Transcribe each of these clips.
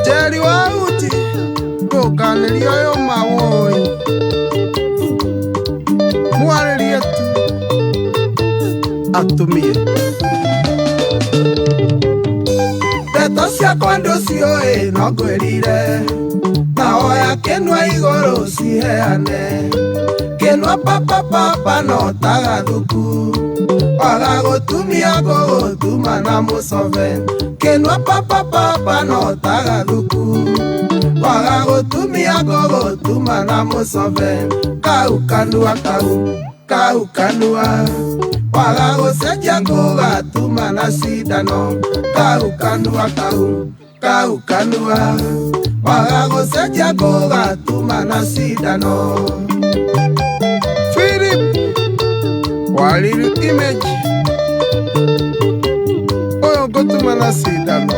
Njeri wa uti ndũnganĩria ũyũ mawoi mwarĩrie tu atumie ndeto ciakwa ndũciũĩ no ngwĩrire na oya kĩnua igũrũ ciheane kĩnua papapapa no tagathuku waga gũtumia ngũgũtuma na mũcobe kĩnua papapapa no tagathuku waga gũtumia ngũgũtuma na mũcobe kau kanua kau kau kanua waga gũcenjia ngũgatuma na cindano kau kanua kau kau kanua waga gũcenjia ngũgatuma na cindano. Philip Waliru image ũyũ ngũtuma na cindano.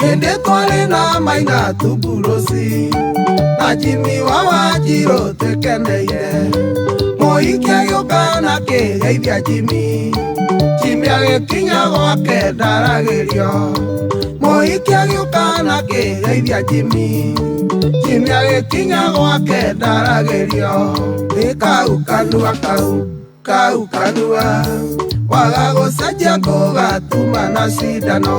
Hĩndĩ twarĩ na Maina Tumburuci na Jimmy wa Wanjirũ twĩkeneire mũhiki agĩũka na kĩgeithia Jimmy Jimmy agĩkinya gwake ndaragĩrio mũhiki agĩũka na kĩgeithia Jimmy Jimmy agĩkinya gwake ndaragĩrio ĩ kau kanua kau kau kanua waga gũcenjia ngũgatuma na cindano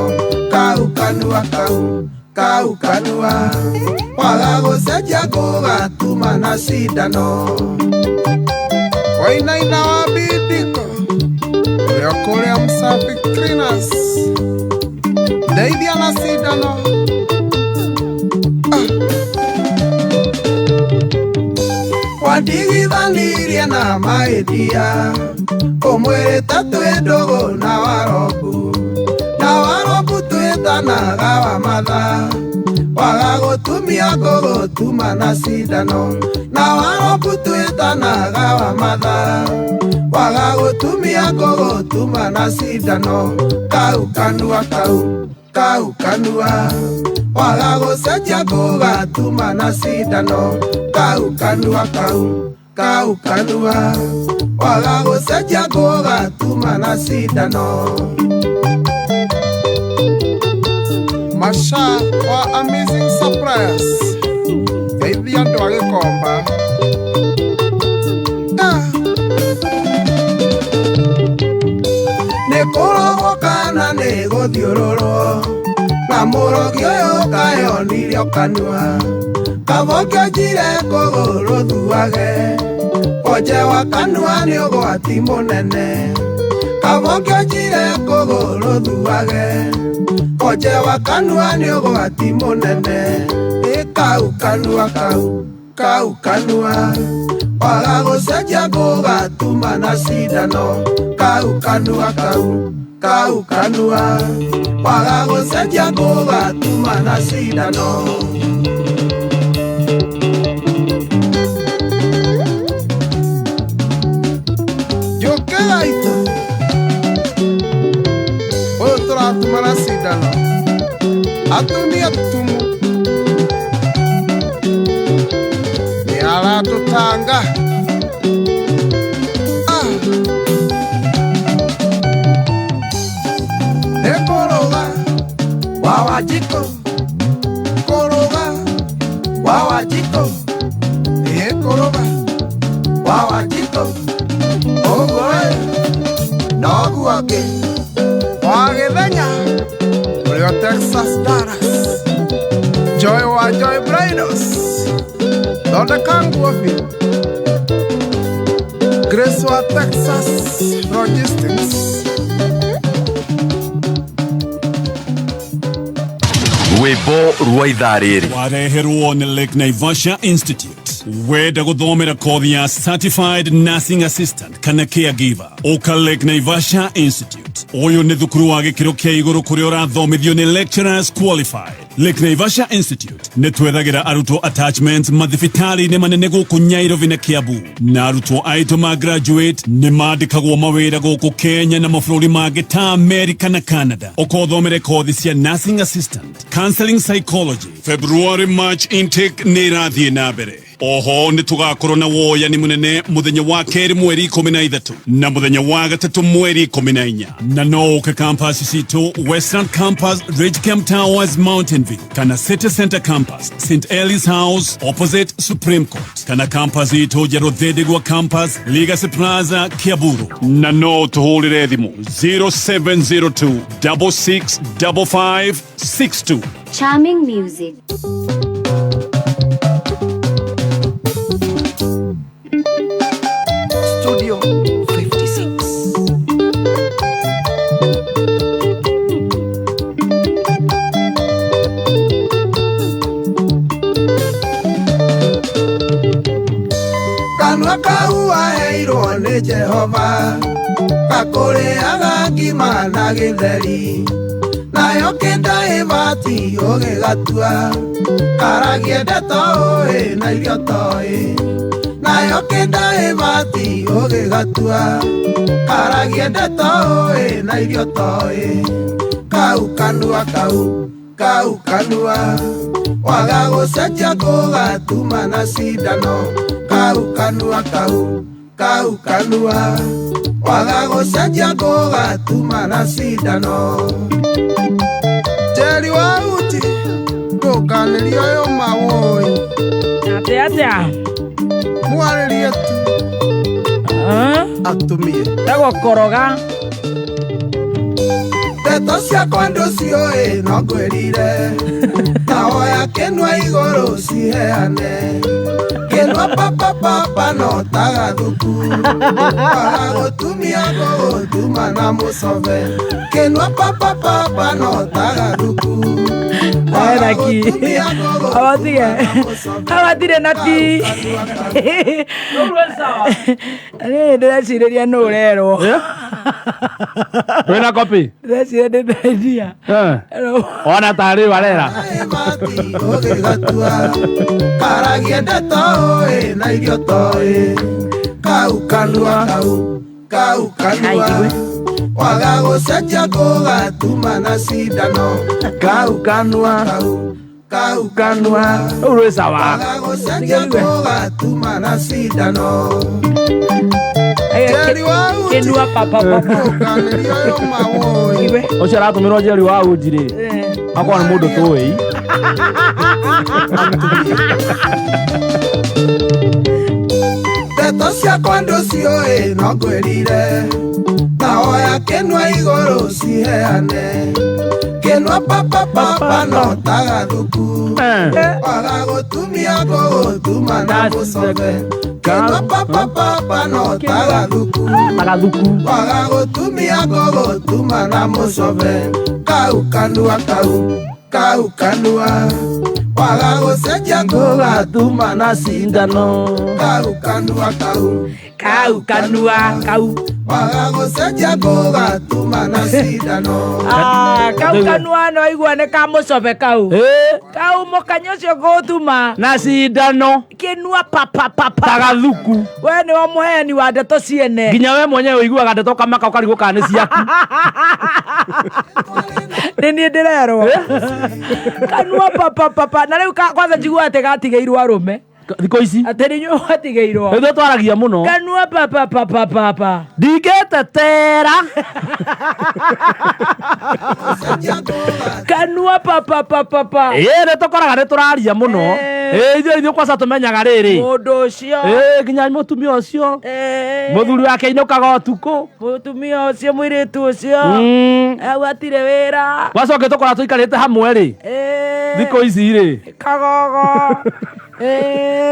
kau kanua kau kau kanua waga gũcenjia ngũgatuma na cindano. Wainaina wa bidiko ũrĩa kũrĩa Msafi Cleaners ndeithia na cindano. Wandigithanirie na mahĩtia ũmwĩrĩte twĩ ndũgũ na warobu na warobu twĩtanaga wa matha waga gũtumia ngũgũtuma na cindano na warobu twĩtanaga wa matha waga gũtumia ngũgũtuma na cindano kau kanua kau kau kanua waga gũcenjia ngũgatuma na cindano kau kanua kau kau kanua waga gũcenjia ngũgatuma na cindano. Masha wa Amazing Surprise geithia andũ a Gĩkomba. Ah. Nĩ kũrogwo kana nĩ gũthiũrũrwo na mũrogi ũyũ kayonirio kanua kaboke njire kũgũrũ thuage wonje wa kanua nĩ ũgwati mũnene kaboke njire kũgũrũ thuage wonje wa kanua nĩ ũgwati mũnene ĩ kau kanua kau kau kanua waga gũcenjia ngũgatuma na cindano kau kanua kau kau kanua waga gũcenjia ngũgatuma na cindano. Njũkĩ gaitũ ũyũ tũratuma na cindano atumia tumu nĩ aratũtanga. Ah. Nĩ kũrũga wa Wanjikũ kũrũga wa Wanjikũ nĩ kũrũga wa Wanjikũ ũguo ĩ noguo ngĩ wa Gĩthenya ũrĩa Texas Dallas Joy wa Joy Bridals thondeka nguo biũ Grace wa Texas Logistics. Rwĩmbo rwa ithaa rĩrĩ wareherwo nĩ Lake Naivasha Institute. Wenda gũthomera kothi ya Certified Nursing Assistant kana Caregiver, ũka Lake Naivasha Institute. Ũyũ nĩ thukuru wa gĩkĩro kĩa igũrũ kũrĩa ũrathomithio nĩ lecturers qualified. Lake Naivasha Institute nĩ twethagĩra arutwo attachments mathibitarĩ-inĩ manene gũkũ Nairobi na Kiambu, na arutwo aitũ ma graduate nĩ mandĩkagwo mawĩra gũkũ Kenya na mabũrũri mangĩ ta America na Canada. Ũkothomere kothi cia nursing assistant, counseling psychology. February March intake nĩ ĩrathiĩ na mbere. Oho nĩ tũgakorwo na woyani mũnene mũthenya wa kerĩ mweri 13 na mũthenya wa gatatũ mweri 14, na no ũke campus citũ Western Campus, Ridgecamp Towers, Mountain View, kana City Center Campus, St Eli's House opposite Supreme Court, kana campus itũ njerũ Thindigua Campus, Legacy Plaza, Kiaburu, na no tũhũrĩre thimũ 0702 6655 62. Charming music. Studio 56. Kanua kau waheirwo nĩ Jehova gakũrĩaga ngima na gĩtheri, nayo kĩnda ĩbati ũgĩgatua karagie ndeto ũĩ na irio toĩ, nayo kĩnda ĩbati ũgĩgatua karagie ndeto ũĩ na irio toĩ. Kau kanua kau kau kanua waga gũcenjia gũgatuma na cindano, kau kanua kau kau kanua waga gũcenjia gũgatuma na cindano. Njeri wa uti ndũkanĩrio ũyũ mawũi. Atĩa atĩa? Mwarĩrie tu. Ah? Atumie. Tegũkoroga. Ndeto ciakwa ndũciũĩ no ngwĩrire, tawoya kĩnua igũrũ ciheane, kĩnua papapapa no tagathuku, waga gũtumia gũgũtuma na mũcobe, kĩnua papapapa no tagathuku, waga Naki. gũtumia gũgũtuma Awatige. na mũcobe. Awatirĩ na ti. Niĩ ndĩrecirĩria nũ ũrerwo. Wĩna kopi? Ndĩreciria ndĩ na idea. Ona tarĩ warera. Ĩbati ũgĩgatua karagie ndeto ũĩ na irio toĩ, kau kanua kau kau kanua waga gũcenjia gũgatuma na cindano, kau kanua kau kau kanua Rĩu rwĩ sawa. waga gũcenjia gũgatuma na cindano. Njeri wa uti Kĩnua papapapa. Ndũkanĩrio ũyũ mawũi. Iwe. Ũcio aratũmĩrwo Njeri wa uji rĩ, akorwo nĩ mũndũ tũĩ. Ndeto ciakwa ndũciũĩ no ngwĩrire, tawoya kĩnua igũrũ ciheane, kĩnua papapapa no tagathuku, waga gũtumia gũgũtuma na mũcobe, kĩnua papapapa no tagathuku, Tagathuku. waga gũtumia gũgũtuma na mũcobe, kau kanua kau kau kanua waga gũcenjia Gũgatuma na cindano. Kau kanua kau Kau kanua kau. waga gũcenjia gũgatuma na cindano. Ah, kau kanua no aigua nĩ ka mũcobe kau. Kau mũkanya ũcio gũtuma. Na cindano. Kĩnua papapapa. Tagathuku. We nĩwe mũheani wa ndeto ciene. Nginya we mwenyewe ũiguaga ndeto ũkamaka ũkarigwo kana nĩ ciaku. Nĩ niĩ ndĩrerwo. Kanua papapapa. Na rĩu kwanza njigua atĩ gatigĩirwo arũme. Thikũ ici. Atĩ nĩ inyuĩ mwatigĩirwo. Ithuĩ twaragia mũno. Kanua papapapapapa. Ndingĩtetera. Kanua papapapapa. Ĩĩ nĩ tũkoraga nĩ tũraria mũno. Ĩĩ ithuĩ kwanza tũmenyaga rĩrĩ. Mũndũ ũcio. Ĩĩ nginya mũtumia ũcio. Mũthuri wake ainũkaga ũtukũ. Mũtumia ũcio mũirĩtu ũcio. Au atirĩ wĩra. Kwanza ũngĩtũkora tũikarĩte hamwe rĩ. Thikũ ici rĩ. Kagogo.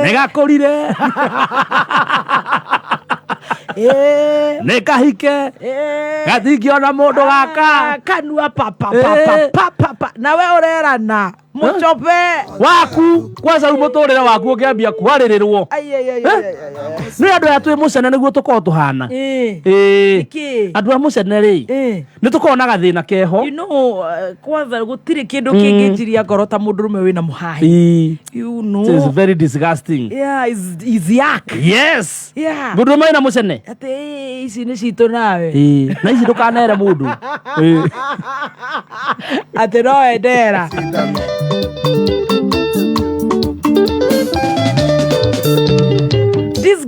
Nĩ gakũrire. Nĩ kahike. Gatingĩona mũndũ gaka. Kanua papapapapapa. Nawe ũrerana. Mũcobe. Waku kwanza rĩu mũtũrĩre waku ũngĩambia kwarĩrĩrwo. Nĩ andũ aya twĩ mũcene nĩguo tũkorwo tũhana. Ĩĩ. Andũ a mũcene rĩ, nĩ tũkoragwo na gathĩna keho. You know, kwanza gũtirĩ kĩndũ kĩngĩnjiria ngoro ta mũndũrũme wĩna mũhahi. You know. It is very disgusting. Yeah, it's yak. Yes. Yeah. Mũndũrũme wĩna mũcene. Atĩ ici nĩ citũ nawe. Ĩĩ. Na ici ndũkanere mũndũ. Ĩĩ. Atĩ no endera.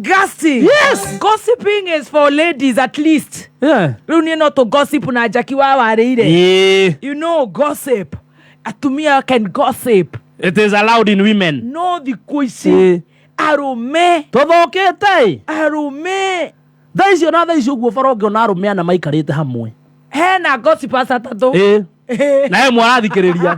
Disgusting. Yes. Gossiping is for ladies at least. Yeah. Rĩu niĩ no tũ gossip na Jackie wa warĩire. Ĩĩ. You know gossip. Atumia can gossip. It is allowed in women. No thikũ ici Ĩĩ. arũme Tũthũkĩte. arũme Thaa icio na thaa icio ũguo bara ũngĩona arũme ana maikarĩte hamwe. Hena gossipers atatũ. Ĩĩ. Na he mwarathikĩrĩria.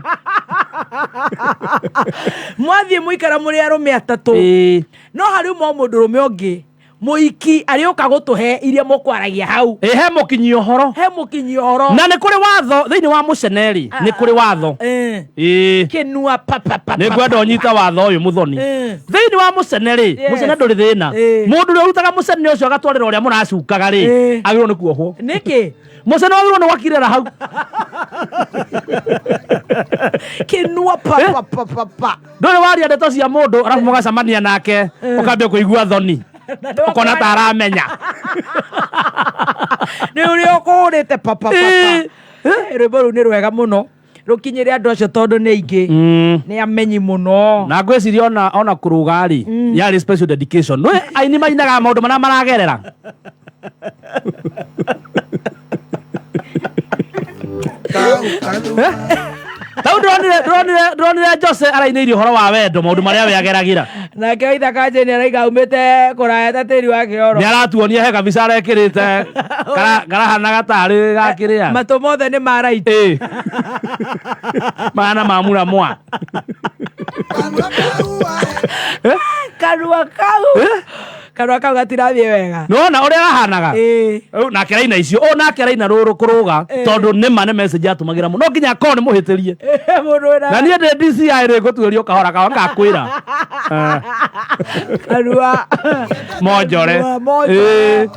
Mwathiĩ mũikara mũrĩ arũme atatũ. Ĩĩ. No harĩ ũmwe mũndũrũme ũngĩ mũiki arĩũka gũtũhe iria mũkwaragia hau. Ĩ he mũkinyi ũhoro. He mũkinyi ũhoro. Na nĩ kũrĩ watho thĩinĩ wa mũcene-rĩ, nĩ kũrĩ watho. Ĩĩ. Kĩnua pa pa pa. Nĩ ngwenda ũnyite watho ũyũ mũthoni. Thĩinĩ wa mũcene-rĩ, Yes. mũcene ndũrĩ thĩna. Mũndũ ũrĩa ũrutaga mũcene ũcio agatwarĩra ũrĩa mũracukaga-rĩ, agĩrĩirwo nĩ kuohwo. Nĩkĩ? Mũcene wagĩrĩirwo nĩ gwakirĩra hau. Kĩnua pa pa pa pa pa. Ndũrĩ waria ndeto cia mũndũ arabu mũgacemania nake ũkambia kũigua thoni. Ũkona ta aramenya. Nĩ ũrĩa ũkũhũrĩte pa pa pa pa. Rwĩmbo rũu nĩ rwega mũno. Rũkinyĩre andũ acio tondũ nĩ aingĩ. Nĩ amenyi mũno. Na ngwĩciria ona kũrũga rĩ, yarĩ special dedication. Nĩ aini mainaga maũndũ marĩa maragerera. Tau ndĩronire Jose arainĩire ũhoro wa wendo maũndũ marĩa we ageragĩra. Nake Waithaka Jane arauga aumĩte kũraya ta tĩri wa kĩoro. Nĩ aratuonia he kabica arekĩrĩte karahanaga tarĩ gakĩrĩa. Matũ mothe nĩ ma right. Ĩĩ. Mahana ma muramwa. Kanua kau. Kanua kau gatirathiĩ wega. Nĩwona ũrĩa ahanaga? Ĩĩ. Nake araina icio. Ũyũ nake araina rũrũ kũrũga tondũ nĩma nĩ message atũmagĩra mũno. No nginya akorwo nĩ mũhĩtĩrie. Mũndũ wĩna Na niĩ ndĩ DCI rĩ ngũtuĩrio kahora kahora ngakwĩra. Kanua. Monjore. Kanua, monjore.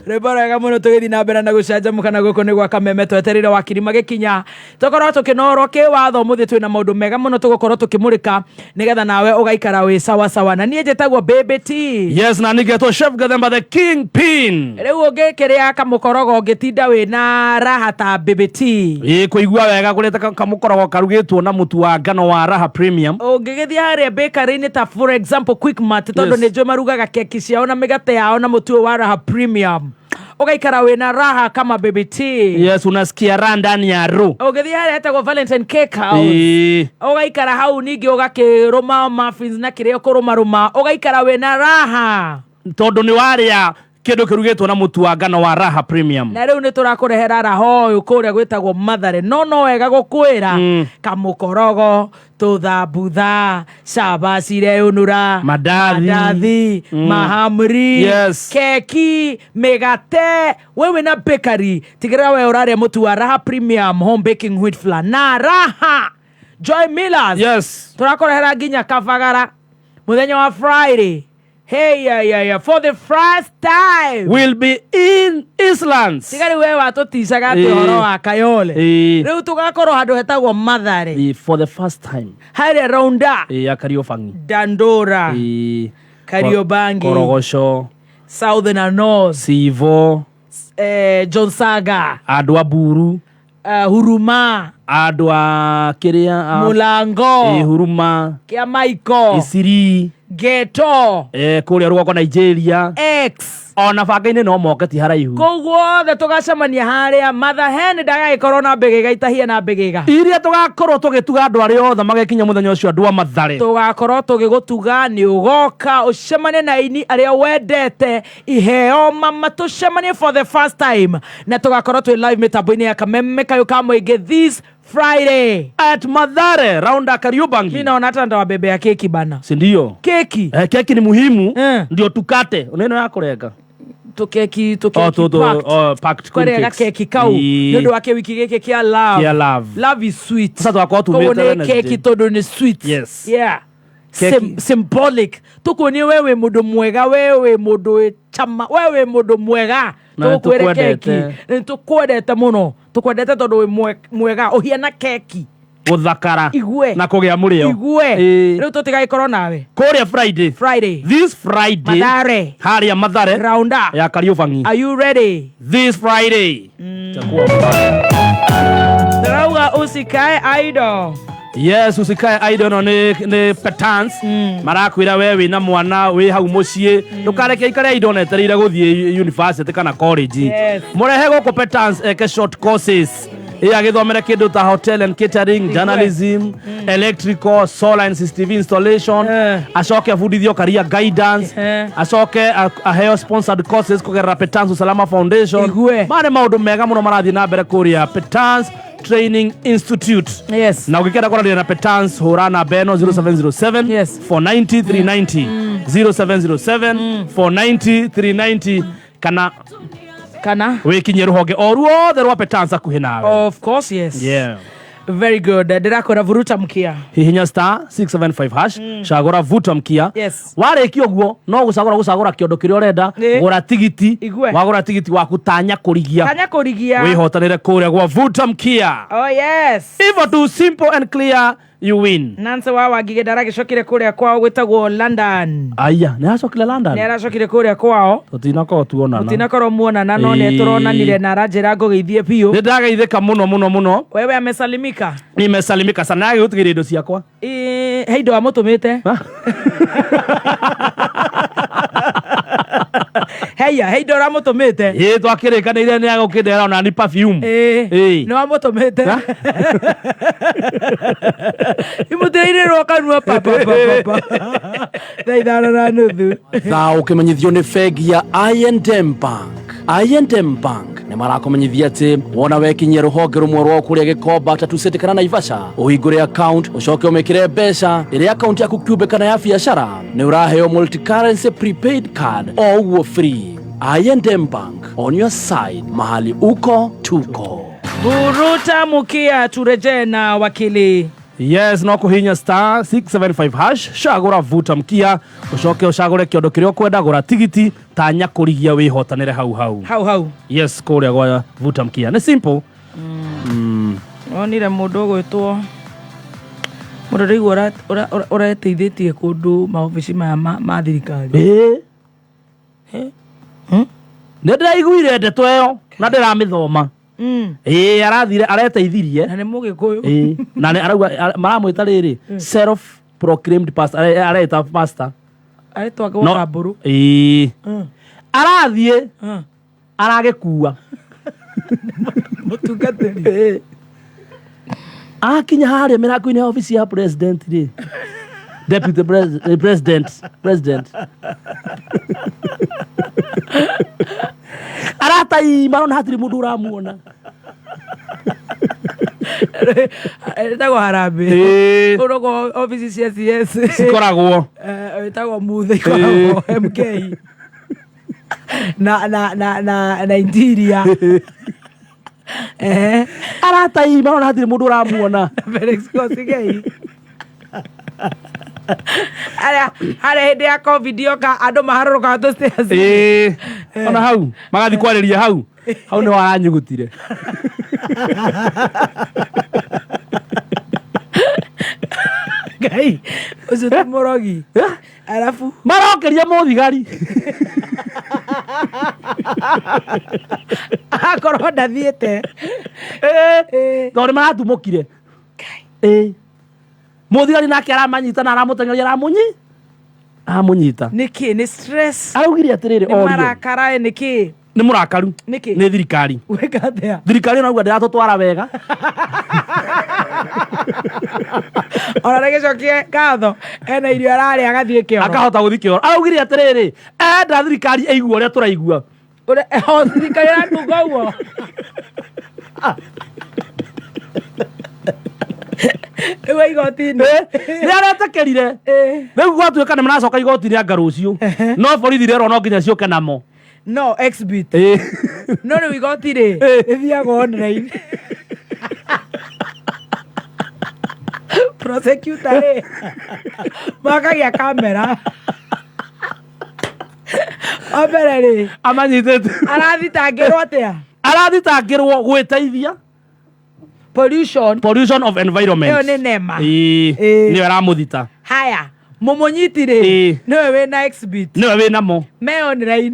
Rwĩmbo rwega mũno tũgĩthiĩ na mbere na gũcanjamũka na gũkũ nĩ gwa Kameme twetereire wakiri magĩkinya tũkorwo tũkĩnorwo kĩwatho ũmũthĩ twĩna maũndũ mega mũno tũgũkorwo tũkĩmũrĩka nĩgetha nawe ũgaikara wĩ sawa sawa na niĩ njĩtagwo Baby T. Yes, na nĩgetwo Chef Gathemba the King Pin. Rĩu ũngĩkĩrĩa kamũkorogo ũngĩtinda wĩna raha ta Baby T. Ĩĩ kũigua wega kũrĩte kamũkorogo karugĩtwo na mũtu wa ngano wa Raha Premium. Ũngĩgĩthiĩ harĩa bakery-inĩ ta for example Quickmart tondũ Yes. nĩ njũĩ marugaga keki ciao na mĩgate yao na mũtu ũyũ wa Raha Premium. Ũgaikara wĩna raha kama Baby T. Yes, unasikia raha ndani ya roho. Ũngĩthiĩ harĩa hetagwo Valentine Cake House. Ĩĩ. Ũgaikara hau ningĩ ũgakĩrũma muffins na kĩrĩa ũkũrũmarũma ũgaikara wĩna raha. Tondũ nĩ warĩa kĩndũ kĩrugĩtwo na mũtu wa ngano wa Raha Premium. Na rĩu nĩ tũrakũrehera raha ũyũ kũrĩa gwĩtagwo Mathare no no wega gũkwĩra kamũkorogo tũthambutha cabaci ireũnũra Mandathi. mandathi mahamri Yes. keki mĩgate we wĩna bakery tigĩrĩra we ũrarĩa mũtu wa Raha Premium home baking wheat flour na Raha Joy Millers. Yes. Tũrakũrehera nginya Kabagara mũthenya wa Friday. Hey, yeah, yeah, yeah. For the first time. We'll be in Eastlands. Tiga rĩu we watũticaga atĩ ũhoro wa Kayole. Rĩu tũgakorwo handũ hetagwo Mathare. For the first time. Harĩa Raunda. Ya Kariobangi. Dandora. Kariobangi. Korogoco. Southern and North. Sivo. John Saga. Andũ a Buru. Huruma. Andũ a kĩrĩa. Mulango. Huruma. Kĩa Michael. Isiri. Ghetto. Kũrĩa rũgongo Nigeria. X. Ona banga-inĩ no moke ti haraihu. Kũu guothe tũgacemania harĩa Mother Hen ndagagĩkorwo na mbĩgĩga itahia na mbĩgĩga. Iria tũgakorwo tũgĩtuga andũ arĩa othe magĩkinya mũthenya ũcio andũ a Mathare. Tũgakorwo tũgĩgũtuga nĩ ũgoka ũcemanie na aini arĩa wendete iheo mama tũcemanie for the first time na tũgakorwo twĩ live mĩtambo-inĩ ya Kameme kayũ ka mũingĩ this Friday at Mathare round Kariobangi. Mimi naona hata ndawabebea keki bana. Si ndio? Keki. Keki ni muhimu ndio tukate. Neno ya kurenga. Tukeki packed. Packed Kwarĩa cakes. gakeki kau nĩ ũndũ wa kĩwiki gĩkĩ kĩa love. Kĩa love. Love is sweet. Sasa twakorwo tumĩte Koguo nĩ Wednesday. keki tondũ nĩ sweet. Yes. Yeah. Keki. Symbolic. Tũkuonie we wĩ mũndũ mwega, we wĩ mũndũ wĩ chama, we wĩ mũndũ mwega. Na Tũgũkwĩre keki. nĩtũkwendete. Nĩ tũkwendete mũno. Tũkwendete tondũ wĩ mwega, ũhiana keki. Gũthakara. Igue. Na kũgĩa mũrĩo. Igue. Rĩu tũtigagĩkorwo nawe. Kũrĩa Friday. Friday. This Friday. Mathare. Harĩa Mathare. Raunda. Ya Kariobangi. Are you ready? This Friday. Ndĩrauga usikae idle. Yes, usikae idle no nĩ Petans marakwĩra we wĩna mwana wĩ hau mũciĩ, ndũkareke aikare idle onetereire gũthiĩ university kana college. Yes. Mũrehe gũkũ Petans eke short courses, ĩ agĩthomere kĩndũ ta hotel and catering, journalism, electrical, solar and CCTV installation. Acoke abundithio career guidance. Acoke aheo sponsored courses kũgerera Petans Usalama Foundation. Igue. Maya nĩ maũndũ mega mũno marathiĩ na mbere kũrĩa Petans Training Institute. Yes. Na ũngĩkenda kwaranĩria na Petans, hũra namba ĩno 0707 Yes. 490 390, 0707 490 390, kana kana wĩkinyie rũhonge o ruothe rwa Petans hakuhĩ nawe. Of course, yes. Yeah. Very good. Ndĩrakwĩra vuruta mkia. Hihinya star 675 hash, cagũra vuta mkia. Yes. Warĩkia ũguo no gũcagũra kĩondo kĩrĩa ũrenda. Gũra tigiti. Igue. Wagũra tigiti waku, tanya kũrigia. Tanya kũrigia. Wĩhotanĩre kũrĩa gwa vuta mkia. Oh yes. Hivyo tu, simple and clear, you win. Nancy wa Wangige ndaragĩcokire kũrĩa kwao gwĩtagwo London. Aya, nĩ acokire London? Nĩ aracokire kũrĩa kwao. Tũtinakorwo tuonana. Tũtinakorwo muonana, no nĩ tũronanire na aranjĩra ngũgeithie biũ. Nĩ ndageithĩka mũno mũno mũno. Wewe amesalimika. Nimesalimika sana, agĩgũtigĩria indo ciakwa. Ĩ, he indo amũtũmĩte. Heya, he indo ũramũtũmĩte. Ĩ, twakĩrĩkanĩire nĩ agũkĩndehera ona ni perfume. Ĩ, nĩ wamũtũmĩte. Imũtĩrĩirĩrwo kanua pa pa pa pa pa. 5:30. Thaa ũkĩmenyithio nĩ bengi ya I&M Bank. I&M Bank nĩ marakũmenyithia atĩ wona wekinyia rũhonge rũmwe rwao kũrĩa Gĩkomba, Tatu City kana Naivasha, ũhingũre account, ũcoke ũmĩkĩre mbeca ĩrĩa account yaku kĩũmbe kana ya biacara, nĩ ũraheo multi-currency prepaid card o ũguo free. I&M Bank, on your side, mahali uko tuko. Buruta mukia, turejee na wakili. Yes, no kũhihinya star 675 hash, cagũra vuta mkia, ũcoke ũcagũre kĩondo kĩrĩa ũkwenda, gũra tigiti, tanya kũrigia, wĩhotanĩre hau hau. Hau hau. Yes, kũrĩa gwa vuta mkia nĩ simple. Onire mũndũ ũgwĩtwo mũndũ ndĩraigua ũreteithĩtie kũndũ maobici maya ma thirikari. Ĩ, nĩ ndĩraiguire ndeto ĩyo na ndĩramĩthoma. Ĩ, arathire areteithirie. Na nĩ mũgĩkũyũ. Ĩ, na nĩ arauga maramwĩta rĩrĩ self proclaimed pastor, areĩta pastor. Aretwangwo kambũrũ. Ĩ, arathiĩ aragĩkua mũtungatĩri. Akinya harĩa mĩrango-inĩ ya obici ya president rĩ, deputy president arataima, arona hatirĩ mũndũ ũramuona. Ĩtagwo harambĩ. Ũrogwo obici cia CS cikoragwo. Ĩtagwo muthe, ikoragwo MK na interior. Arataima, arona hatirĩ mũndũ ũramuona. Felix Kosigei harĩa harĩa hĩndĩ ya COVID yoka andũ maharũrũkaga tũ stairs. Ĩ, ona hau magathiĩ kwarĩria hau hau nĩho aranyugutire. Ngai, ũcio ti mũrogi, arabu marokeria mũthigari. Akorwo ndathiĩte. Tondũ nĩ maratumũkire. Ĩ, mũthigari nake aramanyita na aramũteng'eria, aramũnyita. Nĩkĩ? Nĩ stress? Araugire atĩrĩrĩ, Nĩ orio. marakara nĩkĩ? Nĩ mũrakaru. Nĩkĩ? Nĩ thirikari. Gwĩka atĩa? Thirikari ĩno auga ndĩratũtwara wega. Ona rĩgĩcokie ngatho, ena irio ararĩa agathiĩ kĩoro. Akahota gũthiĩ kĩoro. Araugire atĩrĩrĩ, enda thirikari ĩigue ũrĩa tũraigua. O thirikari ĩranunga ũguo. Rĩu e igoti-inĩ. Nĩ aretĩkĩrire. Rĩu gwatuĩka nĩ maracoka igoti-inĩ anga rũciũ, no borithi rerwo no nginya ciũke namo. No exhibit. No rĩu igoti rĩ rĩthiaga online. Prosecutor rĩ makagia kamera wa mbere rĩ amanyitĩte. Arathitangĩrwo atĩa? Arathitangĩrwo gwĩteithia. Pollution. Pollution of environment. Ĩyo nĩ nema. Ĩĩ, nĩyo ĩramũthita. Haya, mũmũnyiti rĩ nĩwe wĩna exhibit. Nĩwe wĩnamo. Me online.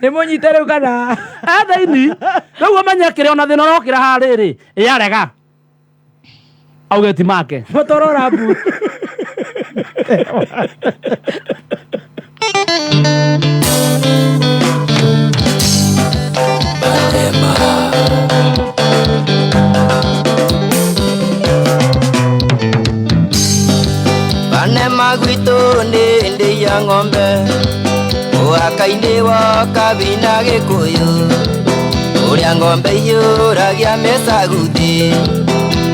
Nĩ mũnyite rĩu kana? E thĩini rĩu, ũmenye kĩrĩa ona thĩna ũrokĩra harĩrĩ yarega. Auge ti make. Motorora mbu. Banema gwitũ nĩ ndĩ ya ng'ombe mũhaka-inĩ wa Kabina Gĩkũyũ ũrĩa ng'ombe iyũragia mĩcaguthi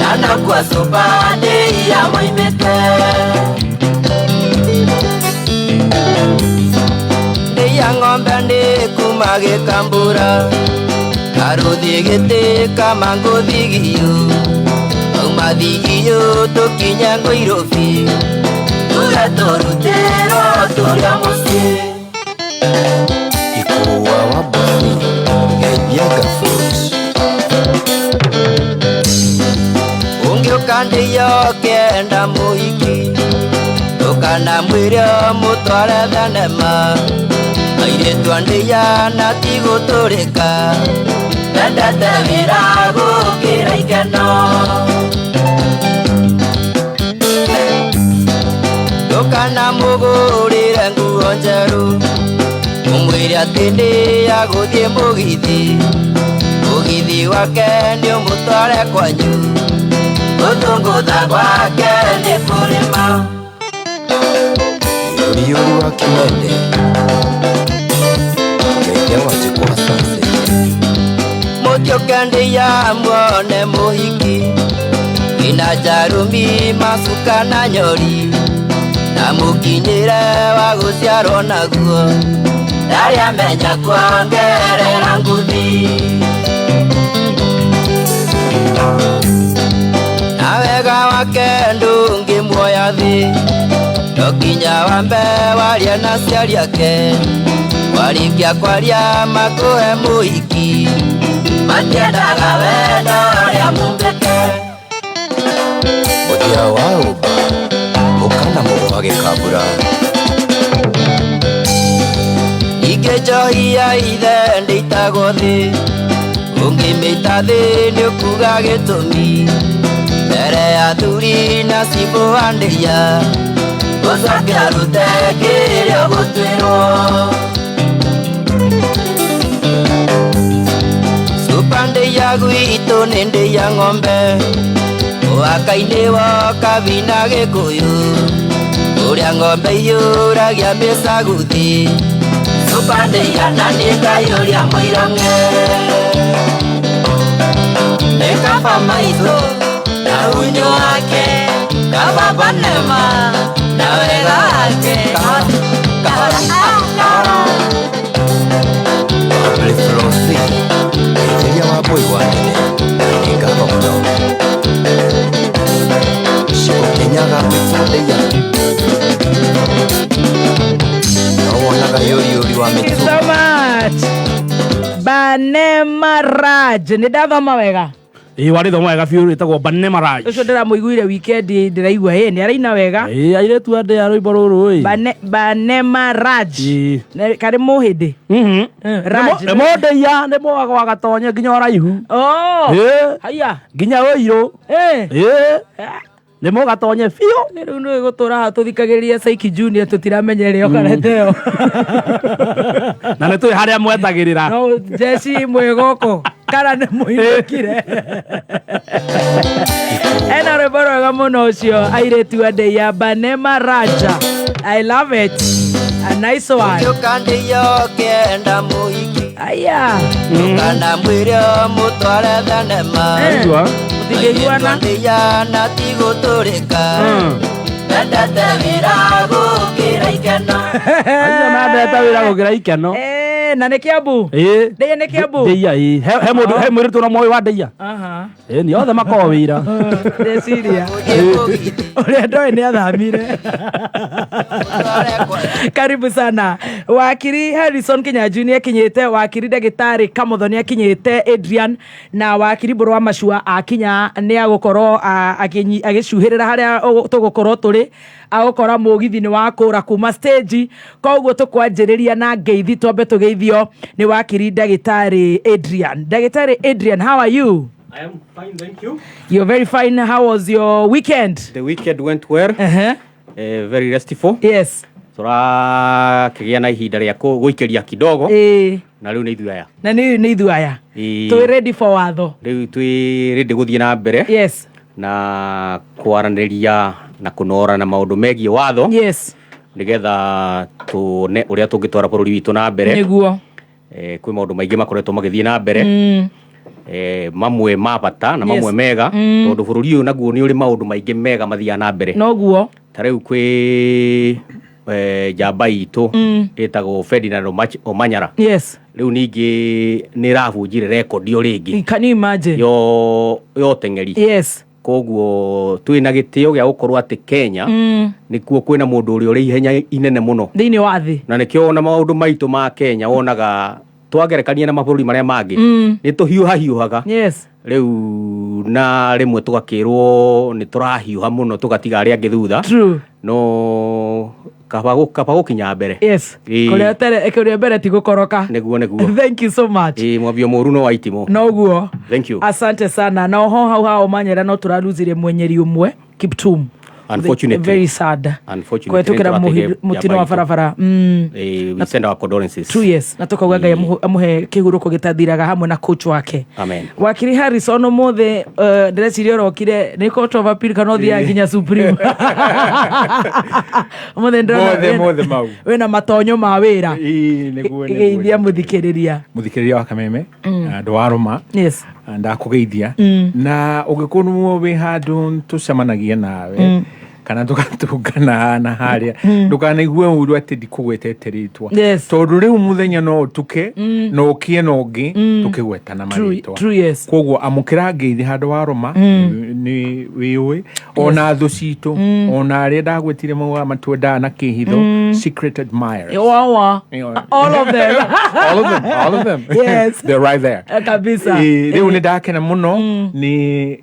na nokua cuba ndĩ ya moimĩte ndĩ ya ng'ombe nĩ kuma gĩkambura karũthi gĩtĩ kamangũthigio auma thigio tũkinya Ngũirũbi tuge tũrutĩrwo tũrĩa mũciĩ. Ikuwa wa bosi geithia Gafut. Ũngĩũka ndĩyo kenda mũhiki ndũkana mwĩre mũtware thenema airĩtu a ndĩya na ti gũtũrĩka mendete wĩra gũkĩra ikeno ndũkana mũgũrĩre nguo njerũ ũmwĩre atĩ nĩ agũthiĩ mũgithi mũgithi wake nĩ ũmũtware kwanyu gũtũngũtha gwake nĩ kũrĩma. Yũriyũri wa Kimende geithia Wanjikũ wa Sunset. Mũtiũke ndĩya muone mũhiki ina njarũmi macuka na nyori na mũkinyĩre wa gũciarwo naguo ndarĩ amenya kuongerera nguthi na wega wake ndũngĩmuoya thĩ no nginya wambe warie na aciari ake warĩkia kwaria makũhe mũhiki matiendaga wendo ũrĩa mumbĩke. Mũthia wa ũmba ũkana mũgo wa gĩkambura. Ningĩ njohi ya ithe ndĩitagwo thĩ ũngĩmĩita thĩ nĩũkuga gĩtũmi mbere ya athuri na cibũ wa ndĩya ũcoke arute kĩrĩa ũgũtuĩrwo. Cuba ndĩya gwitũ nĩ ndĩya ng'ombe mũhaka-inĩ wa Kabina Gĩkũyũ ũrĩa ng'ombe iyũragia mĩcaguthi cuba ndĩya na nĩ ngayũria mũirang'e nĩ kaba maitũ na unyo wake kaba Banema na wega wake kahora kahora. Public Flosi geithĩria wa mbũi wa nene na nĩ ngatho mũno. Ciko Kĩnyaga gwitũ ndĩya no wonaga yũriyũri wa Thank you mĩtu. so much. Banema Raj nĩ ndathoma wega. Ĩĩ warĩthoma wega biũ rĩtagwo Banema Raj. Ũcio ndĩramũiguire weekend ndĩraigua ĩ nĩ araina wega. Ĩĩ airĩtu a ndĩya rwĩmbo rũrũ ĩ. Banema Raj. Ĩĩ. Karĩ mũhĩndĩ. Mhm. Raj. Nĩ mũndĩia nĩ mwaga wa gatonye nginya ũraihu. Oh. Ĩĩ. Haya. Nginya ũirũ. Eh. Ĩĩ. Nĩ mũgatonye biũ. Nĩ rĩu nĩ gũtũra haha tũthikagĩrĩria Saiki Junior tũtiramenya ĩrĩa okarete ĩyo. Na nĩ tũĩ harĩa mwetagĩrĩra. No jeshi mwĩ gũkũ kana nĩ mũinũkire. Ena rwĩmbo rwega mũno ũcio airĩtu a ndĩya Banema Raja. I love it. A nice one. Ũngĩũka ndĩya ũkĩenda mũhiki Aya. ndũkana mwĩre mũtware thenema Aigua? Mũtingĩiguana. ndĩya na ti gũtũrĩka mendete wĩra gũkĩra ikeno. Acio mendete wĩra gũkĩra ikeno. Eh, na nĩ Kiambu. Ĩĩ. Ndĩya nĩ Kiambu. Ndĩia ĩĩ. He mũndũ he mũirĩtu ũrĩa moĩ wa ndĩia. Aha. Ĩĩ ni othe makoragwo wĩra. Ndeciria. Ũrĩa ndoĩ nĩ athamire. Karibu sana wakiri Harrison Kinyanjui nĩ akinyĩte, wakiri ndagĩtarĩ Kamotho nĩ akinyĩte, Adrian na wakiri Mbũrũ wa Macua akinya nĩ agũkorwo agĩcuhĩrĩra harĩa tũgũkorwo tũrĩ agũkora mũgithi nĩ wakũra kuma stage, koguo tũkwanjĩrĩria na ngeithi twambe tũgeithio nĩ wakiri ndagĩtarĩ Adrian. Ndagĩtarĩ Adrian, how are you? I am fine, thank you. You're very fine. How was your weekend? The weekend went well. Very restful. Yes. Tũrakĩgĩa na ihinda rĩa gũikĩria kidogo. Na rĩu nĩ ithuĩ aya. Na nĩ ithuĩ aya. Twĩ ready for watho. Rĩu twĩ ready gũthiĩ na mbere. Yes. Na kwaranĩria na kũnorana maũndũ megiĩ watho. Yes. Nĩgetha tuone ũrĩa tũngĩtwara bũrũri witũ na mbere. Nĩguo. Kwĩ maũndũ maingĩ makoretwo magĩthiĩ na mbere. Mamwe ma bata na mamwe mega, tondũ bũrũri ũyũ naguo nĩ ũrĩ maũndũ maingĩ mega mathiaga na mbere. Noguo. Ta rĩu kwĩ njamba itũ ĩtagwo Ferdinand Omanyala. Yes. Rĩu ningĩ nĩ ĩrabunjire rekondi o rĩngĩ. Can you imagine? Yo ũteng'eri. Yes. Koguo twĩna gĩtĩo gĩa gũkorwo atĩ Kenya nĩkuo kwĩna mũndũ ũrĩa ũrĩ ihenya inene mũno thĩinĩ wa thĩ. Na nĩkĩo ona maũndũ maitũ ma Kenya wonaga twagerekania na mabũrũri marĩa mangĩ nĩ tũhiũhahiũhaga. Yes. Rĩu na rĩmwe tũgakĩrwo nĩ tũrahiũha mũno tũgatiga arĩa angĩ thutha. True. No kaba gũkinya mbere. Yes. Kũrĩa mbere ti gũkoroka. Nĩguo nĩguo. Thank you so much. Mwambio mũru no waitimũ. Noguo. Thank you. Asante sana. Na oho hau hao Manyera no tũraruzire mwenyeri ũmwe Kiptum. Unfortunately. Very sad. Unfortunately. Kũhetũkĩra mũtino wa barabara. We send our condolences. 2 years. Na tũkauga Ngai amũhe kĩhurũko gĩtathiraga hamwe na coach wake. Amen. Wakiri Harrison ũmũthĩ ndĩreciria ũrokire nĩ Court of Appeal kana ũthiaga nginya Supreme. Ũmũthĩ ndĩrona wĩna matonyo ma wĩra. Geithia mũthikĩrĩria. Mũthikĩrĩria wa Kameme. Andũ wa Roma. Yes. Ndakũgeithia. Na ũngĩkorwo wĩ handũ tũcemanagia nawe kana tũgatũngana na harĩa ndũkanaigue ũru atĩ ndikũgwetete rĩtwa, tondũ rĩu mũthenya no ũtuke na ũkie na ũngĩ tũkĩgwetana marĩtwa. Koguo amũkĩra ngeithi handũ wa Roma nĩ wĩũĩ ona thũ citũ ona arĩa ndagwetire mauga matwendaga na kĩhitho, secret admirers. All of them. All of them, all of them. Yes. They're right there. Kabisa. Rĩu nĩ ndakena mũno nĩ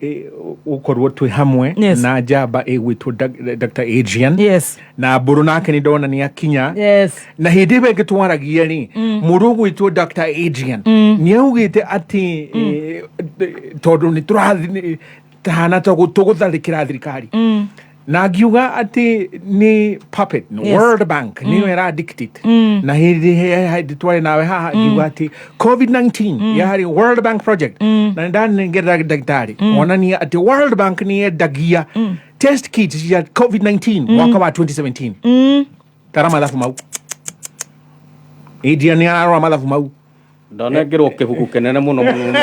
gũkorwo twĩ hamwe na njamba ĩgwĩtwo Dr. Adrian. Yes. Na mbũrũ nake nĩ ndona nĩ akinya. Yes. Na hĩndĩ ĩyo ĩngĩ twaragia rĩ, mũndũ ũgwĩtwo Dr. Adrian nĩ augĩte atĩ tondũ nĩ tũrathiĩ tahana tũgũtharĩkĩra thirikari. Na ngiuga atĩ nĩ puppet, World Bank nĩyo ĩra dictate. Na hĩndĩ twarĩ nawe haha ngiuga atĩ COVID-19 yarĩ World Bank project. Na ndanengera ndagĩtarĩ onania atĩ World Bank nĩ yendagia test kits cia COVID-19 mwaka wa 2017. Tara mathabu mau. Adrian nĩ ararora mathabu mau. Ndanengerwo kĩbuku kĩnene mũno mũno.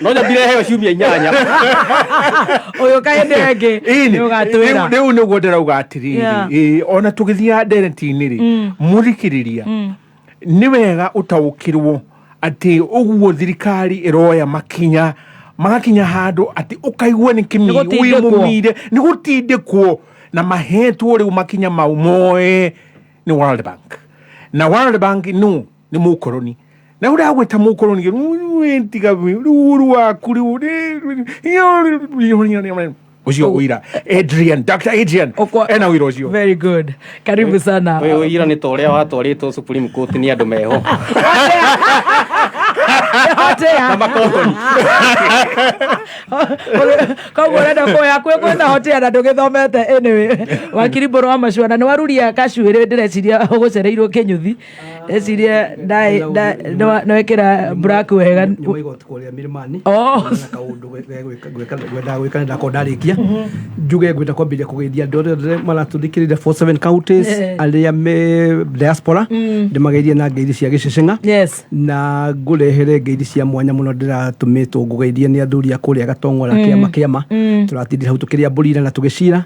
No nyambire heo ciumia 8. Ũyũ kaĩ ĩngĩ nĩ ũgatwĩra. Rĩu nĩguo ndĩrauga atĩrĩrĩ, ona tũgĩthiĩ ndereti-inĩ rĩ, mũthikĩrĩria nĩ wega ũtaũkĩrwo atĩ ũguo thirikari ĩroya makinya magakinya handũ atĩ ũkaigua nĩ kĩmiri wĩmũmire nĩ gũtindĩkwo na mahetwo rĩu makinya mau moe nĩ World Bank. Na World Bank nũ nĩ mũkoroni. Na ũrĩa agwĩta mũkoroni tiga rĩu waku rĩu ũcio ũira Adrian, Dr. Adrian ena ũira ũcio. Very good. Karibu sana. Ũyũ ũira nĩ ta ũrĩa watwarĩtwo Supreme Court nĩ andũ meho. Hotea. Koguo ũrenda kuoya kwĩna hotea na ndũgĩthomete anyway. Wakiri Mbũrũ wa Macua na nĩ waruria kacuĩrĩ ndĩreciria ũgũcereirwo kĩnyuthi. Ndĩreciria nĩwekĩra black wega. Nyuma igoti kũrĩa Milimani. Na kaũndũ ngwendaga gwĩka ndakorwo ndarĩkia. Njuge ngwenda kwambĩrĩria kũgeithia andũ othe maratũthikĩrĩria 47 counties arĩa me diaspora ndĩmageithie na ngeithi cia gĩceceng'a. Yes. Na ngũrehere ngeithi cia mwanya mũno ndĩratũmĩtwo ngũgeithie nĩ athuri a kũrĩa Gatong'ora kĩama kĩama tũratindire hau tũkĩrĩa mbũri na tũgĩcira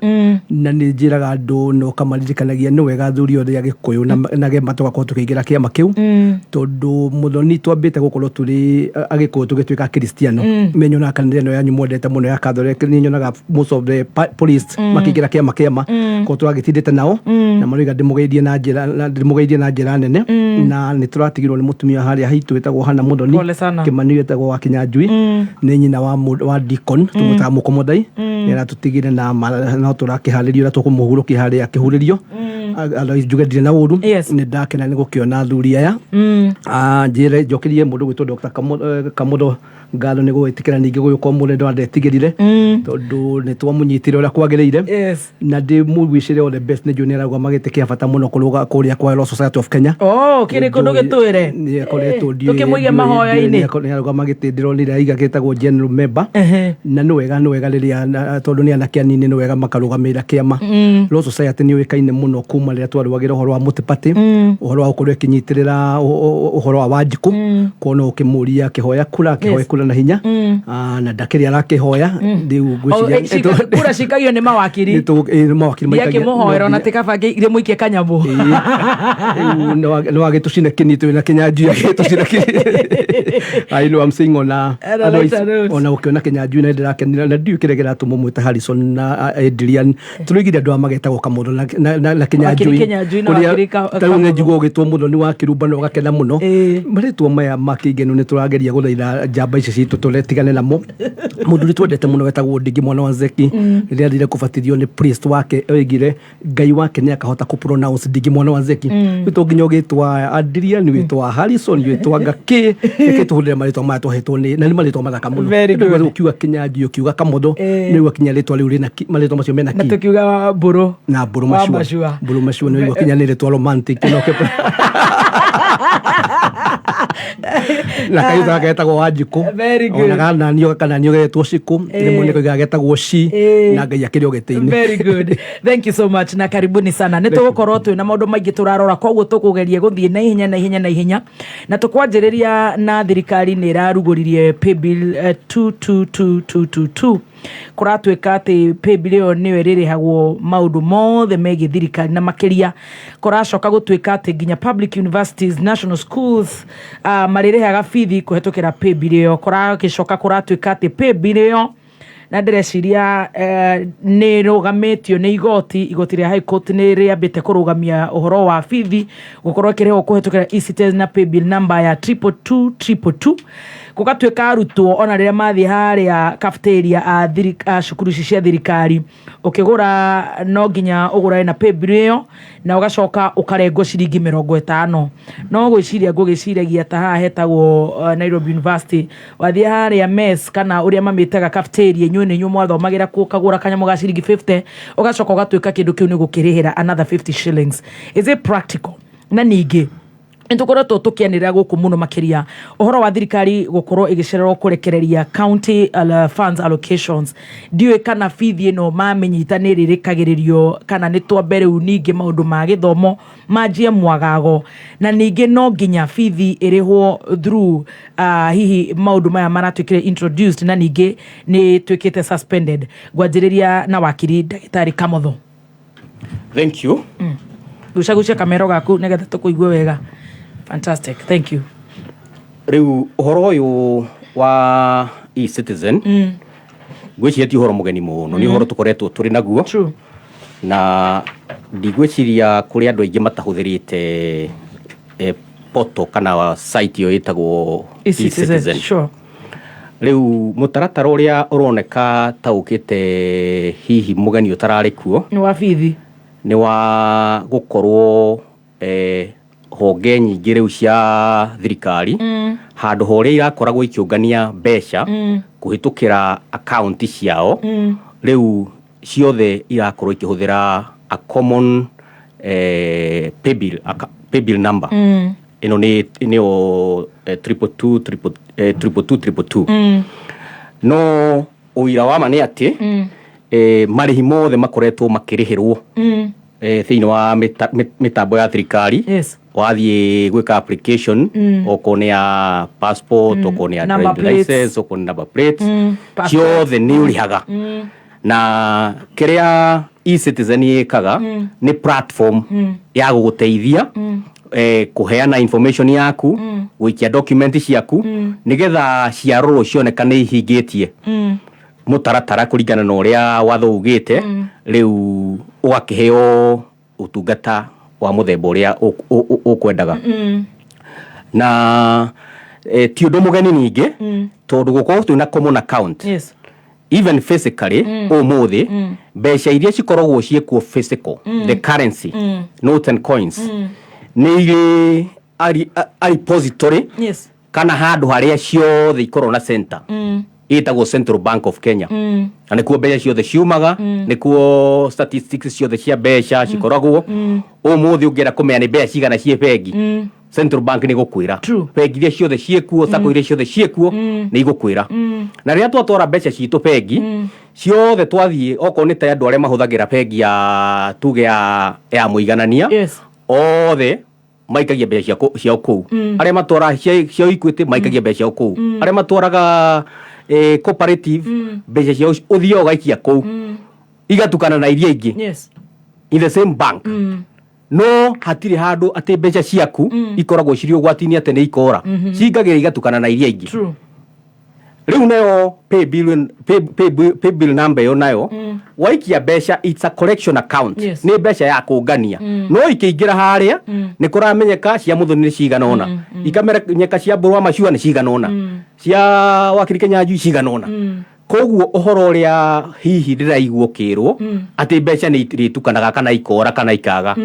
na nĩ njĩraga andũ no kamaririkanagia nĩ wega athuri othe a Gĩkũyũ na Gema tũgakorwo tũkĩingĩra kĩama kĩu tondũ mũthoni twambĩte gũkorwo tũrĩ Agĩkũyũ tũgĩtuĩka Akristiano menyonaga kanitha ĩno yanyu mwendete mũno ya Catholic nĩ nyonaga most of the police makĩingĩra kĩama kĩama koguo tũragĩtindĩte nao na maroiga ndĩmũgeithie na njĩra nene na nĩ tũratigirwo nĩ mũtumia harĩa haitũ wĩtagwo Hannah Mũthoni Kĩmani wĩtagwo wa Kinyanjui nĩ nyina wa Deacon tũmwĩtaga Mũkomothai nĩ aratũtigire na no tũrakĩharĩrio ũrĩa tũkũmũhurũkia harĩa akĩhurĩrio Otherwise njuge ndirĩ na ũru. Nĩ ndakena nĩ gũkĩona athuri aya. Njĩre njokerie mũndũ gwĩtwo Dr. Kamotho ngatho nĩ gwĩtĩkĩra ningĩ gũgĩũka ũmũthĩ ndwandetigĩrire, tondũ nĩ twamũnyitire ũrĩa kwagĩrĩire. Na ndĩmũwicĩre all the best, nĩ njũĩ nĩ ararũgama gĩtĩ kĩa bata mũno kũrũga kũrĩa kwa Law Society of Kenya. Oh, kĩrĩkũ? Ndũgĩtwĩre. Nĩ akoretwo Tũkĩmũige mahoya-inĩ. Nĩ arũgama gĩtĩ ndĩronire aiga gĩtagwo general member. Na nĩ wega rĩrĩa tondũ nĩ anake anini, nĩ wega makarũgamĩrĩra kĩama. Law Society nĩ yũĩkaine mũno kuma rĩrĩa twarũagĩra ũhoro wa multi-party, ũhoro wa gũkorwo ĩkĩnyitĩrĩra ũhoro wa Wanjikũ, kuona ũkĩmũria akĩhoya kura, akĩhoya kura na hinya. Na ndakĩrĩ arakĩhoya rĩu. Oh, Ngwĩciria kura cikagio nĩ mawakiri. Mawakiri maikagia- Ndiakĩmũhoera ona ti kaba rĩmũikie kanyamũ. Rĩu nĩ wagĩtũcina kĩni twĩ na Kĩnyanjui agĩtũcina kĩni. I know I'm saying ona And I otherwise, like that. ona ũkĩona Kĩnyanjui na ndĩrakenire na ndiũĩ kĩrĩa kĩratũma mwĩte Harrison na Adrian, tũrĩgire andũ aya magetagwo Kamũtho na Kĩnyanjui. Kĩnyanjui na Kũrĩa wakiri ta rĩu Kamũtho. nĩ njigua ũgĩtwo mũno nĩ wakĩrumba na ũgakena mũno. Marĩtwa maya ma kĩngeno nĩ tũrageria gũthaitha njamba ici citũ tũretigane namo. Mũndũ ũrĩa twendete mũno wetagwo Ndingi mwana wa Nzeki, rĩrĩa athire kũbatithio nĩ priest wake, oigire Ngai wake nĩ akahota kũ pronounce Ndingi mwana wa Nzeki. Rĩu to nginya ũgĩtwa Adrian, wĩtwa Harrison, wĩtwa Ngakĩ, reke tũhũthĩre marĩtwa maya twahetwo nĩ na nĩ marĩtwa mathaka mũno. Very good. Rĩu ũkiuga Kĩnyanjui, ũkiuga Kamotho, nĩ ũigua kinya rĩtwa rĩu rĩna marĩtwa macio mena Na ki. Tũkiuga mbũrũ Na mbũrũ wa macua. Macua. Mbũrũ macua nĩ ũigua kinya nĩ rĩtwa romantic no na kairĩtu gaka getagwo Wanjikũ. Very good. Ona gananio gakananio getwo Cikũ, rĩmwe nĩ koigaga getagwo Ci. Na Ngai akĩrĩ o gĩtĩ-inĩ. Very good, thank you so much na karibuni sana. Nĩ tũgũkorwo twĩ na maũndũ maingĩ tũrarora, koguo tũkũgeria gũthiĩ na ihenya na ihenya na ihenya, na tũkwanjĩrĩria na thirikari nĩ ĩrarugũririe paybill 222222. Kũratuĩka atĩ paybill ĩyo nĩyo ĩrĩrĩhagwo maũndũ mothe megiĩ thirikari, na makĩria kũracoka gũtuĩka atĩ nginya public universities, national schools marĩrĩhaga bithi kũhetũkĩra paybill ĩyo. Kũragĩcoka kũratuĩka atĩ paybill ĩyo na ndĩreciria nĩ rũgamĩtio nĩ igoti rĩa High Court nĩ rĩambĩte kũrũgamia ũhoro wa bithi gũkorwo ĩkĩrĩhwo kũhetũkĩra eCitizen na paybill number ya 222222. Gũgatuĩka arutwo ona rĩrĩa mathiĩ harĩa cafeteria a cukuru ici cia thirikari, ũkĩgũra no nginya ũgũrane na paybill ĩyo na ũgacoka ũkarengwo ciringi 50. No gwĩciria ngũgĩciragia ta haha hetagwo Nairobi University, wathiĩ harĩa mess kana ũrĩa mamĩtaga cafeteria, inyuĩ nĩ inyuĩ mwathomagĩra kuo, ũkagũra kanyamũ ga ciringi 50, ũgacoka ũgatuĩka kĩndũ kĩu nĩ gũkĩrĩhĩra another 50 shillings. Is it practical? Na ningĩ nĩ tũkoretwo tũkĩanĩrĩra gũkũ mũno makĩria ũhoro wa thirikari gũkorwo ĩgĩcererwo kũrekereria county funds allocations. Ndiũĩ kana bithi ĩno mamĩnyita nĩ ĩrĩrĩkagĩrĩrio kana nĩ twambe rĩu ningĩ maũndũ ma gĩthomo manjie mwagago, na ningĩ no nginya bithi ĩrĩhwo through hihi maũndũ maya maratuĩkire introduced na ningĩ nĩ tuĩkĩte suspended. Ngwanjĩrĩria na wakiri ndagĩtarĩ Kamotho. Thank you. Gucagucia kamero gaku nĩgetha tũkũigue wega. Fantastic, thank you. Rĩu ũhoro ũyũ wa eCitizen, ngwĩciria ti ũhoro mũgeni mũno, nĩ ũhoro tũkoretwo tũrĩ naguo. Na ndigwĩciria kũrĩ andũ aingĩ matahũthĩrĩte portal kana site ĩyo ĩtagwo eCitizen. eCitizen. Rĩu mũtaratara ũrĩa ũroneka ta ũkĩte hihi mũgeni ũtararĩ kuo Nĩ wa bithi. Nĩ wa gũkorwo honge nyingĩ rĩu cia thirikari, handũ ha ũrĩa irakoragwo ikĩũngania mbeca kũhĩtũkĩra akaunti ciao, rĩu ciothe irakorwo ikĩhũthĩra a common paybill number. Ĩno nĩ nĩyo 222 triple 222 222. No ũira wa ma nĩ atĩ marĩhi mothe makoretwo makĩrĩhĩrwo thĩinĩ wa mĩtambo ya thirikari. Wathiĩ gwĩka application, okorwo nĩ ya passport, okorwo nĩ ya Number driving plates. license, okorwo nĩ number plates, Passport. ciothe nĩ ũrĩhaga. Na kĩrĩa eCitizen ĩkaga nĩ platform ya gũgũteithia kũheana information yaku, gũikia document ciaku, nĩgetha ciarorwo cioneka nĩ ihingĩtie mũtaratara kũringana na ũrĩa watho ugĩte, rĩu ũgakĩheo ũtungata wa mũthemba ũrĩa ũkwendaga. Na ti ũndũ mũgeni ningĩ, tondũ gũkorwo twĩna common account. Even physically, ũmũthĩ mbeca iria cikoragwo ciĩkuo physical, the currency, notes and coins, nĩ irĩ a repository kana handũ harĩa ciothe ikoragwo na center ĩtagwo Central Bank of Kenya, na nĩkuo mbeca ciothe ciumaga, nĩkuo statistics ciothe cia mbeca cikoragwo. Ũmũthĩ ũngĩenda kũmenya nĩ mbeca cigana ciĩ bengi, Central Bank nĩ gũkwĩra. Bengi iria ciothe ciĩkuo, sacco iria ciothe ciĩkuo, nĩ igũkwĩra. Na rĩrĩa twatwara mbeca citũ bengi ciothe, twathiĩ, okorwo nĩ ta andũ arĩa mahũthagĩra bengi ya tuge ya mũiganania, othe maikagia mbeca ciao kũu. Arĩa matwaraga ciao Equity maikagia mbeca ciao kũu. Arĩa matwaraga Cooperative, mbeca ciao ũthiaga ũgaikia kũu, igatukana na iria ingĩ in the same bank. No hatirĩ handũ atĩ mbeca ciaku ikoragwo cirĩ ũgwati-inĩ atĩ nĩ ikora. Cingagĩra igatukana na iria ingĩ. Rĩu nayo pay bill number ĩyo nayo, waikia mbeca, it's a collection account. Nĩ mbeca ya kũngania, no ikĩingĩra harĩa nĩ kũramenyeka cia Mũthoni nĩ cigana ũna, ikamenyeka cia Mbũrũ wa Macua nĩ cigana ũna, cia Wakiri Kenyanjui cigana ũna. Koguo ũhoro ũrĩa hihi ndĩraigua ũkĩrwo atĩ mbeca nĩ irĩtukanaga kana ikora kana ikaga,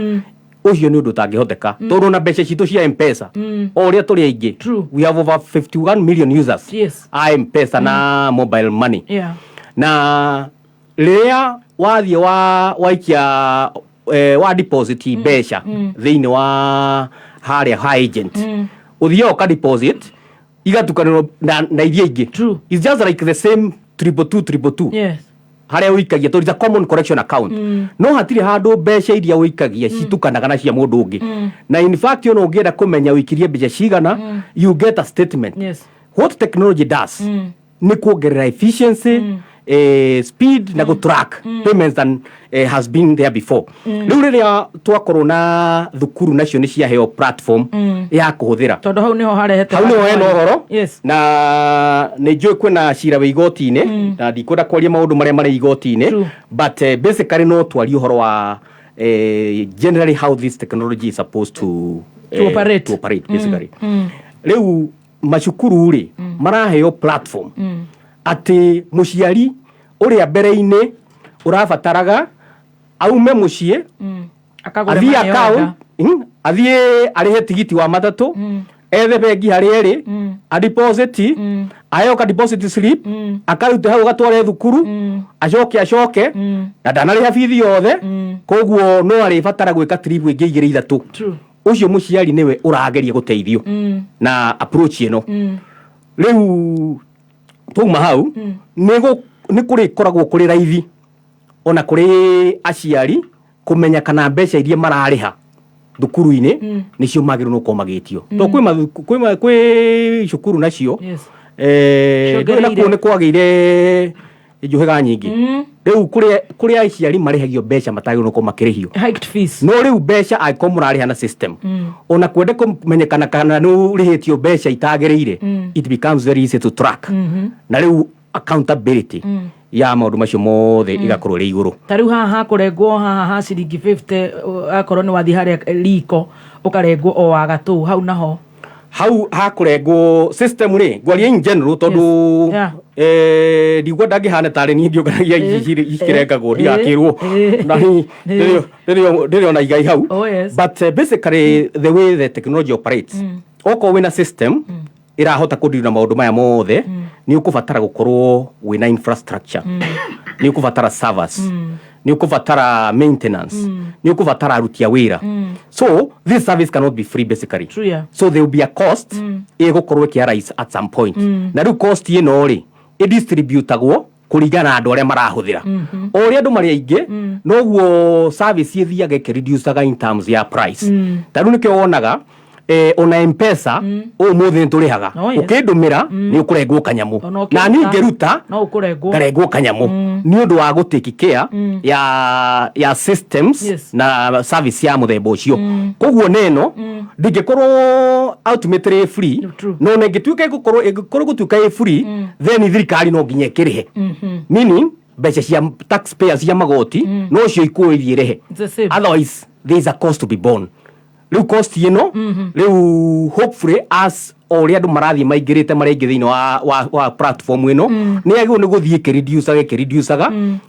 ũcio nĩ ũndũ ũtangĩhoteka, tondũ na mbeca citũ cia M-Pesa, o ũrĩa tũrĩ aingĩ, we have over 51 million users a M-Pesa na mobile money. Na rĩrĩa wathiĩ wa waikia wa deposit mbeca thĩinĩ wa harĩa ha agent, ũthiaga ũka deposit igatukanĩrwo na iria ingĩ. It's just like the same 222 222 harĩa ũikagia, tondũ it's a common collection account. No hatirĩ handũ mbeca iria ũikagia citukanaga na cia mũndũ ũngĩ. Na in fact, ona ũngĩenda kũmenya ũikirie mbeca cigana, you get a statement. What technology does nĩ kuongerera efficiency, speed na gũtrack payments than has been there before. Rĩu rĩrĩa twakorwo na thukuru nacio nĩ ciaheo platform ya kũhũthĩra, Tondũ hau nĩho harehete hau nĩho hena ũhoro. Na nĩ njũĩ kwĩna cira wĩ igoti-inĩ, na ndikwenda kwaria maũndũ marĩa marĩ igoti-inĩ, but basically no twarie ũhoro wa generally how this technology is supposed to To operate. To operate basically. Rĩu macukuru rĩ maraheo platform atĩ mũciari ũrĩa mbere-inĩ ũrabataraga aume mũciĩ, Akagũre athiĩ money account, order. Athiĩ arĩhe tigiti wa matatũ, ethe bengi harĩa ĩrĩ, adeposit, aheo ka deposit slip, akarute hau gatware thukuru, acoke acoke na ndanarĩha bithi yothe, koguo no arĩbatara gwĩka trip ĩngĩ igĩrĩ ithatũ. Ũcio mũciari nĩwe ũrageria gũteithio na approach ĩno. Rĩu twauma hau, nĩ kũrĩkoragwo kũrĩ raithi ona kũrĩ aciari kũmenya kana mbeca iria mararĩha thukuru-inĩ nĩcio magĩrĩirwo gũkorwo magĩtio, tondũ kwĩ cukuru nacio ndũĩ nakuo Ciongereire. Nĩ kwagĩire njũhĩga nyingĩ. Rĩu kũrĩ aciari marĩhagio mbeca matagĩrĩirwo gũkorwo makĩrĩhio. Hiked fees. No rĩu mbeca angĩkorwo mũrarĩha na system, ona kwende kũmenyekana kana nĩ ũrĩhĩtio mbeca itagĩrĩire, it becomes very easy to track. Na rĩu accountability ya maũndũ macio mothe ĩgakorwo ĩrĩ igũrũ. Ta rĩu haha hakũrengwo haha ha ciringi 50, akorwo nĩ wathiĩ harĩa riko ũkarengwo o wa gatũ hau naho. Hau hakũrengwo system rĩ, ngwaria in general tondũ ndikwenda ngĩhane tarĩ niĩ ndiũnganagia ici ikĩrengagwo, ndigakĩrwo na ndĩrĩ ona igai hau. Oh, yes. But basically the way the technology operates, okorwo wĩna system ĩrahota kũdeal na maũndũ maya mothe, nĩ ũkũbatara gũkorwo wĩna infrastructure, nĩ ũkũbatara servers, nĩ ũkũbatara maintenance, nĩ ũkũbatara aruti a wĩra. So this service cannot be free basically. True, yeah. So there will be a cost ĩgũkorwo ĩkĩ at some point. Na rĩu cost ĩno rĩ ĩdistributagwo kũringana na andũ arĩa marahũthĩra. O ũrĩa andũ marĩ aingĩ, noguo service ĩthiaga ĩkĩreducaga in terms ya price. Ta rĩu nĩkĩo wonaga ona M-Pesa ũmũthĩ nĩ tũrĩhaga. Oh, yes. Ũkĩndũmĩra nĩ ũkũrengwo kanyamũ, Ona na niĩ ũkĩruta, ngĩruta no ũkũrengwo. Ngarengwo kanyamũ nĩ ũndũ wa gũtake care ya systems na service ya mũthemba ũcio. Koguo neno ndingĩkorwo ultimately free, no na ĩngĩtuĩka ĩngĩkorwo ĩgũtuĩka ĩ free, then thirikari no nginya ĩkĩrĩhe, meaning mbeca cia taxpayers cia magoti no cio ikuo ithiĩ ĩrĩhe. It's the same. Otherwise there is a cost to be borne. Rĩu cost ĩno rĩu hopefully as O ũrĩa andũ marathiĩ maingĩrĩte marĩ aingĩ thĩinĩ wa platform ĩno, nĩ yagĩrĩirwo nĩ gũthiĩ ĩkĩreducaga ĩkĩreducaga,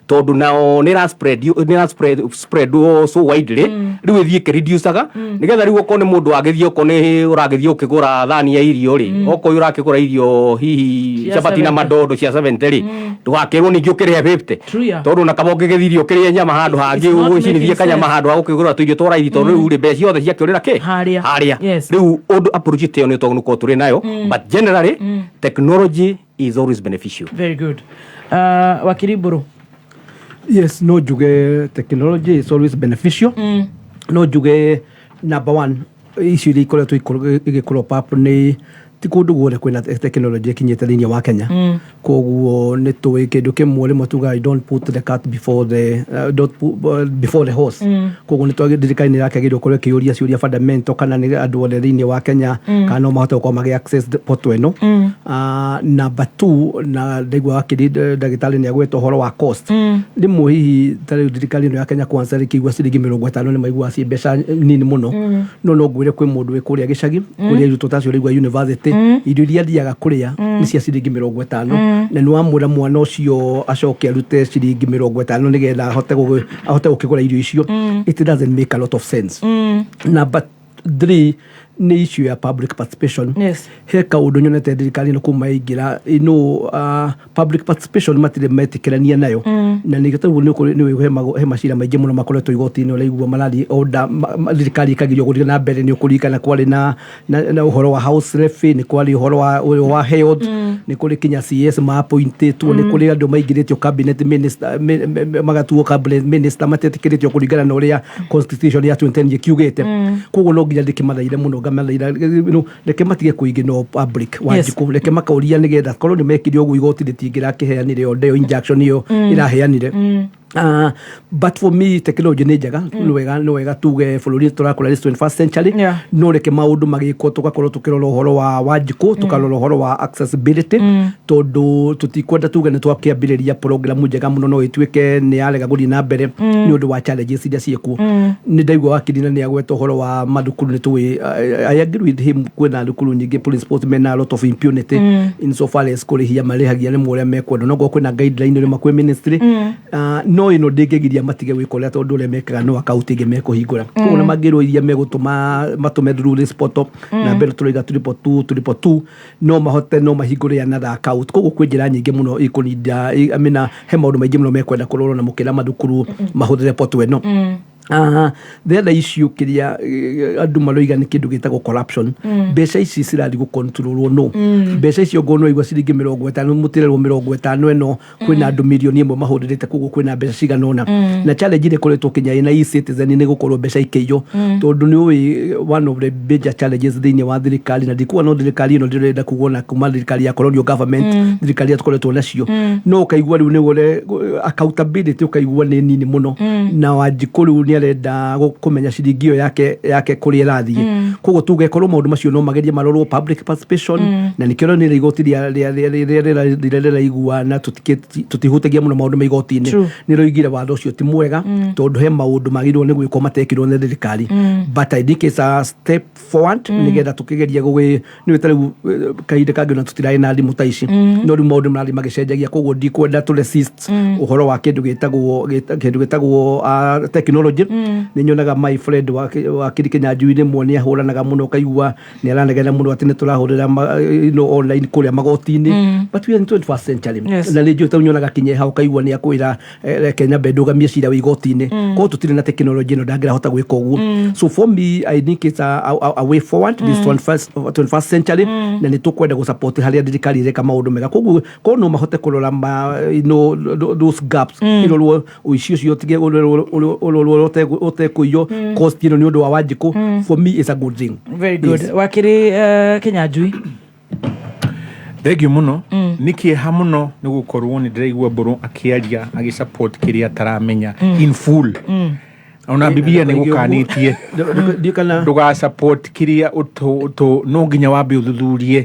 tondũ nao nĩ ĩra spread, nĩ ĩra spread so widely. Rĩu ĩthiĩ ĩkĩreducaga nĩgetha rĩu okorwo nĩ mũndũ agĩthiĩ, okorwo nĩ ũragĩthiĩ ũkĩgũra thani ya irio rĩ, okorwo ũrakĩgũra irio hihi cia chapati na 70. Madondo cia 70 rĩ, ndũgakĩrwo ningĩ ũkĩrĩhe 50. True, yeah. Tondũ na kaba ũngĩgĩthiĩ irio ũkĩrĩe nyama handũ hangĩ, not ũgũcinithie making kanyama sense. Handũ ha gũkĩgũra tũirio twa raithi, tondũ rĩu rĩ, mbeca ciothe ciakĩũrĩra kĩ? Harĩa. Harĩa. Rĩu ũndũ approach ĩyo nĩ tondũ nĩkorwo tũrĩ nayo, but generally technology is always beneficial. Very good. Wakiri Mburu. Yes, no njuge technology is always beneficial. No njuge number one, icio iria ikoretwo igĩcrop up nĩ ti kũndũ guothe kwĩna technology ĩkinyĩte thĩinĩ wa Kenya. Koguo nĩ tũĩ kĩndũ kĩmwe, rĩmwe tugaga don't put the cart before the don't put, before the horse. Koguo nĩ twagĩ thirikari nĩ ĩrakĩagĩrĩirwo gũkorwo ĩkĩũria ciũria fundamental kana nĩ andũ othe thĩinĩ wa Kenya kana no mahote gũkorwo magĩ access the portal ĩno. Number two, na ndaigua wakiri ndagĩtarĩ nĩ agweta ũhoro wa cost. Rĩmwe hihi ta rĩu thirikari ĩno ya Kenya Kwanza rĩkĩigua ciringi 50 nĩ maiguaga ciĩ mbeca nini mũno, no ngwĩre kwĩ mũndũ wĩ kũrĩa gĩcagi, kũrĩa arutwo ta acio ũraigua university, irio iria athiaga kũrĩa nĩ cia ciringi 50, na nĩ wamwĩra mwana ũcio acoke arute ciringi 50 nĩgetha ahote gũkĩgũra irio icio, it doesn't make a lot of sense. Number three nĩ issue ya public participation. He kaũndũ nyonete thirikari ĩno kuma yaingĩra ino, public participation matirĩ metĩkĩrania nayo. Na nĩkĩo tarĩu nĩ he macira maingĩ mũno makoretwo igoti-inĩ, ũraigua marathiĩ order thirikari ĩkagirio gũthiĩ na mbere. Nĩ ũkũririkana kwarĩ na ũhoro wa house levy, nĩ kwarĩ ũhoro wa health, nĩ kũrĩ kinya CS maappointĩtwo, nĩ kũrĩ andũ maingĩrĩtio cabinet minister, magatuo cabinet minister matetĩkĩrĩtio kũringana na ũrĩa constitution ya 2010 ĩkiugĩte. Koguo no nginya ndĩkĩmathaire mũno, ngamathaira reke matige kũignore public. Wanjikũ, reke makauria nĩgetha korwo nĩ mekire ũguo igoti rĩtingĩrakĩheanire order ĩyo, injunction ĩyo ĩraheanire. But for me technology nĩ njega. Nĩ wega tuge bũrũri tũrakũra this 21st century. No reke maũndũ magĩkwo tũgakorwo tũkĩrora ũhoro wa Wanjikũ, tũkarora ũhoro wa accessibility, tondũ tũtikwenda tuge nĩ twakĩambĩrĩria program njega mũno no ĩtuĩke nĩ yarega gũthiĩ na mbere nĩ ũndũ wa challenges iria ciĩkuo. Nĩ ndaigua wakiri na nĩ agweta ũhoro wa mathukuru, nĩ tũĩ, I agree with him, kwĩna thukuru nyingĩ principals mena a lot of impunity insofar as kũrĩhia marĩhagia rĩmwe ũrĩa mekwenda, no kwĩna guideline rĩmwe kwĩ ministry. No ĩno ndĩngĩgiria matige gwĩka ũrĩa, tondũ ũrĩa mekaga no account ĩngĩ mekũhingũra. Koguo na mangĩrwo iria megũtũma matũme through this portal na mbere tũraiga 222 222, no mahote no mahingũre another account. Koguo kwĩ njĩra nyingĩ mũno ikũninda, I mean, he maũndũ maingĩ mũno mekwenda kũrorwo na mũkĩra mathukuru mahũthĩre portal ĩno. The other issue kĩrĩa andũ maroiga nĩ kĩndũ gĩtagwo corruption. Mbeca ici cirathiĩ gũcontrolwo no mbeca icio ngorwo igua ciringi 50, mũtirerwo 50 ĩno kwĩna andũ 1 million mahũthĩrĩte, koguo kwĩna mbeca cigana ũna. Na challenge ĩrĩa ĩkoretwo Kenya ĩna e-Citizen nĩ gũkorwo mbeca ikĩiywo, tondũ nĩ ũĩ one of the major challenges thĩinĩ wa thirikari, na ndikuga no thirikari ĩno ndĩrenda kuga ona kuma thirikari ya colonial government, thirikari iria tũkoretwo nacio, no ũkaigua rĩu nĩ ũrĩa accountability ũkaigua nĩ nini mũno. Na Wanjikũ rĩu nĩ arenda kũmenya ciringi ĩyo yake kũrĩa ĩrathiĩ. Koguo tuge korwo maũndũ macio no magerie marorwo public participation, na nĩkĩo rĩu nĩ igoti rĩrĩa rĩraigua na tũtihutagia mũno maũndũ ma igoti-inĩ. Nĩ rĩoigire watho ũcio ti mwega, tondũ he maũndũ magĩrĩirwo nĩ gwĩkwo matekirwo nĩ thirikari. But I think it's a step forward nĩgetha tũkĩgeria gũgĩ nĩ ta rĩu kahinda kangĩ ona tũtirarĩ na thimũ ta ici, no rĩu maũndũ marathiĩ magĩcenjagia. Koguo ndikwenda tũ resist ũhoro wa kĩndũ gĩtagwo technology. Nĩ nyonaga my friend wakiri Kĩnyanjui rĩmwe nĩ ahũranaga mũno, ũkaigua nĩ aranegena mũno atĩ nĩ tũrahũrĩra online kũrĩa magoti-inĩ, but we are in 21st century. Na nĩ njũĩ ta nyonaga kinyeha ũkaigua nĩ akwĩra reke nyambe ndũgamie cira wĩ igoti-inĩ, koguo tũtirĩ na technology ĩno ndangĩrahota gwĩka ũguo. So for me I think it's a way forward, this 21st century, na nĩ tũkwenda gũ support harĩa thirikari ĩreka maũndũ mega. Koguo korwo no mahote kũrora those gaps, ĩrorwo ũici ũcio ũtige ũrorwo ũtekũiywo cost ĩno nĩ ũndũ wa Wanjikũ, for me it's a good thing. Very good. Yes. Wakiri Kĩnyanjui. Thengiũ mũno. Nĩ kĩeha mũno nĩ gũkorwo nĩ ndĩraigua Mbũrũ akĩaria agĩsupport kĩrĩa ataramenya in full. Ona Biblia nä gå kanä Ndiũ kana Ndũga support kiria ũtũ no nginya wambe ũthuthurie.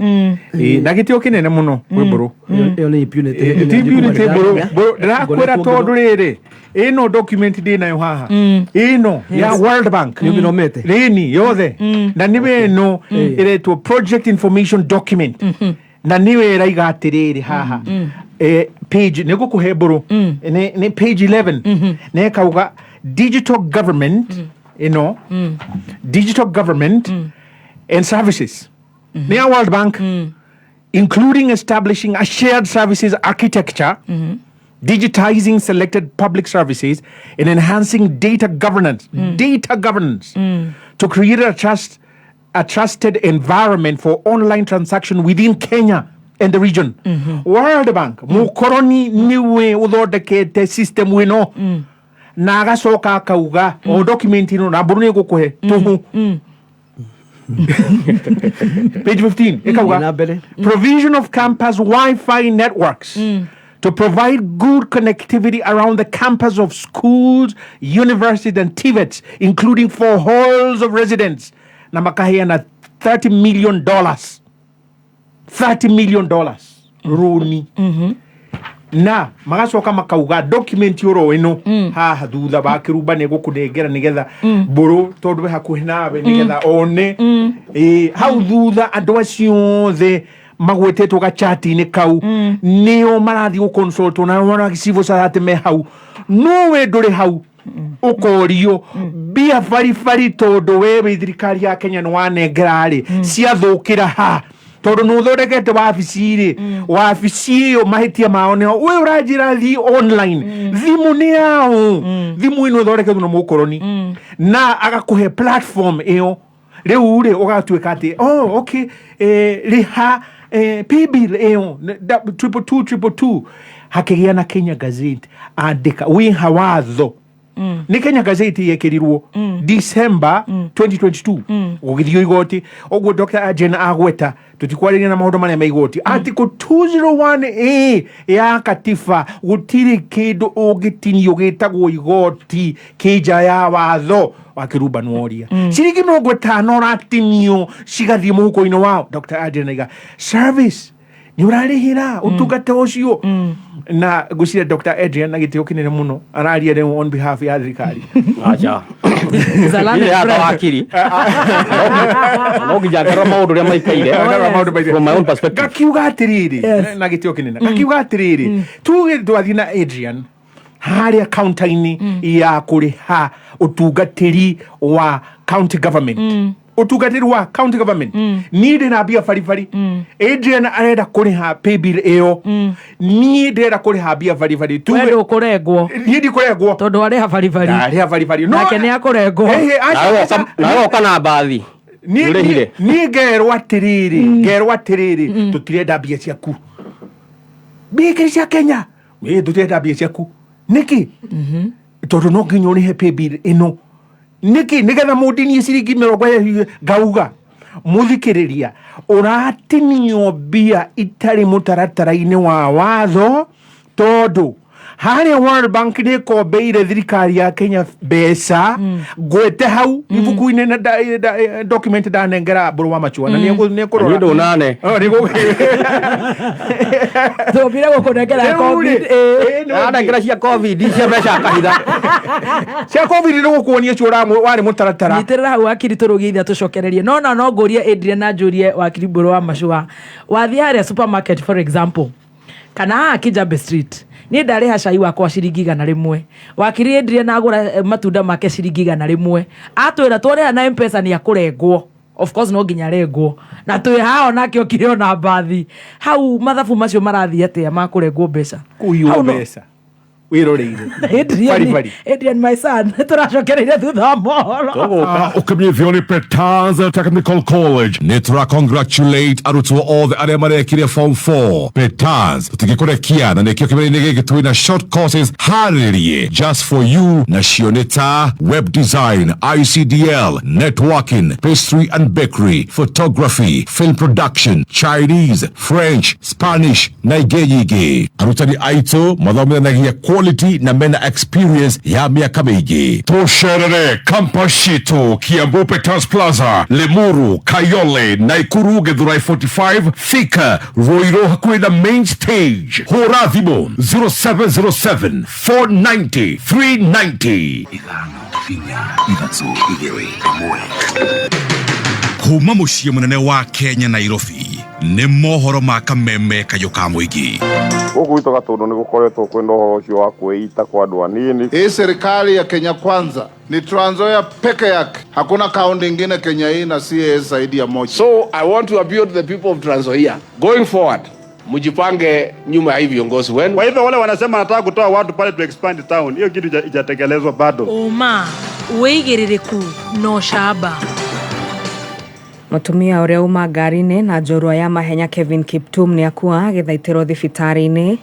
Ĩ, na gĩtĩo kĩnene mũno kwĩ Mbũrũ. Ĩyo nĩ impunity. Ti impunity, Mbũrũ. Mbũrũ, ndĩrakwĩra tondũ rĩrĩ, ĩno document ndĩ nayo haha, ĩno ya World Bank. Nĩ ũmĩthomete? Rĩni yothe, na nĩwe ĩno ĩretwo project information document, na nĩwe ĩraiga atĩrĩrĩ haha, page nĩ ngũkũhe, Mbũrũ, nĩ page 11, na ĩkauga digital government, ĩno digital government and services nĩ ya World Bank, including establishing a shared services architecture, digitizing selected public services, and enhancing data governance to create a trusted environment for online transaction within Kenya and the region. World Bank, mukoroni niwe uthondekete system ĩno, na agacoka akauga o document ĩno, na Mbũrũ nĩ ngũkũhe tũhũ, page 15 ĩkauga Na mbere. Provision of campus Wi-Fi networks to provide good connectivity around the campus of schools, universities, and TVETs, including for halls of residence. Na makaheana $30 million. $30 million. Runi. Na magacoka makauga document oro ĩno haha thutha wa kĩrumba nĩ gũkũnengera nĩgetha Mbũrũ, tondũ we hakuhĩ nawe, nĩgetha one. Ĩ, hau thutha andũ acio othe magwetetwo gachati-inĩ kau nĩo marathiĩ gũconsultwo na mara civil servant me hau, no we ndũrĩ hau, ũkorio mbia baribari, tondũ we wĩ thirikari ya Kenya nĩ wanengera rĩ, ciathũkĩra ha, tondũ nĩ ũthondekete wabici rĩ, wabici ĩyo mahĩtia mao nĩho we ũranjĩra thiĩ online, thimũ nĩ yao, thimũ ĩno ĩthondeketwo na mũkoroni na agakũhe platform ĩyo. Rĩu rĩ, ũgatuĩka atĩ, oh, okay, rĩha paybill ĩyo 222 222, hakĩgĩa na Kenya Gazette andĩka wĩha watho. Nĩ Kenya Gazette yekĩrirwo December 2022, gũgĩthio igoti ũguo Dr. Ajen agweta, tũtikwarĩria na maũndũ marĩa me igoti. Article 201A ya katiba, gũtirĩ kĩndũ ũngĩtinio gĩtagwo igoti kĩnja ya watho wa kĩrumba. Nworia ciringi 50 ũratinio cigathiĩ mũhuko-inĩ wao. Dr. Ajen aiga service nĩ ũrarĩhĩra ũtungata ũcio, na ngwĩciria Dr. Adrian na gĩtĩo kĩnene mũno araria rĩu on behalf ya thirikari. Acha. Zalane Ile hata Fred. wakiri no nginya ngarora maũndũ ũrĩa maikaire Ngarora maũndũ maikaire. from my own perspective. Ngakiuga atĩrĩrĩ na gĩtĩo kĩnene, ngakiuga atĩrĩrĩ, tuge twathiĩ na Adrian harĩa kaunta-inĩ ya kũrĩha ũtungatĩri wa county government, ũtungatĩri wa county government, niĩ ndĩna mbia baribari, Adrian arenda kũrĩha paybill ĩyo, niĩ ndĩrenda kũrĩha mbia baribari. We Tuge ndũkũrengwo? Niĩ ndikũrengwo. Tondũ arĩha baribari. Ndarĩha baribari. Nake nĩ akũrengwo. Ehe, aca, aca. Nawe woka na mbathi. Ũrĩhire. Niĩ ngerwo atĩrĩrĩ, tũtirenda mbia ciaku, mbia ikĩrĩ cia Kenya. Ĩ, tũtirenda mbia ciaku nĩkĩ? Tondũ no nginya ũrĩhe paybill ĩno nĩkĩ? Nĩgetha mũndinie ciringi 20. Ngauga mũthikĩrĩria, ũratinio mbia itarĩ mũtaratara-inĩ wa watho, tondũ harĩa World Bank nĩ ĩkombeire thirikari ya Kenya mbeca ngwete hau ibuku-inĩ na document ndanengera Mbũrũ wa Machua na nĩ ekũrora. Niĩ ndũnane. Oh, Tũmbire gũkũnengera Rĩu rĩ, COVID, ĩ. ĩ, nĩ Ndanengera cia COVID, cia mbeca akahitha. Cia COVID nĩ gũkuonia ũcio warĩ mũtaratara. Nyitĩrĩra hau, wakiri, tũrũgie tũcokererie, no ngũrie Adrian na njũrie wakiri Mbũrũ wa Macua. Wathiĩ harĩa supermarket, for example, kana haha Kijabe Street, niĩ ndarĩha cai wakwa ciringi 100, wakiri Adrian agũra matunda make ciringi 100, atwĩra twarĩha na M-Pesa nĩ akũrengwo. Of course no nginya arengwo, na twĩ haha onake okire ona mbathi hau. Mathabu macio marathiĩ atĩa makũrengwo mbeca? Kũiywo Hau mbeca wĩroreire. Adrian, Baribari. Adrian, my son, tũracokereire thutha wa mohoro. Ũkĩmenyithio nĩ Petaz Technical College. Nĩ tũra congratulate arutwo othe arĩa marekire form 4 Petaz. Tũtingĩkũrekia, na nĩkĩo kĩmera-inĩ gĩkĩ twĩna short courses harĩrie just for you, nacio nĩ ta web design, ICDL, networking, pastry and bakery, photography, film production, Chinese, French, Spanish na ingĩ nyingĩ. Arutani aitũ mathomithanagia. quality na mena experience ya mĩaka mĩingĩ. Tũcerere campus citũ Kiambu Peters Plaza, Limuru, Kayole, Naikuru, Githurai 45, Thika, Ruiru hakuhĩ na main stage. Hũra thimũ 0707 490 390. Kuma muciĩ mũnene wa Kenya Nairobi nĩ mohoro ma kameme kayũ ka mũingĩ. Gũkũ gwitũ Gatũndũ nĩ gũkoretwo kwĩna ũhoro ũcio wa kwĩita kwa andũ anini. Hii serikali ya Kenya Kwanza ni Trans Nzoia peke yake, hakuna kaunti ingine Kenya hii na CAS zaidi ya moja. So I want to appeal to the people of Trans Nzoia going forward, mjipange nyuma ya hii viongozi wenu. Kwa hivyo wale wanasema nataka kutoa watu pale to expand town, hiyo kitu ijatekelezwa bado. Ũma, wĩigĩrĩrĩku na ũcamba. Mũtumia ũrĩa uma ngari-inĩ na njorua ya mahenya Kevin Kiptum nĩ akua agĩthaitĩrwo thibitarĩ-inĩ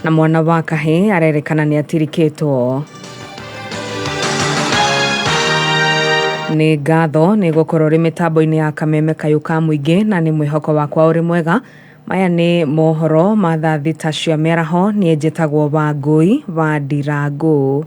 na mwana wa kahĩĩ arerĩkana nĩ atirikĩtwo. Nĩ ngatho nĩ gũkorwo ũrĩ mĩtambo-inĩ ya kameme kayũ ka mũingĩ na nĩ mwĩhoko wakwa ũrĩ mwega. Maya nĩ mohoro ma thaa thita cia mĩaraho. Niĩ njĩtagwo Wangũi wa Ndirangũ.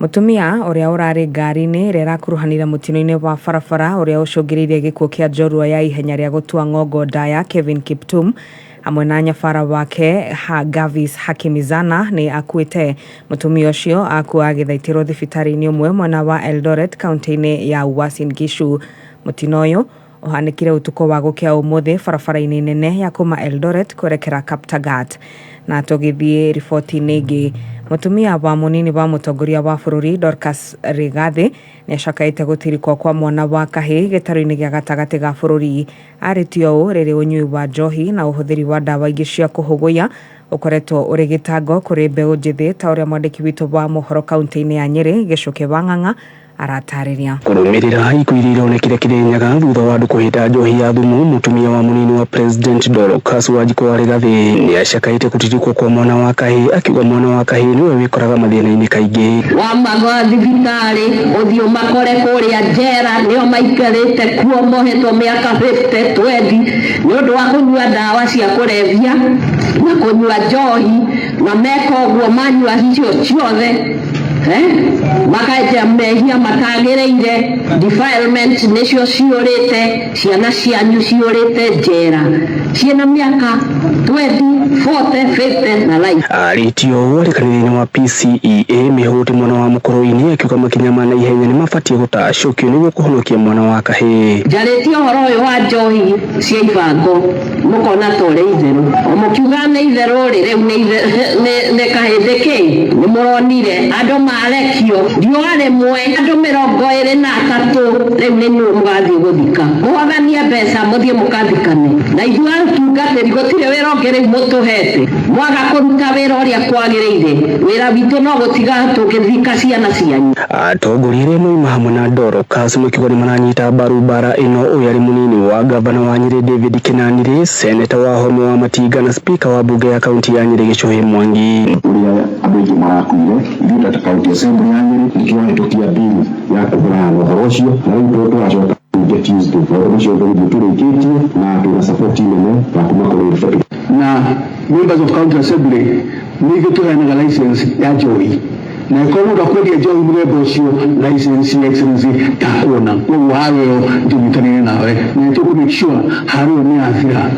Mũtumia ũrĩa ũrarĩ ngari-inĩ ĩrĩa ĩrakuruhanire mũtino-inĩ wa barabara ũrĩa ũcũngĩrĩirie gĩkuũ kĩa njorua ya ihenya rĩa gũtua ng'ongo ndaya Kevin Kiptum hamwe na nyabara wake Gavis Hakimizana nĩ akuĩte. Mũtumia ũcio akua agĩthaitĩrwo thibitarĩ-inĩ ũmwe mwena wa Eldoret kaunti-inĩ ya Uasin Gishu. Mũtino ũyũ ũhanĩkire ũtukũ wa gũkĩa ũmũthĩ barabara-inĩ nene ya kuma Eldoret kwerekera Kaptagat. Na tũgĩthiĩ riboti-inĩ ĩngĩ, mũtumia wa mũnini wa mũtongoria wa bũrũri Dorcas Rigathi nĩ acakaĩte gũtirikwo kwa mwana wa kahĩĩ gĩtarũ-inĩ gĩa gatagatĩ ga bũrũri. Arĩtie ũũ rĩrĩ ũnyui wa njohi na ũhũthĩri wa ndawa ingĩ cia kũhũgũya ũkoretwo ũrĩ gĩtango kũrĩ mbeũ njĩthĩ, ta ũrĩa mwandĩki witũ wa mohoro kaunti-inĩ ya Nyĩrĩ Gĩcũkĩ wa Ng'ang'a aratarĩria. Kũrũmĩrĩra ikuũ iria ironekire Kĩrĩnyaga thutha wa andũ kũhĩta njohi ya thumu, mũtumia wa mũnini wa President Dorcas Wanjikũ wa Rigathi nĩ acakaĩte gũtirikwo kwa mwana wa kahĩĩ, akiuga mwana wa kahĩĩ nĩwe wĩkoraga mathĩna-inĩ kaingĩ. Wamaga thibitarĩ ũthiĩ ũmakore kũrĩa njera nĩo maikarĩte kuo mohetwo mĩaka 50 20 nĩ ũndũ wa kũnyua ndawa cia kũrebia na kũnyua njohi, na meka ũguo manyua icio ciothe makaetia mehia matagĩrĩire. Defilement nĩcio ciũrĩte, ciana cianyu ciũrĩte njera ciĩna mĩaka 20, 40, 50 na life. Arĩtie ũũ arĩ kanitha-inĩ wa PCEA Mĩhũti mwena wa Mũkũrũ-inĩ, akiuga makinya ma naihenya nĩ mabatiĩ gũtacũkio nĩguo kũhonokia mwana wa kahĩĩ. Njarĩtie ũhoro ũyũ wa njohi cia ibango mũkona ta ũrĩ itherũ, o mũkiuga nĩ itherũ rĩ, rĩu nĩ kahĩndĩ kĩ nĩ mũronire andũ marekio riũa rĩmwe andũ 23 rĩu nĩ inyuĩ mũgathiĩ gũthika, mũhoganie mbeca mũthiĩ mũkathikane na ithuĩ atungatĩri gũtirĩ wĩra ũngĩ rĩu mũtũhete. Mwaga kũruta wĩra ũrĩa kwagĩrĩire, wĩra witũ no gũtiga tũgĩthika ciana cianyu. Atongoria arĩa moima hamwe na Dorcas makiuga nĩ maranyita mbaru mbara ĩno. Ũyũ arĩ mũnini wa gavana wa Nyĩrĩ David Kĩnanire, seneta wa Home wa Matinga na spika wa bunge ya kaunti ya Nyĩrĩ Gĩchũhĩ Mwangi. Ũrĩa andũ aingĩ marakuire, ithuĩ ta kaunti assembly ya Nyĩrĩ nĩtũrahĩtũkia bill ya kũhũrana na ũhoro ũcio, na rĩu tũracoka bunge Tuesday. Maũndũ macio tũgũthiĩ tũrĩkĩtie na twĩna support nene ya kuma kũrĩ na members of county assembly nĩ ithuĩ tũheanaga license ya njohi, na ĩkorwo mũndũ akwendia njohi mũthemba ũcio license ya excellency ndakuona. Koguo haro ĩyo tũnyitanĩre nawe na nĩ tũkũ make sure haro ĩyo nĩ yathira,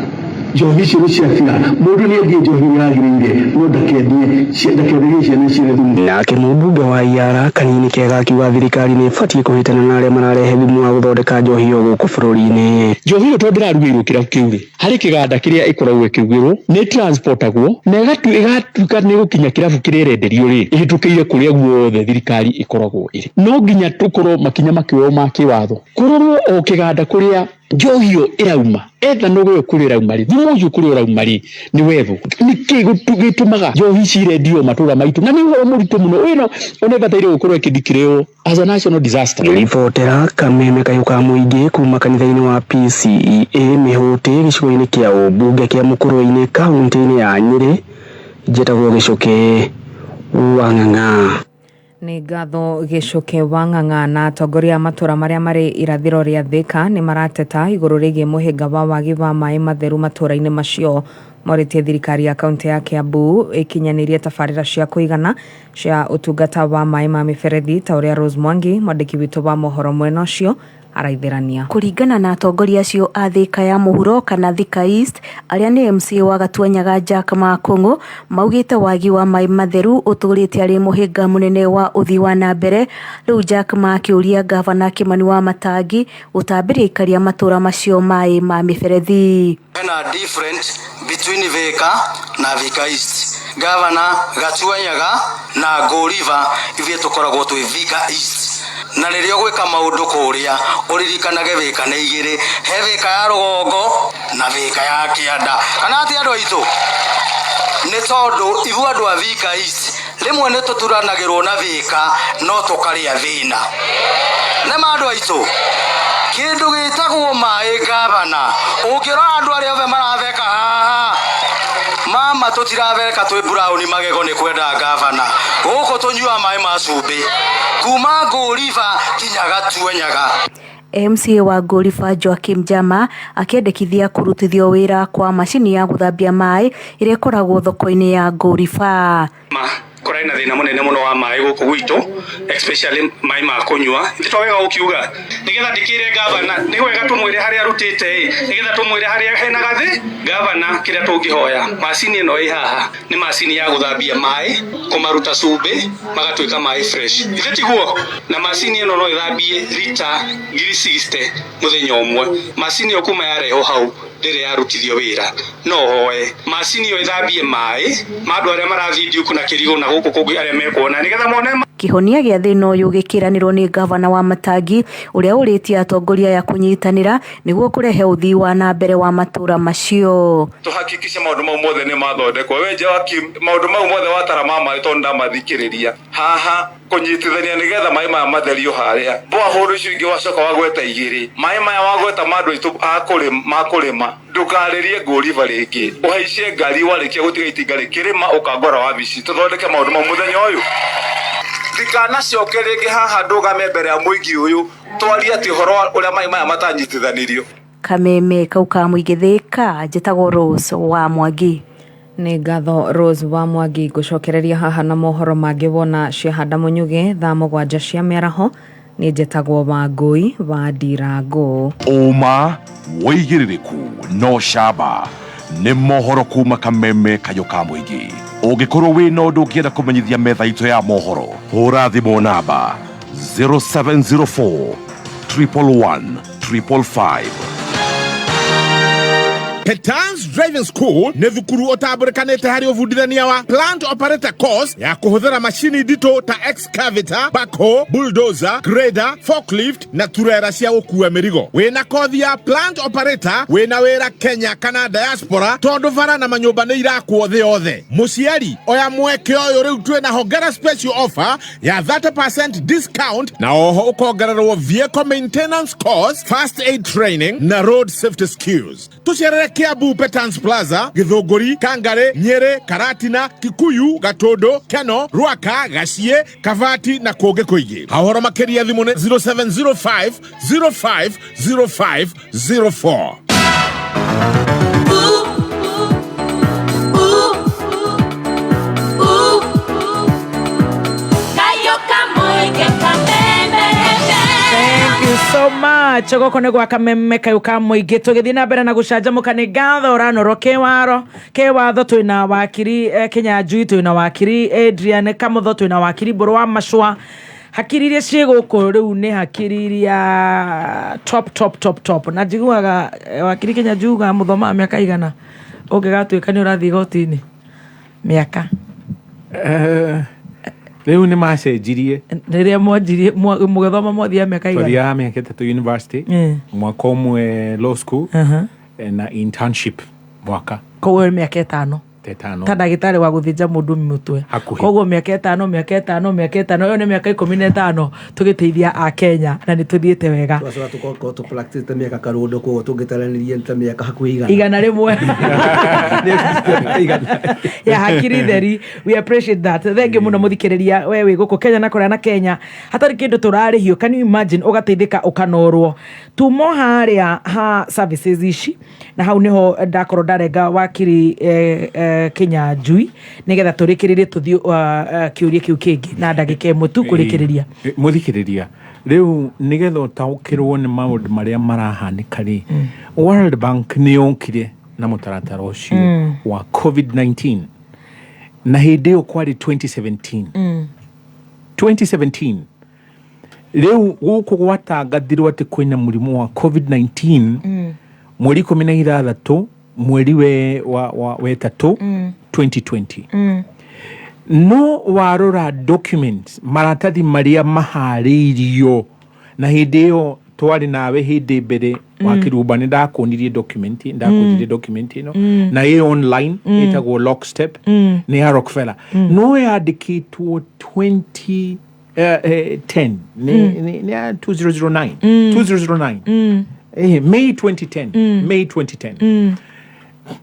njohi icio nĩ ciathira. Mũndũ nĩ endie njohi ĩrĩa yagĩrĩire, no ndakenderie ciana ciene thumu. Nake mũmbunge wa Iara Kanini Kega akiuga thirikari nĩ ĩbatiĩ kũhĩtana na arĩa mararehe thumu wa gũthondeka njohi ĩyo gũkũ bũrũri-inĩ. Njohi ĩyo tondũ ndĩrarugĩirwo kĩrabu kĩu rĩ, harĩ kĩganda kĩrĩa ĩkoragwo ĩkĩrugĩrwo, nĩ transportagwo na ĩgatuĩka nĩ ĩgũkinya kĩrabu kĩrĩa ĩrenderio rĩ, ĩhĩtũkĩire kũrĩa guothe thirikari ĩkoragwo ĩrĩ. No nginya tũkorwo makinya makĩoywo ma kĩwatho, kũrorwo o kĩganda kũrĩa njohi ĩyo ĩrauma, ethanol ĩyo kũrĩa ĩrauma rĩ, thumu ũcio kũrĩa ũrauma rĩ, nĩ wethwo. Nĩkĩ gĩtũmaga njohi ici irendio matũra maitũ? Na nĩ ũhoro mũritũ mũno ĩno ona ĩbataire gũkorwo ĩkĩdeclare as a national disaster. Ngĩribotera kameme kayũ ka mũingĩ kuma kanitha-inĩ wa PCEA Mĩhũtĩ gĩcigo-inĩ kĩa ũmbunge kĩa Mũkũrũ-inĩ kaunti-inĩ ya Nyĩrĩ, njĩtagwo Gĩcũkĩ wa Ng'ang'a. Nĩ ngatho Gĩcũkĩ wa Ng'ang'a. Na atongoria a matũra marĩa marĩ irathĩro rĩa Thika nĩ marateta igũrũ rĩgiĩ mũhĩnga wa wagi wa maĩ matheru matũra-inĩ macio. Morĩtie thirikari ya kaunti ya Kiambu ĩkinyanĩrie tabarĩra cia kũigana cia ũtungata wa maĩ ma mĩberethi ta ũrĩa Rose Mwangi mwandĩki witũ wa mohoro mwena ũcio araithĩrania. Kũringana na atongoria acio a Thika ya mũhuro kana Thika East arĩa nĩ MCA wa Gatuanyaga Jack Makũng'ũ maugĩte wagi wa maĩ matheru ũtũrĩte arĩ mũhĩnga mũnene wa ũthii wa na mbere. Rĩu Jack Ma akĩũria ngavana Kĩmani wa Matangi gũtambĩria aikari a matũra macio maĩ ma mĩberethi. Hena different between Thika na Thika East. Governor Gatuanyaga na Ngũ River ithuĩ tũkoragwo twĩ Thika East. Na rĩrĩa ũgwĩka maũndũ kũrĩa ũririkanage Thika nĩ igĩrĩ, he Thika ya rũgongo na Thika ya kĩanda. Kana atĩ andũ aitũ? Nĩ tondũ ithuĩ andũ a Thika East rĩmwe nĩ tũturanagĩrwo na Thika no tũkarĩa thĩna. Nĩ ma andũ aitũ? Kĩndũ gĩtagwo maĩ gavana, ũngĩrora andũ arĩa othe maratheka haha, mama tũtiratheka twĩ brown magego nĩ kwenda gavana. Gũkũ tũnyuaga maĩ ma cumbĩ kuma Ngũ River kinya Gatuanyaga. MCA wa Ngũriba Joakim Jama akĩendekithia kũrutithio wĩra kwa macini ya gũthambia maĩ ĩrĩa ĩkoragwo thoko-inĩ ya Ngũriba. Ma kũrarĩ na thĩna mũnene mũno wa maĩ gũkũ gwitũ, especially maĩ ma kũnyua. Nĩ to wega ũkiuga nĩgetha ndĩkĩre gavana, nĩ wega tũmwĩre harĩa arutĩte ĩ, nĩgetha tũmwĩre harĩa hena gathĩ. Gavana, kĩrĩa tũngĩhoya, macini ĩno ĩ haha nĩ macini ya gũthambia maĩ, kũmaruta cumbĩ magatuĩka maĩ fresh, ithe tiguo? Na macini ĩno no ĩthambie rita 60,000 mũthenya ũmwe. Macini ĩyo kuma yarehwo hau ndĩrĩ yarutithio wĩra. No hoe macini ĩyo ĩthambie maĩ ma andũ arĩa marathiĩ Ndiũku na Kĩrigũ na gũkũ kũngĩ arĩa mekuona, nĩgetha mone Kĩhonia gĩa thĩna ũyũ gĩkĩranĩrwo nĩ ngavana wa Matangi ũrĩa ũrĩtie atongoria aya kũnyitanĩra nĩguo kũrehe ũthii wa na mbere wa matũra macio. Tuhakikishe maũndũ mau mothe nĩ mathondekwo. We Joakim, maũndũ mau mothe watara ma maĩ tondũ ndamathikĩrĩria haha kũnyitithania nĩgetha maĩ maya matherio harĩa borehole icio ingĩ wacoka wagweta igĩrĩ maĩ maya wagweta ma andũ aitũ ma kũrĩma ndũkarĩrie Ngũ River rĩngĩ, ũhaicie ngari warĩkia gũtiga itinga rĩkĩrĩma ũkangora wabici tũthondeke maũndũ mau mũthenya ũyũ. Ndikanacoke rĩngĩ haha ndũgame mbere ya mũingĩ ũyũ twarie atĩ ũhoro wa ũrĩa maĩ maya matanyitithanirio. Kameme kau ka mũingĩ Thika, njĩtagwo Rose wa Mwangi. Nĩ ngatho Rose wa Mwangi. Ngũcokereria haha na mohoro mangĩ wona ciahanda mũnyugĩ thaa 7 cia mĩaraho. Nĩ njĩtagwo Wangũi wa Ndirango. Ũma wĩigĩrĩrĩku no camba nĩ mohoro kuma Kameme kayũ ka mũingĩ. Ũngĩkorwo wĩna ũndũ ũngĩenda kũmenyithia metha itũ ya mohoro, hũra thimũ namba 0704 111 555. Petans Driving School nĩ thukuru ũtambũrĩkanĩte harĩ ũbundithania wa plant operator course ya kũhũthĩra macini nditũ ta excavator, backhoe, bulldozer, grader, forklift na turera cia gũkua mĩrigo. Wĩna kothi ya plant operator, wĩna wĩra Kenya kana diaspora, tondũ bara na manyũmba nĩ irakwo thĩ yothe. Mũciari oya mweke ũyũ, rĩu twĩna hongera special offer ya 30% discount na oho ũkongererwo vehicle maintenance course, first aid training na road safety skills. Tũcerere Kiambu Petans Plaza, Githũngũri, Kangari, Nyeri, Karatina, Kikuyu, Gatundu, Keno, Ruaka, Gacie, Kabati na kũngĩ kũingĩ. Ũhoro makĩria thimũ nĩ 0705 05 05 04. Thank you so much. Gũkũ nĩ gwa Kameme kayũ ka mũingĩ tũgĩthiĩ na mbere na gũcanjamũka. Nĩ ngatho ũranoro kĩwaro kĩwatho. Twĩna wakiri Kĩnyanjui, twĩna wakiri Adrian Kamutho, twĩna wakiri Mbũrũ wa Macũa. Hakiri iria ciĩ gũkũ rĩu nĩ hakiri iria top top top top. Na njiguaga wakiri Kĩnyanjui ugaga mũthomaga mĩaka igana ũngĩgatuĩka nĩ ũrathiĩ igoti-inĩ mĩaka? Rĩu nĩ macenjirie. Rĩrĩa mwanjirie mũgĩthoma mwathiaga mĩaka igana? Twathiaga mĩaka 3 university, mwaka ũmwe law school, na internship mwaka. Koguo nĩ mĩaka 5. Ta ĩtano. Ta ndagĩtarĩ wa gũthĩnja mũndũ mũtwe. Hakuhĩ. Koguo mĩaka 5, mĩaka 5, mĩaka 5, ĩyo nĩ mĩaka 15 tũgĩteithia a Kenya na nĩ tũthiĩte wega. Twacoka tũkorwo tũpractice mĩaka karũndo, koguo tũngĩtaranĩria nĩ ta mĩaka hakuhĩ 100. 100 ya hakiri theri. We appreciate that. Thank you mũno mũthikĩrĩria, we wĩ gũkũ Kenya na kũrĩa na Kenya hatarĩ kĩndũ tũrarĩhio. Can you imagine ũgateithĩka ũkanorwo tumo harĩa ha services ici? Na hau nĩho ndakorwo ndarenga wakiri Kinyanjui nĩgetha tũrĩkĩrĩrie tũthiĩ kĩũria kĩu kĩngĩ na ndagĩka 1 tu kũrĩkĩrĩria. Mũthikĩrĩria, rĩu nĩgetha ũtaũkĩrwo nĩ maũndũ marĩa marahanĩka rĩ, World Bank nĩ yokire na mũtaratara ũcio wa COVID-19, na hĩndĩ ĩyo kwarĩ 2017. 2017 rĩu gũkũ gwatangathirwo atĩ kwĩna mũrimũ wa COVID-19 mweri 16 mweri we, wa, wa, wetatũ 2020. No warora documents, maratathi marĩa maharĩirio, na hĩndĩ ĩyo twarĩ nawe hĩndĩ mbere wa Kĩrumba, nĩ ndakuonirie document, ndakuonirie document ĩno na ĩ online, ĩtagwo Lockstep, nĩ ya Rockefeller, no yandĩkĩtwo 20 10, nĩ ya 2009, 2009, May 2010, May 2010.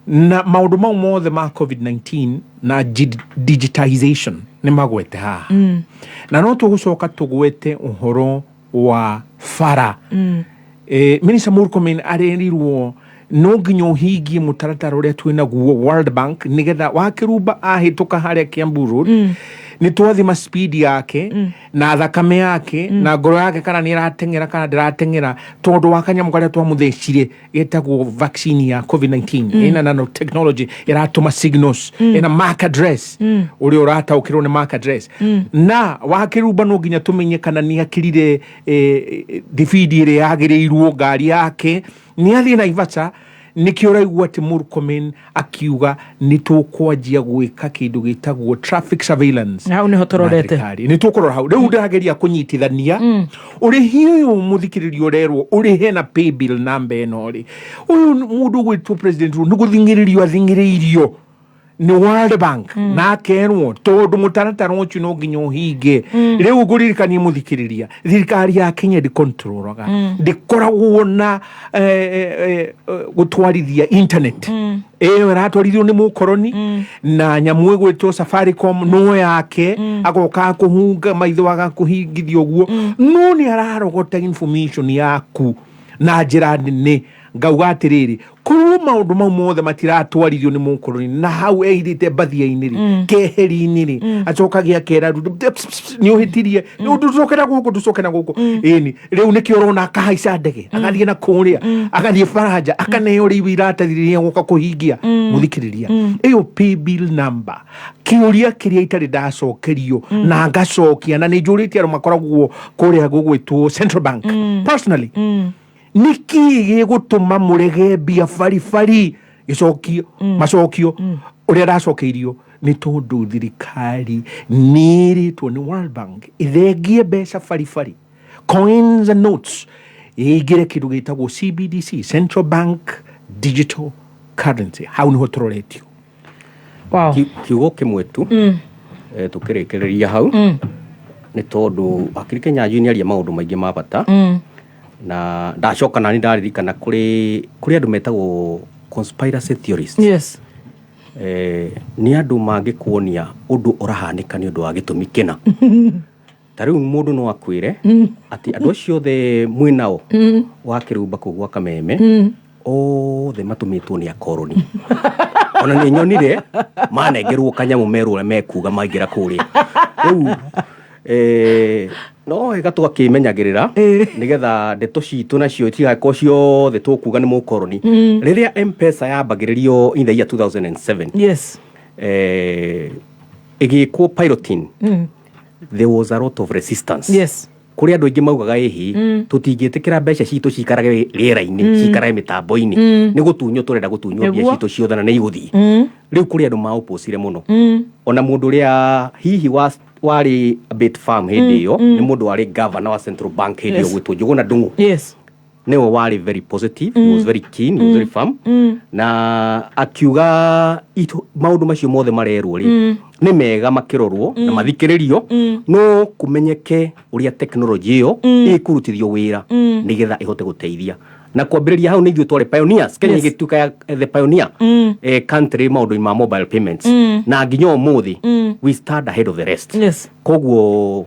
Na maũndũ mau mothe ma COVID-19 na digitization nĩ magwete haha. Na no tũgũcoka tũgwete ũhoro wa bara. Minister Murkomen arerirwo no nginya ũhingie mũtaratara ũrĩa twĩnaguo World Bank, nĩgetha wakĩrumba ahĩtũka harĩa Kiambu Road, nĩ twathima speed yake na thakame yake na ngoro yake kana nĩ ĩrateng'era kana ndĩrateng'era, tondũ wa kanyamũ karĩa twamũthecire getagwo vaccine ya COVID-19. Ĩna nanotechnology ĩratũma signals, ĩna MAC address, ũrĩa ũrataũkĩrwo nĩ MAC address. Na wakĩrumba no nginya tũmenye kana nĩ akĩrire thibindi ĩrĩa yagĩrĩirwo ngari yake, nĩ athiĩ Naivasha. Nĩkĩo ũraigua atĩ Murkomen akiuga nĩ tũkwanjia gwĩka kĩndũ gĩtagwo traffic surveillance. Hau nĩho tũrorete. Na thirikari. Nĩ tũkũrora hau rĩu. Ndĩrageria kũnyitithania ũrĩhi ũyũ mũthikĩrĩrio ũrerwo ũrĩhe na pay bill namba ĩno rĩ, ũyũ mũndũ ũgwĩtwo President Ruto nĩ gũthing'ĩrĩrio athing'ĩrĩirio nĩ World Bank na akerwo tondũ mũtaratara ũcio no nginya ũhinge. Rĩu ngũririkanie mũthikĩrĩria, thirikari ya Kenya ndĩkontrolaga, ndĩkoragwo na gũtwarithia internet. Ĩyo ĩratwarithio nĩ mũkoroni na nyamũ ĩgwĩtwo Safaricom no yake, agoka kũhunga maitho agakũhingithia ũguo, no nĩ ararogota information yaku na njĩra nene. Ngauga atĩrĩrĩ, korwo maũndũ mau mothe matiratwarithio nĩ mũkoroni na hau ehithĩte mbathia-inĩ rĩ, keheri-inĩ rĩ, acokagia akera Ruto, "Pss, pss, nĩ ũhĩtirie, tũcoke na gũkũ, tũcoke na gũkũ." Ĩni rĩu nĩkĩo ũrona akahaica ndege agathiĩ na kũrĩa, agathiĩ baranja, akaneo rĩu iratathi rĩrĩa gũka kũhingia. Mũthikĩrĩria, ĩyo pay bill number, kĩũria kĩrĩa itarĩ ndacokerio na ngacokia, na nĩ njũrĩtie andũ makoragwo kũrĩa gũgwĩtwo Central Bank personally, nĩkĩ gĩgũtũma mũrege mbia baribari? Gĩcokio, macokio ũrĩa ndacokeirio nĩ tondũ thirikari nĩ ĩrĩtwo nĩ World Bank ĩthengie mbeca baribari, coins and notes, ĩingĩre kĩndũ gĩtagwo CBDC, Central Bank Digital Currency. Hau nĩho tũroretio. Wow. Kiugo kĩmwe tu tũkĩrĩkĩrĩria hau, nĩ tondũ akiri Kenya nĩ aria maũndũ maingĩ ma bata, na ndacoka nani ndaririkana kũrĩ andũ metagwo conspiracy theorists. Nĩ andũ mangĩkuonia ũndũ ũrahanĩka nĩ ũndũ wa gĩtũmi kĩna. Ta rĩu mũndũ no akwĩre atĩ andũ acio othe mwĩ nao wa Kĩrumba kũu gwa Kameme othe matũmĩtwo nĩ akoroni. Ona nĩ nyonire manengerwo kanyamũ merwo ũrĩa mekuga maingĩra kũrĩa. Rĩu no wega tũgakĩmenyagĩrĩra nĩgetha ndeto citũ nacio itigakorwo ciothe tũkuga nĩ mũkoroni. Rĩrĩa M-Pesa yambagĩrĩrio in the year 2007, ĩgĩkwo piloting, there was a lot of resistance. Kũrĩ andũ aingĩ maugaga ĩhĩ, tũtingĩtĩkĩra mbeca citũ ciikarage rĩera-inĩ, ciikarage mĩtambo-inĩ, nĩ gũtunywo tũrenda gũtunywo mbia citũ ciothe na nĩ igũthiĩ. Rĩu kũrĩ andũ maũpũcire mũno. Ona mũndũ ũrĩa hihi warĩ a bit firm hĩndĩ ĩyo nĩ mũndũ warĩ governor wa Central Bank hĩndĩ ĩyo, gwĩtwo Njũgũna Ndung'u. Nĩwe warĩ very positive. He was very keen, he was very firm, na akiuga maũndũ macio mothe marerwo rĩ, nĩ mega makĩrorwo na mathikĩrĩrio, no kũmenyeke ũrĩa technology ĩyo ĩkũrutithio wĩra nĩgetha ĩhote gũteithia. Na kwambĩrĩria hau nĩ ithuĩ twarĩ pioneers. Kenya ĩgĩtuĩka ya the pioneer country maũndũ-inĩ ma mobile payments, na nginya ũmũthĩ we stand ahead of the rest. Koguo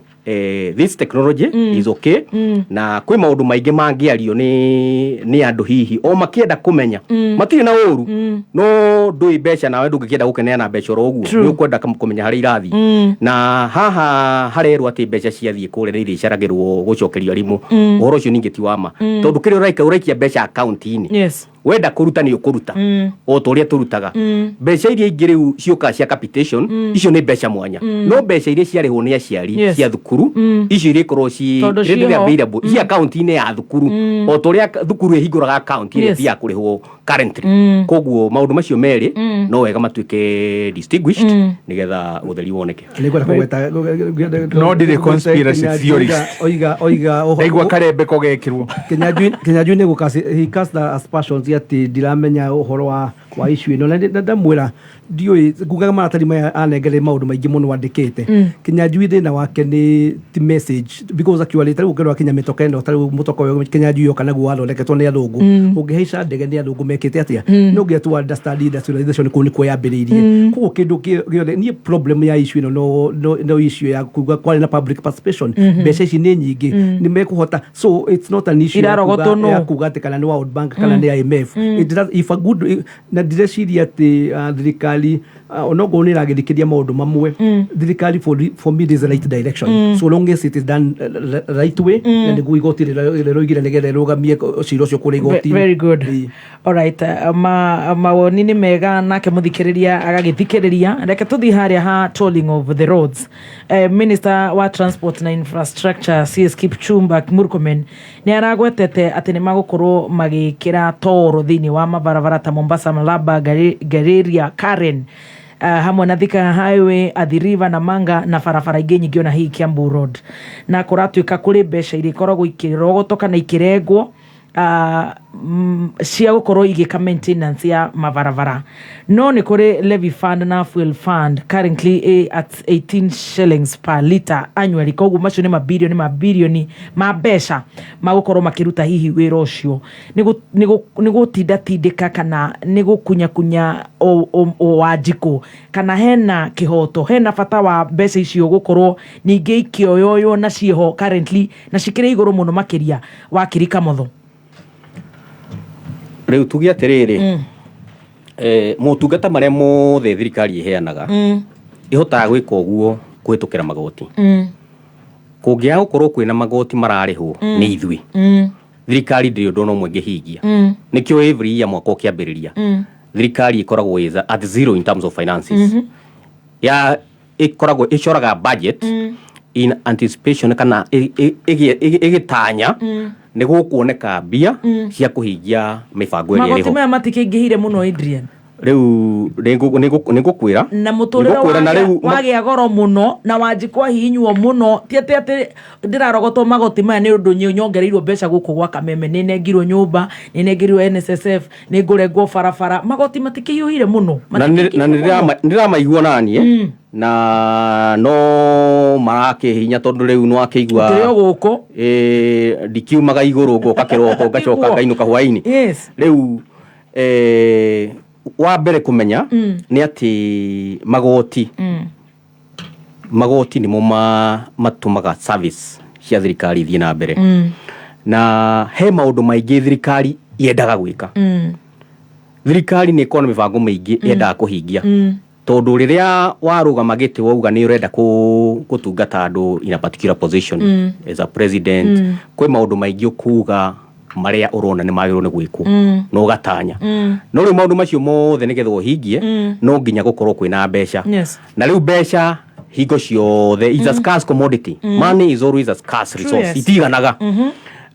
this technology is okay, na kwĩ maũndũ maingĩ mangĩario nĩ andũ hihi o makĩenda kũmenya. Matirĩ na ũru, no ndũĩ mbeca nawe ndũngĩkĩenda gũkeneana mbeca oro ũguo. Nĩ ũkwenda kũmenya harĩa irathiĩ. Na haha harerwo atĩ mbeca ciathiĩ kũrĩa nĩ irĩcaragĩrwo gũcokerio arimũ. Ũhoro ũcio ningĩ ti wa ma, tondũ kĩrĩa ũraika, ũraikia mbeca akaunti-inĩ. Wenda kũruta nĩ ũkũruta, o ta ũrĩa tũrutaga. Mbeca iria ingĩ rĩu ciũkaga cia capitation, icio nĩ mbeca mwanya, no mbeca iria ciarĩhwo nĩ aciari cia thukuru, icio irĩkorwo ci Tondũ readily ciĩho. available ci akaunti-inĩ ya thukuru, o ta ũrĩa thukuru ĩhingũraga akaunti ĩrĩa ĩthiaga kũrĩhwo currently. Koguo maũndũ macio merĩ no wega matuĩke distinguished nĩgetha ũtheri woneke. Nĩngwenda kũgweta. No ndirĩ conspiracy theorist. Oiga oiga Ndaigua karembeko gekĩrwo. Kinyanjui nĩ gũka he cast aspersions atĩ ndiramenya ũhoro wa issue ĩno, na ndamwĩra ndiũĩ. Ngugaga maratathi maya anengere maũndũ maingĩ mũno andĩkĩte. Kinyanjui thĩna wake nĩ ti message, because actually tarĩu ũngĩrora kinya mĩtoka ĩno, tarĩu mũtoka ũyũ Kinyanjui yoka naguo wathondeketwo nĩ athũngũ. Ũngĩhaica ndege nĩ athũngũ mekĩte atĩa? No nginya tu understand industrialization kũu nĩkuo yambĩrĩirie. Koguo kĩndũ gĩothe niĩ problem ya issue ĩno no issue ya kuga kwarĩ na public participation. Mbeca ici nĩ nyingĩ, nĩ mekũhota, so it's not an issue ya Irarogotwo nũ? ya kuga atĩ kana nĩ World Bank kana nĩ IMF. It does, if a good na ndireciria atĩ thirikari, onokorwo nĩ ĩragĩthikĩria maũndũ mamwe, thirikari for me is the right direction, so long as it is done right way, na nĩguo igoti rĩroigire nĩgetha ĩrũgamie cira ũcio kũrĩa igoti. Very good. Alright, mawoni nĩ mega, nake mũthikĩrĩria agagĩthikĩrĩria. Reke tũthiĩ harĩa ha tolling of the roads. Minister wa Transport na Infrastructure, CS Kipchumba Murkomen, nĩ aragwetete atĩ nĩ magũkorwo magĩkĩra toro thĩinĩ wa mabarabara ta Mombasa, Malaba, Galeria, Karen, hamwe na Thika Highway, Athi River na Manga na barabara ingĩ nyingĩ, ona hihi Kiambu Road. Na kũratuĩka kũrĩ mbeca irĩkoragwo ikĩrogotwo kana ikĩrengwo cia gũkorwo igĩka maintenance ya mabarabara. No nĩ kũrĩ levy fund na fuel fund currently at 18 shillings per liter annually. Koguo macio nĩ mabirioni mabirioni ma mbeca magũkorwo makĩruta hihi wĩra ũcio. Nĩ gũtindatindĩka kana nĩ gũkunyakunya o Wanjikũ, kana hena kĩhoto, hena bata wa mbeca icio gũkorwo ningĩ ikĩoyoywo na ciĩho currently na cikĩrĩ igũrũ mũno makĩria, Wakiri Kamotho? Rĩu tuge atĩrĩrĩ, motungata marĩa mothe thirikari ĩheanaga, ĩhotaga gwĩka ũguo kũhĩtũkĩra magoti. Kũngĩaga gũkorwo kwĩna magoti mararĩhwo nĩ ithuĩ, thirikari ndĩrĩ ũndũ ona ũmwe ĩngĩhingia. Nĩkĩo every year mwaka ũkĩambĩrĩria, thirikari ĩkoragwo is at zero in terms of finances. Ya ĩkoragwo ĩcoraga budget in anticipation kana ĩgĩtanya nĩ gũkuoneka mbia cia kũhingia mĩbango ĩrĩa Magoti ĩrĩho. maya matikĩingĩhire mũno, Adrian? Rĩu nĩngũkwĩra Na mũtũrĩre nĩngũkwĩra na rĩu wagĩa goro mũno na Wanjikũ ahihinywo mũno. Ti atĩ ndĩrarogotwo magoti maya nĩ ũndũ nyongereirwo mbeca gũkũ gwa Kameme, nĩ nengirwo nyũmba, nĩ nengirwo NSSF, nĩ ngũrengwo barabara. Magoti matikĩhiũhire mũno? Na nĩndĩramaigua naniĩ na no marakĩhinya tondũ rĩu nĩwakĩigua. Ndĩrĩ o gũkũ. Ndikiumaga igũrũ, ngoka kĩroko ngacoka Nĩguo. ngainũka hwainĩ. Rĩu wa mbere kũmenya nĩ atĩ magoti magoti nĩmo matũmaga service cia thirikari ithiĩ na mbere, na he maũndũ maingĩ thirikari yendaga gwĩka. Thirikari nĩ ĩkoragwo na mĩbango mĩingĩ yendaga kũhingia, tondũ rĩrĩa warũgama gĩtĩ wauga nĩ ũrenda gũtungata andũ in a particular position as a president, kwĩ maũndũ maingĩ ũkuga marĩa ũrona nĩ magĩrĩirwo nĩ gwĩkwo na ũgatanya. No rĩu maũndũ macio mothe nĩgetha ũhingie, no nginya gũkorwo kwĩna mbeca. Na rĩu mbeca hingo ciothe is a scarce commodity. Money is always a scarce resource. Itiganaga.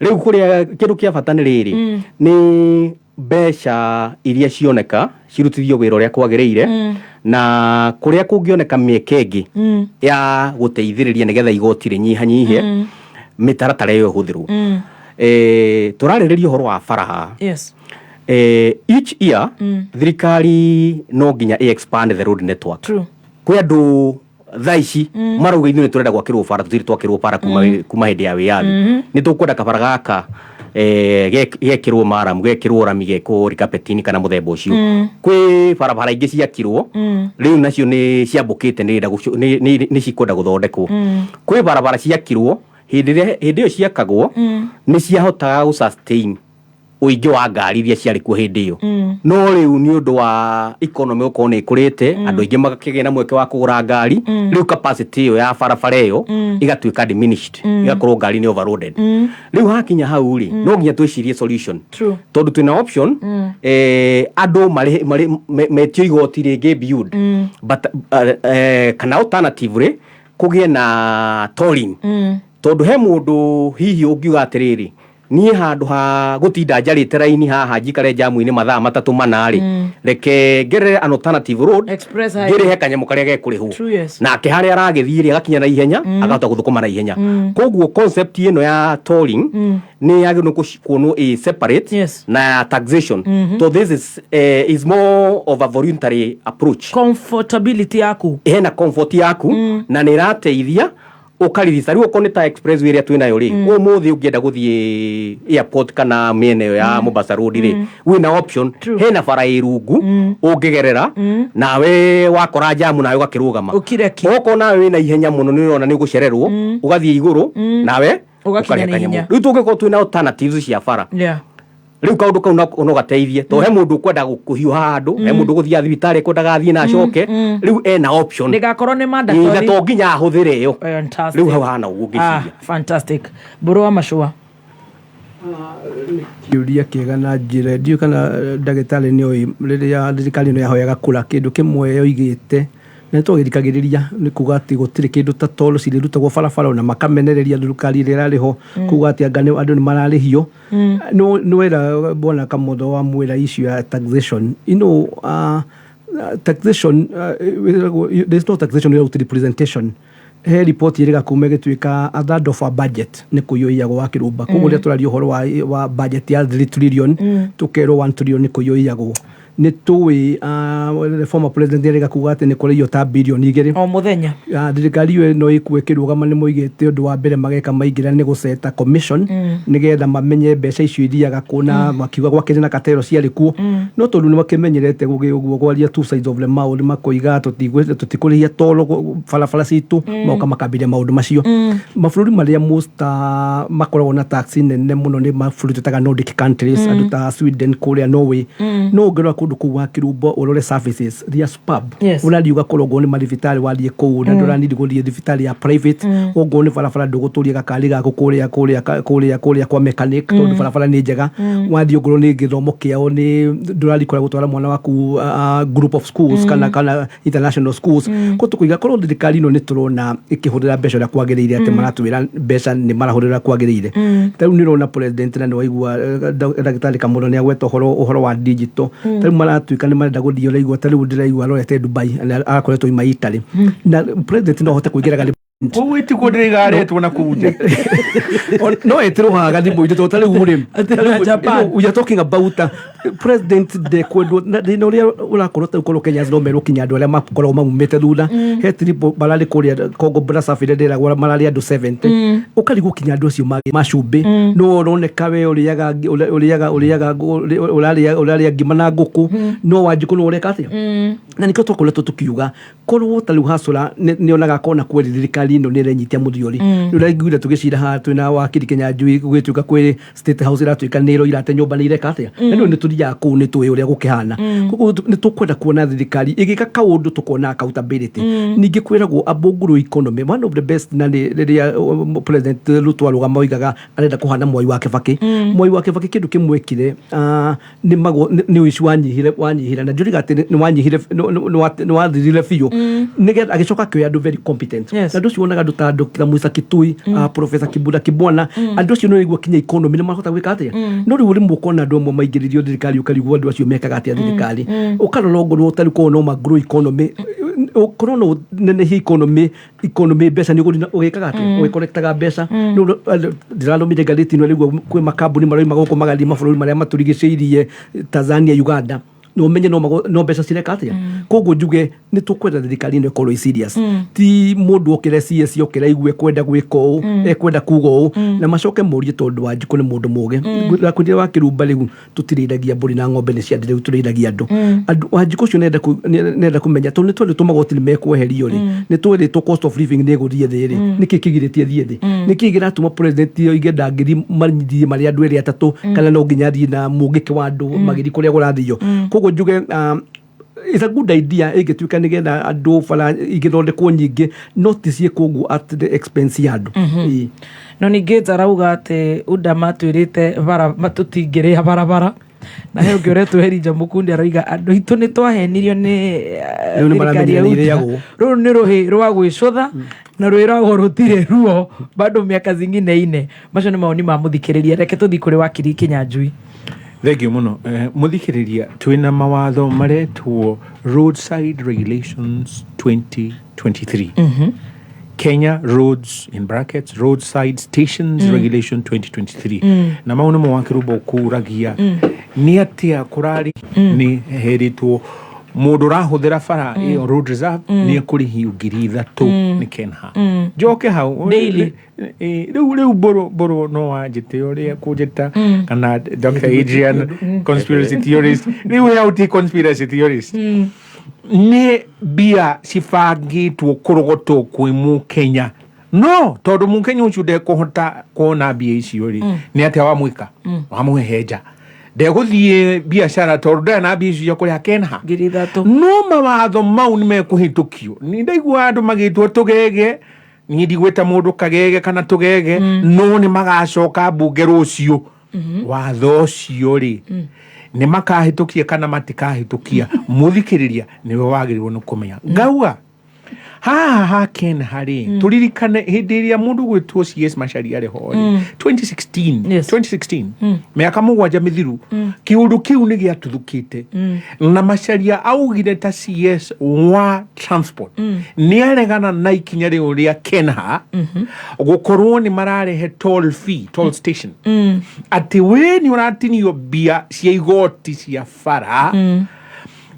Rĩu kũrĩa kĩndũ kĩa bata nĩ rĩrĩ, nĩ mbeca iria cioneka cirutithio wĩra ũrĩa kwagĩrĩire, na kũrĩa kũngĩoneka mĩeke ĩngĩ ya gũteithĩrĩria nĩgetha igoti rĩnyihanyihe, mĩtaratara ĩyo ĩhũthĩrwo. Tũrarĩrĩria ũhoro wa bara haha. Yes. Each year thirikari no nginya ĩ expand the road network. True. Kwĩ andũ thaa ici marauga ithuĩ nĩ tũrenda gwakĩrwo bara, tũtirĩ twakĩrwo bara kuma hĩndĩ ya wĩyathi. Nĩ tũkwenda kabara gaka gekĩrwo maramu, gekĩrwo rami, gekwo rikapetini kana mũthemba ũcio. Kwĩ barabara ingĩ ciakirwo rĩu nacio nĩ ciambũkĩte, nĩ cikwenda gũthondekwo. Kwĩ barabara ciakirwo hĩndĩ ĩrĩa hĩndĩ ĩyo ciakagwo nĩ ciahotaga gũ sustain ũingĩ wa ngari iria ciarĩ kuo hĩndĩ ĩyo, no rĩu nĩ ũndũ wa economy gũkorwo nĩ ĩkũrĩte, andũ aingĩ magakĩgĩa na mweke wa kũgũra ngari, rĩu capacity ĩyo ya barabara ĩyo ĩgatuĩka diminished, ĩgakorwo ngari nĩ overloaded. Rĩu hakinya hau rĩ, no nginya twĩcirie solution. Tondũ twĩna option, andũ marĩ metio igoti rĩngĩ beyond, but kana alternative rĩ, kũgĩe na tolling, tondũ he mũndũ hihi ũngiuga atĩrĩrĩ, niĩ handũ ha gũtinda njarĩte raini haha njikare jamu-inĩ mathaa matatũ mana rĩ, reke ngerere an alternative road. Express highway. Ngĩrĩhe kanyamũ karĩa gekũrĩhwo. True, yes. Nake harĩa aragĩthiĩ rĩ, agakinya na ihenya, akahota gũthũkũma na ihenya. Koguo concept ĩno ya tolling nĩ yagĩrĩirwo kuonwo ĩ separate na ya taxation, so this is more of a voluntary approach. Comfortability yaku. Hena comfort yaku na nĩ ĩrateithia ũkaririsa. Rĩu okorwo nĩ ta expressway ĩrĩa twĩnayo rĩ, ũmũthĩ ũngĩenda gũthiĩ airport kana mĩena ĩyo ya Mombasa Road rĩ, wĩna option. Hena bara ĩ rungu ũngĩgerera, nawe wakora jamu nawe ũgakĩrũgama. Ũkireki. Okorwo nawe wĩna ihenya mũno, nĩ ũrona nĩ ũgũcererwo, ũgathiĩ igũrũ nawe ũgakinya ũkarĩha na kanyamũ. ihenya. Rĩu tũngĩkorwo twĩna alternatives cia bara, rĩu kaũndũ kau no gateithie, tondũ he mũndũ ũkwenda kũhiũha handũ, he mũndũ ũgũthiaga thibitarĩ ekwendaga athiĩ na acoke, rĩu ena option. Ndĩgakorwo nĩ Ĩ, na mandatory. to nginya ahũthĩre ĩyo. Fantastic. Rĩu hau hana ũguo ngĩciria. Ah, fantastic. Mbũrũ wa macũa. Kĩũria kĩega na njĩra ndiũĩ kana ndagĩtarĩ nĩ oĩ, rĩrĩa thirikari ĩno yahoyaga kũra, kĩndũ kĩmwe yoigĩte na nĩ twagĩthikagĩrĩria nĩ kuga atĩ gũtirĩ kĩndũ ta toll cirĩrutagwo barabara, ona makamenereria thirikari ĩrĩa ĩrarĩ ho kuga atĩ anga andũ nĩ mararĩhio. Nĩ wera bwana Kamotho wa mwĩra issue ya taxation, taxation, there's no taxation without representation. He ripoti ĩrĩga kuma ĩgĩtuĩka a third of our budget nĩ kũiyũiyagwo wa kĩrũmba. Koguo rĩrĩa tũraria ũhoro wa budget ya 3 trillion, tũkerwo 1 trillion nĩ kũiyũiyagwo. Nĩ tũĩ the former president nĩarĩga kuga atĩ nĩ kũrĩio ta birioni 2 o mũthenya. Thirikari ĩyo ĩno ĩkuo ĩkĩrũgama nĩ moigĩte ũndũ wa mbere mageka maingĩra nĩ gũceta commission, nĩgetha mamenye mbeca icio ithiaga kũ, na makiuga gwakĩrĩ na katero ciarĩ kuo, no tondũ nĩ makĩmenyerete ũguo gwaria two sides of the mouth, makoiga tũtikũrĩhia toro barabara citũ, moka makambĩrĩria maũndũ macio. Mabũrũri marĩa most makoragwo na tax nene mũno nĩ mabũrũri twĩtaga Nordic countries, andũ ta Sweden, kũrĩa Norway. No ũngĩrora kũndũ kũu wa kĩrumbo, ũrore services, they are superb. Ũrathiĩ ũgakorwo ngorwo nĩ mathibitarĩ wathiĩ kũu na ndũranidi gũthiĩ thibitarĩ ya private, ũngorwo nĩ barabara ndũgũtũria gakari gaku kũrĩa kwa mechanic tondũ barabara nĩ njega. Wathiĩ ũngorwo nĩ gĩthomo kĩao, nĩ ndũrathiĩ kũrĩa gũtwara mwana waku group of schools kana international schools. Koguo tũkũiga korwo thirikari ĩno nĩ tũrona ĩkĩhũthĩra mbeca ũrĩa kwagĩrĩire, atĩ maratwĩra mbeca nĩ marahũthĩra ũrĩa kwagĩrĩire. Ta rĩu nĩ ũrona president, na nĩ waigua ndagĩtarĩ Kamũro nĩ agweta ũhoro wa digital. Ta rĩu maratuĩka nĩ marenda gũthiĩ, ũraigua ta rĩu ndĩraigua arorete Dubai na arakoretwo ima Italy, na president no ahote kũingĩra gari. Kũu itikuo ndĩraigaretwo na kũu nja. No etirwo haha thimũ-inĩ, tondũ ta rĩu rĩ, Atĩ na Japan. We are talking about president ndekwendwo na thĩna ũrĩa ũrakorwo ta ũkorwo Kenyans no merwo kinya andũ arĩa makoragwo maumĩte thutha. He trip mararĩ kũrĩa Congo Brazzaville, ndĩragwo mararĩ andũ 70, ũkarigwo kinya andũ acio macumbĩ, no ũroneka we ũrĩaga ũrĩaga ũrĩaga ũrarĩa ũrarĩa ngima na ngũkũ, no Wanjikũ no ũreka atĩa? Na nĩkĩo twakoretwo tũkiuga korwo ta rĩu hasũra nĩonaga kona kweri thirikari ĩno nĩ ĩrenyitia mũthiori. Rĩu ũraiguire tũgĩcira haha twĩna wakiri Kĩnyanjui, gũgĩtuĩka kwĩ State House ĩratuĩka nĩ ĩroira atĩ nyũmba nĩ ireka atĩa, na rĩu nĩ tũthiaga kũu, nĩ tũĩ ũrĩa gũkĩhana. Koguo nĩ tũkwenda kuona thirikari ĩgĩka kaũndũ tũkona accountability. Ningĩ kwĩragwo abunguru economy one of the best, na nĩ rĩrĩa President Ruto arũgama oigaga arenda kũhana Mwai wa Kĩbakĩ. Mwai wa Kĩbakĩ kĩndũ kĩmwe ekire, nĩ ũici wanyihire, na njũriga atĩ nĩ wanyihire, nĩ wathirire biũ, nĩgetha agĩcoka akĩoya andũ very competent. Na andũ acio wonaga andũ ta Dr. Musa Kitui, Professor Kibunda Kibwana, andũ acio nĩ ũraigua kinya economy nĩ marahota gwĩka atĩa. No rĩu rĩmwe ũkona andũ amwe maingĩrĩrio thirikari, ũkarigwo andũ acio mekaga atĩa thirikari. Ũkarora ongorwo tarĩu korwo no ma grow economy. Ũkorwo no ũnenehie economy mbeca nĩ ũgũthiĩ ũgĩkaga atĩa, ũgĩconnectaga mbeca. Ndĩrathomire ngathĩti ĩno rĩu, kwĩ makambuni marauma gũkũ magathiĩ mabũrũri marĩa matũrigicĩirie, Tanzania, Uganda, na ũmenye no mbeca cireka atĩa. Koguo njuge nĩ tũkwenda thirikari ĩno ĩkorwo ĩ serious. Ti mũndũ okĩre CS okĩre aigue kwenda gwĩka ũũ, ekwenda kuga ũũ, na macoke morie, tondũ Wanjikũ nĩ mũndũ mũgĩ. Ndakwĩrire wa Kĩrumba, rĩu tũtirĩithagia mbũri na ng'ombe nĩ cia rĩu tũrĩithagia andũ. Andũ Wanjikũ ũcio nĩenda kũmenya, tondũ nĩ twerĩtwo magoti nĩ mekweherio rĩ, nĩ twerĩtwo cost of living nĩ ĩgũthiĩ thĩ rĩ, nĩkĩ kĩgirĩtie thiĩ thĩ? Nĩkĩ kĩratũma president oige ndangĩthiĩ mathiĩ marĩ andũ erĩ atatũ, kana no nginya athiĩ na mũngĩkĩ wa andũ magĩthiĩ kũrĩa kũrathio? Koguo njuge it's a good idea ĩngĩtuĩka nĩgetha andũ bara ingĩthondekwo nyingĩ, no ti ciĩkwo ũguo at the expense ya andũ. Ĩĩ. No ningĩ tarauga atĩ UDA matwĩrĩte bara tũtingĩrĩha barabara, na he ũngĩ ũretwo Elijah Mukundi aroiga andũ aitũ nĩ twahenirio nĩ Rĩu nĩ thirikari ya maramenyire nĩ UDA. irĩagwo. Rũrũ nĩ rũhĩ rwa gwĩcũtha na rwĩragwo rũtirĩ ruo bado mĩaka zingine ine. Macio nĩ mawoni ma mũthikĩrĩria. Reke tũthiĩ kũrĩ wakiri Kinyanjui. Thengiũ mũno. Mũthikĩrĩria, twĩna mawatho maretwo Roadside Regulations 2023, Kenya Roads in brackets Roadside Stations Regulation 2023, na mau nĩmo wakĩrũmba ũkũragia nĩ atĩa kũrarĩ nĩ herĩtwo mũndũ ũrahũthĩra bara ĩyo road reserve nĩ ekũrĩhio 3,000 nĩ Kenha. Njoke hau. Daily. Rĩu mbũrũ no wanjĩte ũrĩa kũnjĩta kana Dr. Adrian conspiracy theorist. Rĩu hau ti conspiracy theorist, nĩ mbia cibangĩtwo kũrogotwo kwĩ mũkenya, no tondũ mũkenya ũcio ndekũhota kuona mbia icio rĩ, nĩ atĩa wamwĩka? Wamũhehenja, ndegũthiĩ biacara tondũ ndarĩ na mbia icio cia kũrĩha Kenha. 3,000. No mawatho mau nĩ mekũhĩtũkio. Nĩ ndaigua andũ magĩtwo tũgege. Niĩ ndigwĩta mũndũ kagege kana tũgege, no nĩ magacoka mbunge rũciũ. Watho ũcio rĩ, nĩ makahĩtũkia kana matikahĩtũkia? Mũthikĩrĩria nĩwe wagĩrĩirwo nĩ kũmenya. Ngauga haha ha Kenha rĩ, tũririkane hĩndĩ ĩrĩa mũndũ gwĩtwo CS Macharia arĩ ho rĩ, 2016. 2016, mĩaka 7 mĩthiru, kĩũndũ kĩu nĩ gĩatuthũkĩte, na Macharia augire ta CS wa transport nĩ aregana na ikinya rĩu rĩa Kenha gũkorwo nĩ mararehe toll fee, toll station, atĩ we nĩ ũratinio mbia cia igoti cia bara,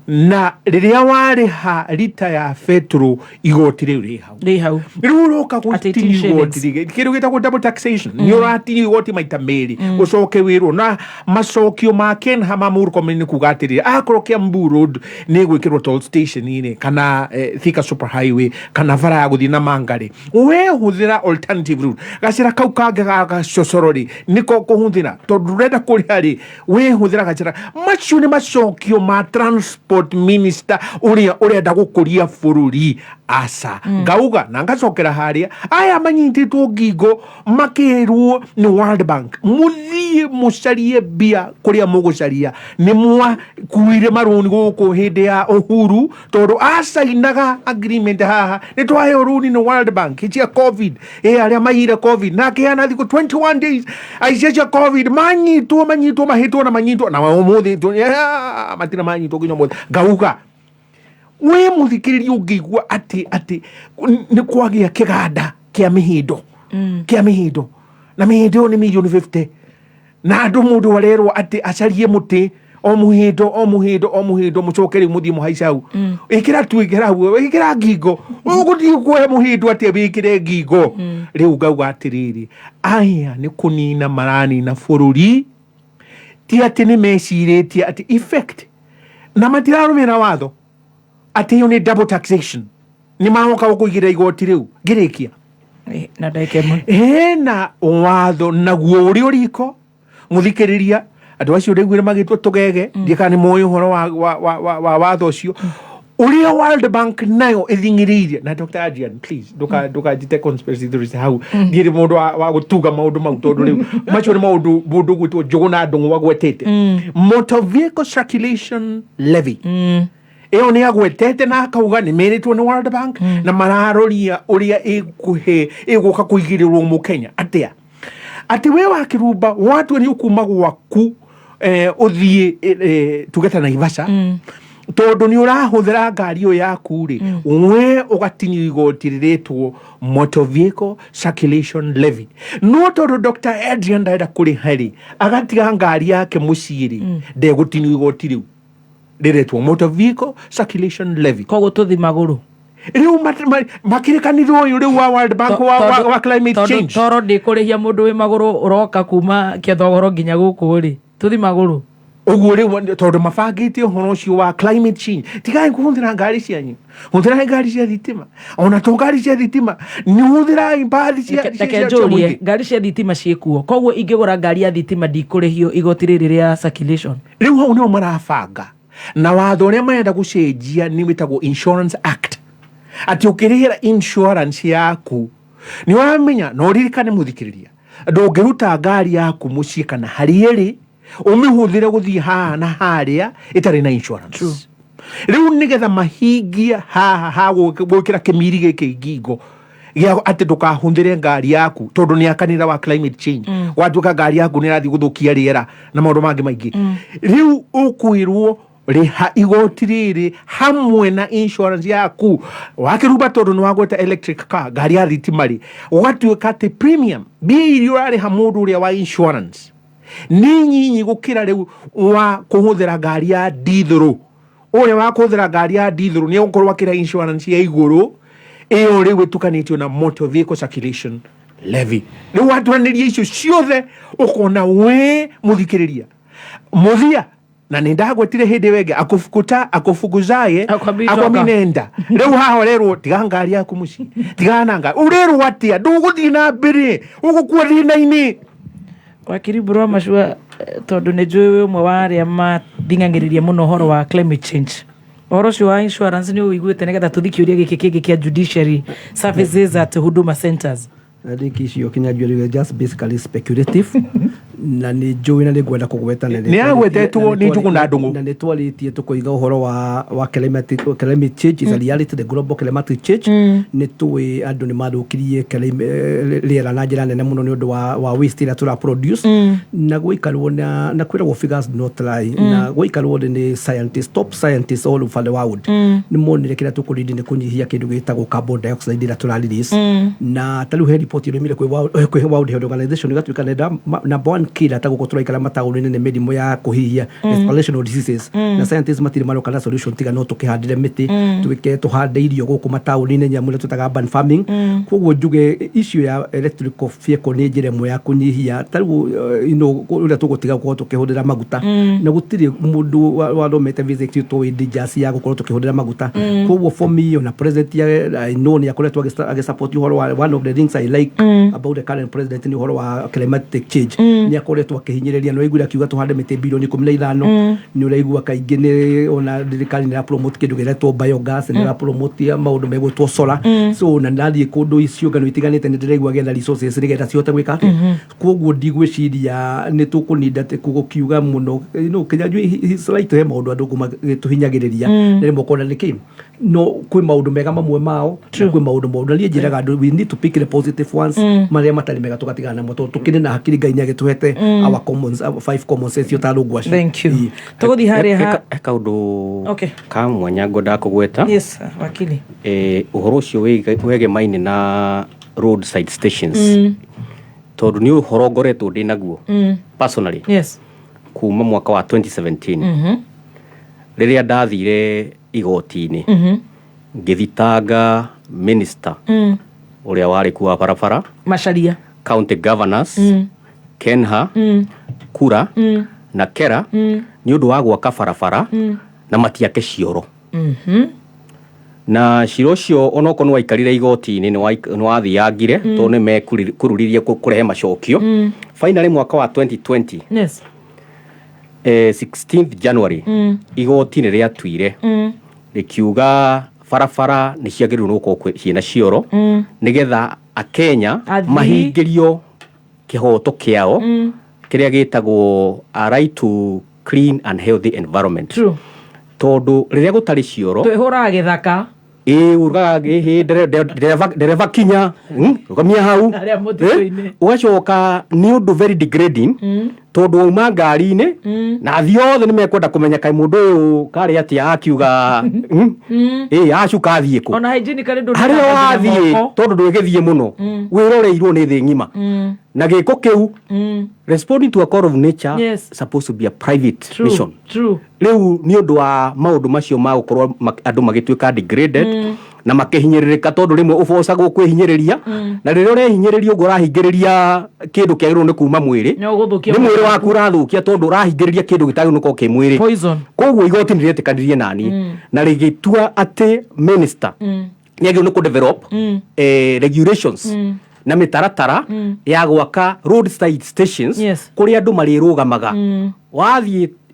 na rĩrĩa warĩha rita ya betũrũ igoti rĩu rĩ hau. Rĩ hau. Rĩu ũroka Atĩ gũtinio 18 igoti shillings. rĩngĩ, kĩndũ gĩtagwo double taxation. Nĩ ũratinio igoti maita merĩ, ũcoke wĩrwo na macokio ma Kenha ma Murkomen nĩ kuga atĩrĩrĩ, akorwo Kiambu Road nĩ gwĩkĩrwo toll station rĩ, kana Thika Super Highway, kana bara ya gũthiĩ na Manga rĩ, we hũthĩra alternative route, gacĩra kau kangĩ ga gacocoro rĩ, nĩko kũhũthĩra tondũ ndũrenda kũrĩha rĩ, we hũthĩra gacĩra. Macio nĩ macokio ma transport minister ũrĩa ũrenda gũkũria bũrũri. Aca, ngauga na ngacokera harĩa aya manyitĩtwo ngingo makĩrwo nĩ World Bank, mũthiĩ mũcarie mbia kũrĩa mũgũcaria. Nĩ mwakuire marũni gũkũ hĩndĩ ya Uhuru, tondũ acainaga agreement haha nĩ twaheo rũni nĩ World Bank cia COVID, ĩ arĩa maiyire COVID na akĩheana thikũ 21 days aicia cia COVID manyitwo, manyitwo, mahĩtwo na manyitwo na ũmũthĩ matirĩ manyitwo nginya ũmũthĩ. Ngauga we mũthikĩrĩria, ũngĩigua atĩ nĩ kwagĩa kĩganda kĩa mĩhĩndo, kĩa mĩhĩndo, na mĩhĩndo ĩyo nĩ mirioni 50, na andũ mũndũ arerwo atĩ acarie mũtĩ o mũhĩndo o mũhĩndo o mũhĩndo, mũcoke rĩu mũthiĩ mũhaice hau, ĩkĩra tu, ĩkĩra hau, ĩkĩra ngingo, ũgũthiĩ kuoya mũhĩndo atĩa wĩkĩre ngingo? Rĩu ngauga atĩrĩrĩ, aya nĩ kũnina maranina bũrũri, ti atĩ nĩ mecirĩtie atĩ effect, na matirarũmĩrĩra watho atĩ ĩyo nĩ double taxation, nĩ maroka gũkũigĩrĩra igoti rĩu. Ngĩrĩkia na ndagĩka 1. Hena watho naguo ũrĩ ũriko. Mũthikĩrĩria, andũ acio ndaiguire magĩtwo tũgege, ndiĩ kana nĩ moĩ ũhoro wa watho ũcio ũrĩa World Bank nayo ĩthing'ĩrĩirie. Na Dr. Adrian, please, ndũkanjite conspiracy theorist hau. Ndiĩrĩ mũndũ wa gũtuga maũndũ mau, tondũ rĩu macio nĩ maũndũ mũndũ gwĩtwo Njũgũna Ndũng'ũ agwetete. Motor Vehicle Circulation Levy ĩyo nĩ agwetete na akauga nĩ merĩtwo nĩ World Bank, na mararoria ũrĩa ĩkũhe ĩgũka kũigĩrĩrwo mũkenya atĩa, atĩ we wa Kĩrumba watua nĩ ũkuma gwaku, ũthiĩ tuge ta Naivasha. Tondũ nĩ ũrahũthĩra ngari ĩyo yaku rĩ, we ũgatinio igoti rĩrĩtwo motor vehicle circulation levy. No tondũ Dr Adrian ndarenda kũrĩha rĩ, agatiga ngari yake mũciĩ rĩ, ndegũtinio igoti rĩu rĩretwo motor vehicle circulation levy. Koguo tũthi magũrũ. Rĩu makĩrĩkanĩra ũyũ rĩu wa World Bank wa climate change. Toro ndĩkũrĩhia mũndũ wĩ magũrũ ũroka kuma Kĩathogoro nginya gũkũ rĩ, tũthi magũrũ. Ũguo rĩu tondũ mabangĩte ũhoro ũcio wa climate change, tigai kũhũthĩra ngari cianyu, hũthĩrai ngari cia thitima. Ona to ngari cia thitima, nĩ hũthĩrai mbathi cia Reke cia njũrie, mũingĩ. Ngari cia thitima ciĩkuo, koguo ingĩgũra ngari ya thitima ndikũrĩhio igoti rĩrĩ rĩa circulation? Rĩu hau nĩho marabanga na watho ũrĩa marenda gũcenjia nĩ wĩtagwo Insurance Act, atĩ ũkĩrĩhĩra insurance yaku nĩ ũramenya na ũririkane, mũthikĩrĩria, ndũngĩruta ngari yaku mũciĩ kana harĩa ĩrĩ ũmĩhũthĩre gũthiĩ haha na harĩa ĩtarĩ na insurance. Rĩu nĩgetha mahingie haha ha gwĩkĩra kĩmiri gĩkĩ ngingo gĩa atĩ ndũkahũthĩre ngari yaku tondũ nĩ akanitha wa climate change, watuĩka ngari yaku nĩ ĩrathiĩ gũthũkia rĩera na maũndũ mangĩ maingĩ, rĩu ũkwĩrwo rĩha igoti rĩrĩ hamwe na insurance yaku. Wakĩrumba, tondũ nĩ wagweta electric car, ngari ya thitima rĩ, ũgatuĩka atĩ premium, mbia iria ũrarĩha mũndũ ũrĩa wa insurance nĩ nyinyi gũkĩra rĩu wa kũhũthĩra ngari ya ndithũrũ. Ũrĩa wa kũhũthĩra ngari ya ndithũrũ nĩ egũkorwo akĩrĩha insurance ya igũrũ, ĩyo rĩu ĩtukanĩtio na motor vehicle circulation levy. Rĩu waturanĩria icio ciothe, ũkona we mũthikĩrĩria mũthia na nĩ ndagwetire hĩndĩ ĩyo ĩngĩ, akufukuta akufukuzaye Akwambi akwambi toka. Nenda rĩu haha ũrerwo tiga ngari yaku mũciĩ, tigana na ngari. Ũrerwo atĩa? Ndũgũthiĩ na mbere, ũgũkua thĩna-inĩ. Wakiri Mburu wa Macua, tondũ nĩ njũĩ wĩ ũmwe wa arĩa mathing'ang'ĩrĩria mũno ũhoro wa climate change, ũhoro ũcio wa insurance nĩ ũiguĩte? Nĩgetha tũthi kĩũria gĩkĩ kĩngĩ kĩa judiciary services at Huduma Centers. I think icio Kinyanjui just basically speculative, na nĩ njũĩ na nĩ ngwenda kũgweta na Nĩ agwetetwo nĩ Njuguna Ndung'u. Na nĩ twarĩtie tũkoiga ũhoro wa climate change is a reality, the global climatic change. Nĩ tũĩ andũ nĩ mathũkirie rĩera na njĩra nene mũno nĩ ũndũ wa waste ĩrĩa tũra produce, na gũikarwo na kwĩragwo figures do not lie, na gũikarwo thĩ nĩ scientists, top scientists all over the world, nĩ monire kĩrĩa tũkũrindi nĩ kũnyihia kĩndũ gĩtagwo carbon dioxide ĩrĩa tũra release. Na ta rĩu he report ĩrũmire kwĩ World Health Organization, ĩgatuĩka nenda number one killer ta gũkũ tũraikara mataũni-inĩ nĩ mĩrimũ ya kũhihia, respirational diseases, na scientists matirĩ maroka na solution tiga no tũkĩhandĩre mĩtĩ, twĩke tũhande irio gũkũ mataũni-inĩ, nyamũ ĩrĩa twĩtaga urban farming. Koguo njuge issue ya electrical vehicle nĩ njĩra ĩmwe ya kũnyihia ta rĩu ũrĩa tũgũtiga gũkorwo tũkĩhũthĩra maguta, na gũtirĩ mũndũ wathomete physics tũĩ dangers ya gũkorwo tũkĩhũthĩra maguta. Koguo for me, ona president ya, I know nĩ akoretwo agĩsupport ũhoro wa, one of the things I like about the current president nĩ ũhoro wa climatic change. Nĩ akoretwo akĩhinyĩrĩria, nĩ waiguire akiuga tũhande mĩtĩ bilioni 15. Nĩ ũraigua kaingĩ nĩ ona thirikari nĩ ĩrapromote kĩndũ gĩretwo biogas, nĩ ĩrapromote maũndũ megwĩtwo solar. So na ndathiĩ kũndũ ciũngano itiganĩte, nĩ ndĩraigua getha resources nĩgetha cihote gwĩka atĩa. Koguo ndigwĩciria nĩ tũkũninda gũkiuga mũno. Kinyanjui, he's right, he maũndũ andũ tũhinyagĩrĩria, na rĩmwe ũkona nĩkĩ, no kwĩ maũndũ mega mamwe mao na kwĩ maũndũ moru, na niĩ njĩraga andũ we need to pick the positive ones, marĩa matarĩ mega tũgatigana namo, tondũ tũkĩrĩ na hakiri Ngai nĩ agĩtũhete, our five common sense ũtarũngũ acio. Thank you. Tũgũthiĩ harĩa He kaũndũ ka mwanya ngwendaga kũgweta. Yes, wakili. Ũhoro ũcio wegemaine na roadside stations, tondũ nĩ ũhoro ngoretwo ndĩ naguo personally kuma mwaka wa 2017, rĩrĩa ndathire igoti-inĩ ngĩthitanga minister ũrĩa warĩ kuo wa barabara, Macharia, county governors, Kenha, Kura na Kera, nĩ ũndũ wa gwaka barabara na matiake cioro. Na cira ũcio onokorwo nĩ waikarire igoti-inĩ, nĩ wathiangire, tondũ nĩ mekũruririe kũrehe macokio. Finally mwaka wa 2020, 16th January, igoti nĩ rĩatuire rĩkiuga barabara nĩ ciagĩrĩirwo nĩ gũkorwo ciĩna cioro, nĩgetha akenya Athii. mahingĩrio kĩhoto kĩao kĩrĩa gĩtagwo a right to clean and healthy environment. Tondũ rĩrĩa gũtarĩ cioro, Twĩhũraga gĩthaka. Ĩ ugaga ĩhĩ, ndereba kinya, rũgamia hau. Harĩa mũtitũ-inĩ. Ũgacoka nĩ ũndũ very degrading. Tondũ wauma ngari-inĩ na athii othe nĩ mekwenda kũmenya kaĩ mũndũ ũyũ karĩ atĩa akiuga ĩ acuka athiĩ kũ. Ona hygienically ndũ Harĩa wathiĩ, tondũ ndwĩgĩthiĩ mũno, wĩroreirwo nĩ thĩ ng'ima na gĩko kĩu. Responding to a call of nature supposed to be a private mission. Rĩu nĩ ũndũ wa maũndũ macio ma gũkorwo andũ magĩtuĩka degraded na makĩhinyĩrĩrĩka, tondũ rĩmwe ũbocagwo kwĩhinyĩrĩria, na rĩrĩa ũrehinyĩrĩria ũguo ũrahingĩrĩria kĩndũ kĩagĩrĩirwo nĩ kuma mwĩrĩ. No ũgũthũkia Nĩ mwĩrĩ waku ũrathũkia, tondũ ũrahingĩrĩria kĩndũ gĩtagĩrĩirwo nĩ gũkorwo kĩ mwĩrĩ. Poison. Koguo igoti nĩ rĩetĩkanirie naniĩ na rĩgĩtua atĩ minister nĩ agĩrĩirwo nĩ kũ-develop regulations na mĩtaratara ya gwaka roadside stations kũrĩa andũ marĩrũgamaga.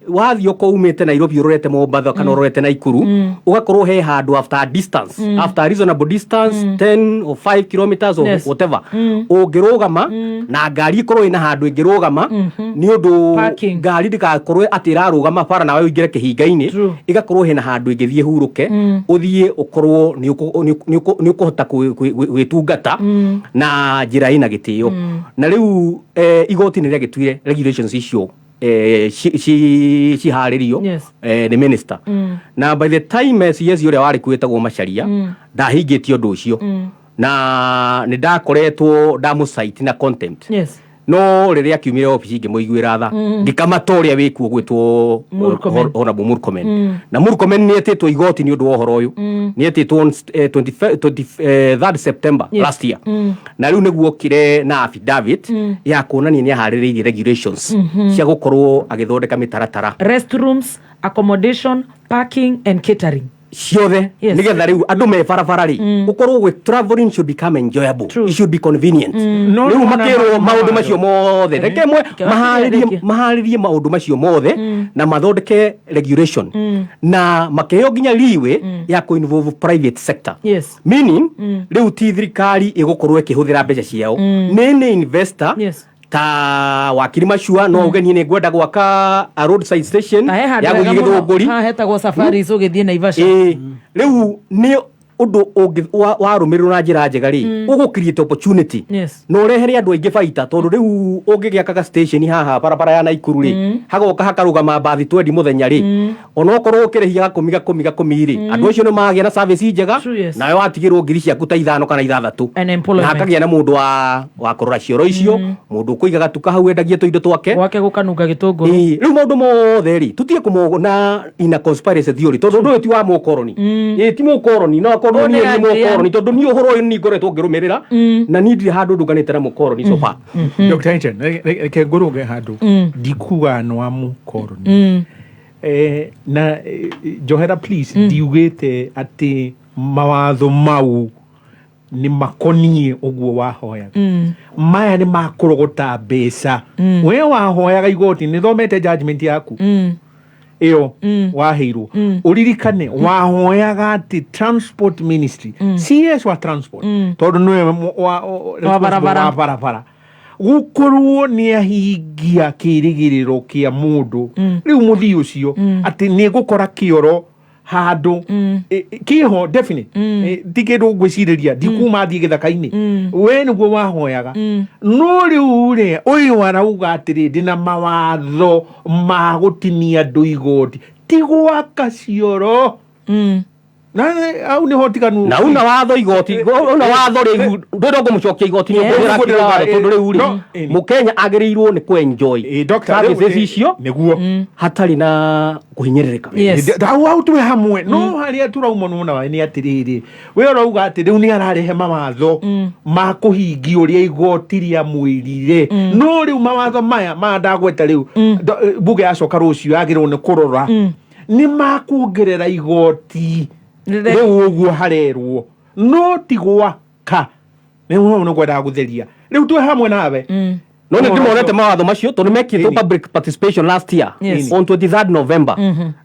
Wathiĩ okorwo umĩte Nairobi ũrorete Mombatha kana ũrorete Naikuru, ũgakorwo he handũ after a distance, after a reasonable distance, 10 or 5 kilometers or whatever, ũngĩrũgama na ngari ĩkorwo ĩna handũ ĩngĩrũgama, nĩ ũndũ Parking. Ngari ndĩgakorwo atĩ ĩrarũgama bara nawe ũingĩre kĩhinga-inĩ. Ĩgakorwo hena handũ ĩngĩthiĩ hurũke, ũthiĩ ũkorwo nĩ ũkũhota gwĩtungata na njĩra ĩna gĩtĩo. Na rĩu igoti nĩ rĩagĩtuire regulations icio ciharĩrio nĩ minister. Na by the time CS ũrĩa warĩ kuo wĩtagwo Macharia, ndahingĩtie ũndũ ũcio na nĩ ndakoretwo ndamũcite na contempt. No rĩrĩa akiumire obici ngĩmũiguĩra tha, ngĩkamata ũrĩa wĩkuo gwĩtwo Murkomen. Honorable Murkomen. Na Murkomen nĩ etĩtwo igoti nĩ ũndũ wa ũhoro ũyũ. Nĩ etĩtwo on 23rd September last year. Na rĩu nĩguo okire na affidavit ya kuonania nĩ aharĩrĩirie regulations cia gũkorwo agĩthondeka mĩtaratara. Restrooms, accommodation, parking and catering. Ciothe. Nĩgetha rĩu andũ me barabara rĩ, ũkorwo gwĩ traveling should become enjoyable. It should be convenient. No Rĩu nĩwona makĩrwo maũndũ macio mothe, reke mwe Reke maharĩrie wakĩrĩkie. Maharĩrie maũndũ macio mothe na mathondeke regulation na makĩheo nginya leeway ya kũ involve private sector, meaning rĩu ti thirikari ĩgũkorwo ĩkĩhũthĩra mbeca ciao, nĩ investor ta wakiri Macua no uge niĩ nĩ ngwenda gwaka a roadside station Na he handũ ya hega gũthiĩ mũno. Gĩthũngũri. Haha hetagwo Safaris ũgĩthiĩ Naivasha. Ĩĩ. Rĩu nĩ ũndũ warũmĩrĩrwo na njĩra njega rĩ, ũgũ create opportunity na ũrehere andũ aingĩ baita, tondũ rĩu ũngĩgĩakaga station haha barabara ya Naikuru rĩ, hagoka hakarũgama mbathi 20 mũthenya rĩ, onokorwo ũkĩrĩhia gakũmi gakũmi gakũmi rĩ, andũ acio nĩ magĩa na service njega. Nawe watigĩrwo ngiri ciaku ta 5 kana 6. And employment. Na hakagĩa na mũndũ wa kũrora cioro icio, mũndũ ũkũiga gatuka hau endagie tũindo twake. Gwake gũkanunga gĩtũngũrũ. Ĩĩ, rĩu maũndũ mothe rĩ, tutige kũmona in a conspiracy theory, tondũ ũndũ ũyũ ti wa mũkoroni. Ĩĩ, ti mũkoroni, no akorwo Ũyũ niĩ nĩ nĩ Adrian. mũkoroni, tondũ niĩ ũhoro ũyũ nĩ ngoretwo ngĩrũmĩrĩra na niĩ ndirĩ handũ ndũnganĩte na mũkoroni so far. Dr. Einstein, reke ngũrũge handũ. Ndikuga nĩ wa mũkoroni. Na njohera please, ndiugĩte atĩ mawatho mau nĩ makoniĩ ũguo wahoyaga. Maya nĩ makũrogota mbeca. We wahoyaga igoti, nĩ thomete judgment yaku ĩyo waheirwo. Ũririkane wahoyaga atĩ transport ministry, CS wa transport, tondũ nĩwe Wa barabara. Wa barabara, gũkorwo nĩ ahingia kĩrĩgĩrĩro kĩa mũndũ rĩu mũthii ũcio atĩ nĩ gũkora kĩoro handũ kĩho definite. Ti kĩndũ ngwĩcirĩria, ndikuma thiĩ gĩthaka-inĩ. We nĩguo wahoyaga, no rĩu rĩ, ũyũ arauga atĩrĩ, ndĩna mawatho ma gũtinia andũ igoti, ti gwaka cioro. Na hau nĩho tiganu. Na una watho igoti, una watho rĩu ndwenda ngũmũcokia igoti nĩ Yeah. ũkũhũthĩra watho, tondũ rĩu rĩ, No, mũkenya agĩrĩirwo nĩ kũ-enjoy doctor, services rĩu, icio nĩguo hatarĩ na kũhinyĩrĩrĩka. Hau hau twĩ hamwe, no harĩa tũrauma nona nĩ atĩrĩrĩ, we ũrauga atĩ rĩu nĩ ararehe mawatho ma kũhingia ũrĩa igoti rĩamwĩrire, no rĩu mawatho maya maya ndagweta rĩu, bunge yacoka rũciũ yagĩrĩirwo nĩ kũrora nĩ makuongerera igoti rĩu ũguo harerwo, no ti gwaka. Nĩ nĩ ngwendaga gũtheria rĩu twĩ hamwe nawe. No nĩ ndĩmonete mawatho macio, tondũ mekĩtwo public participation last year on 23rd November,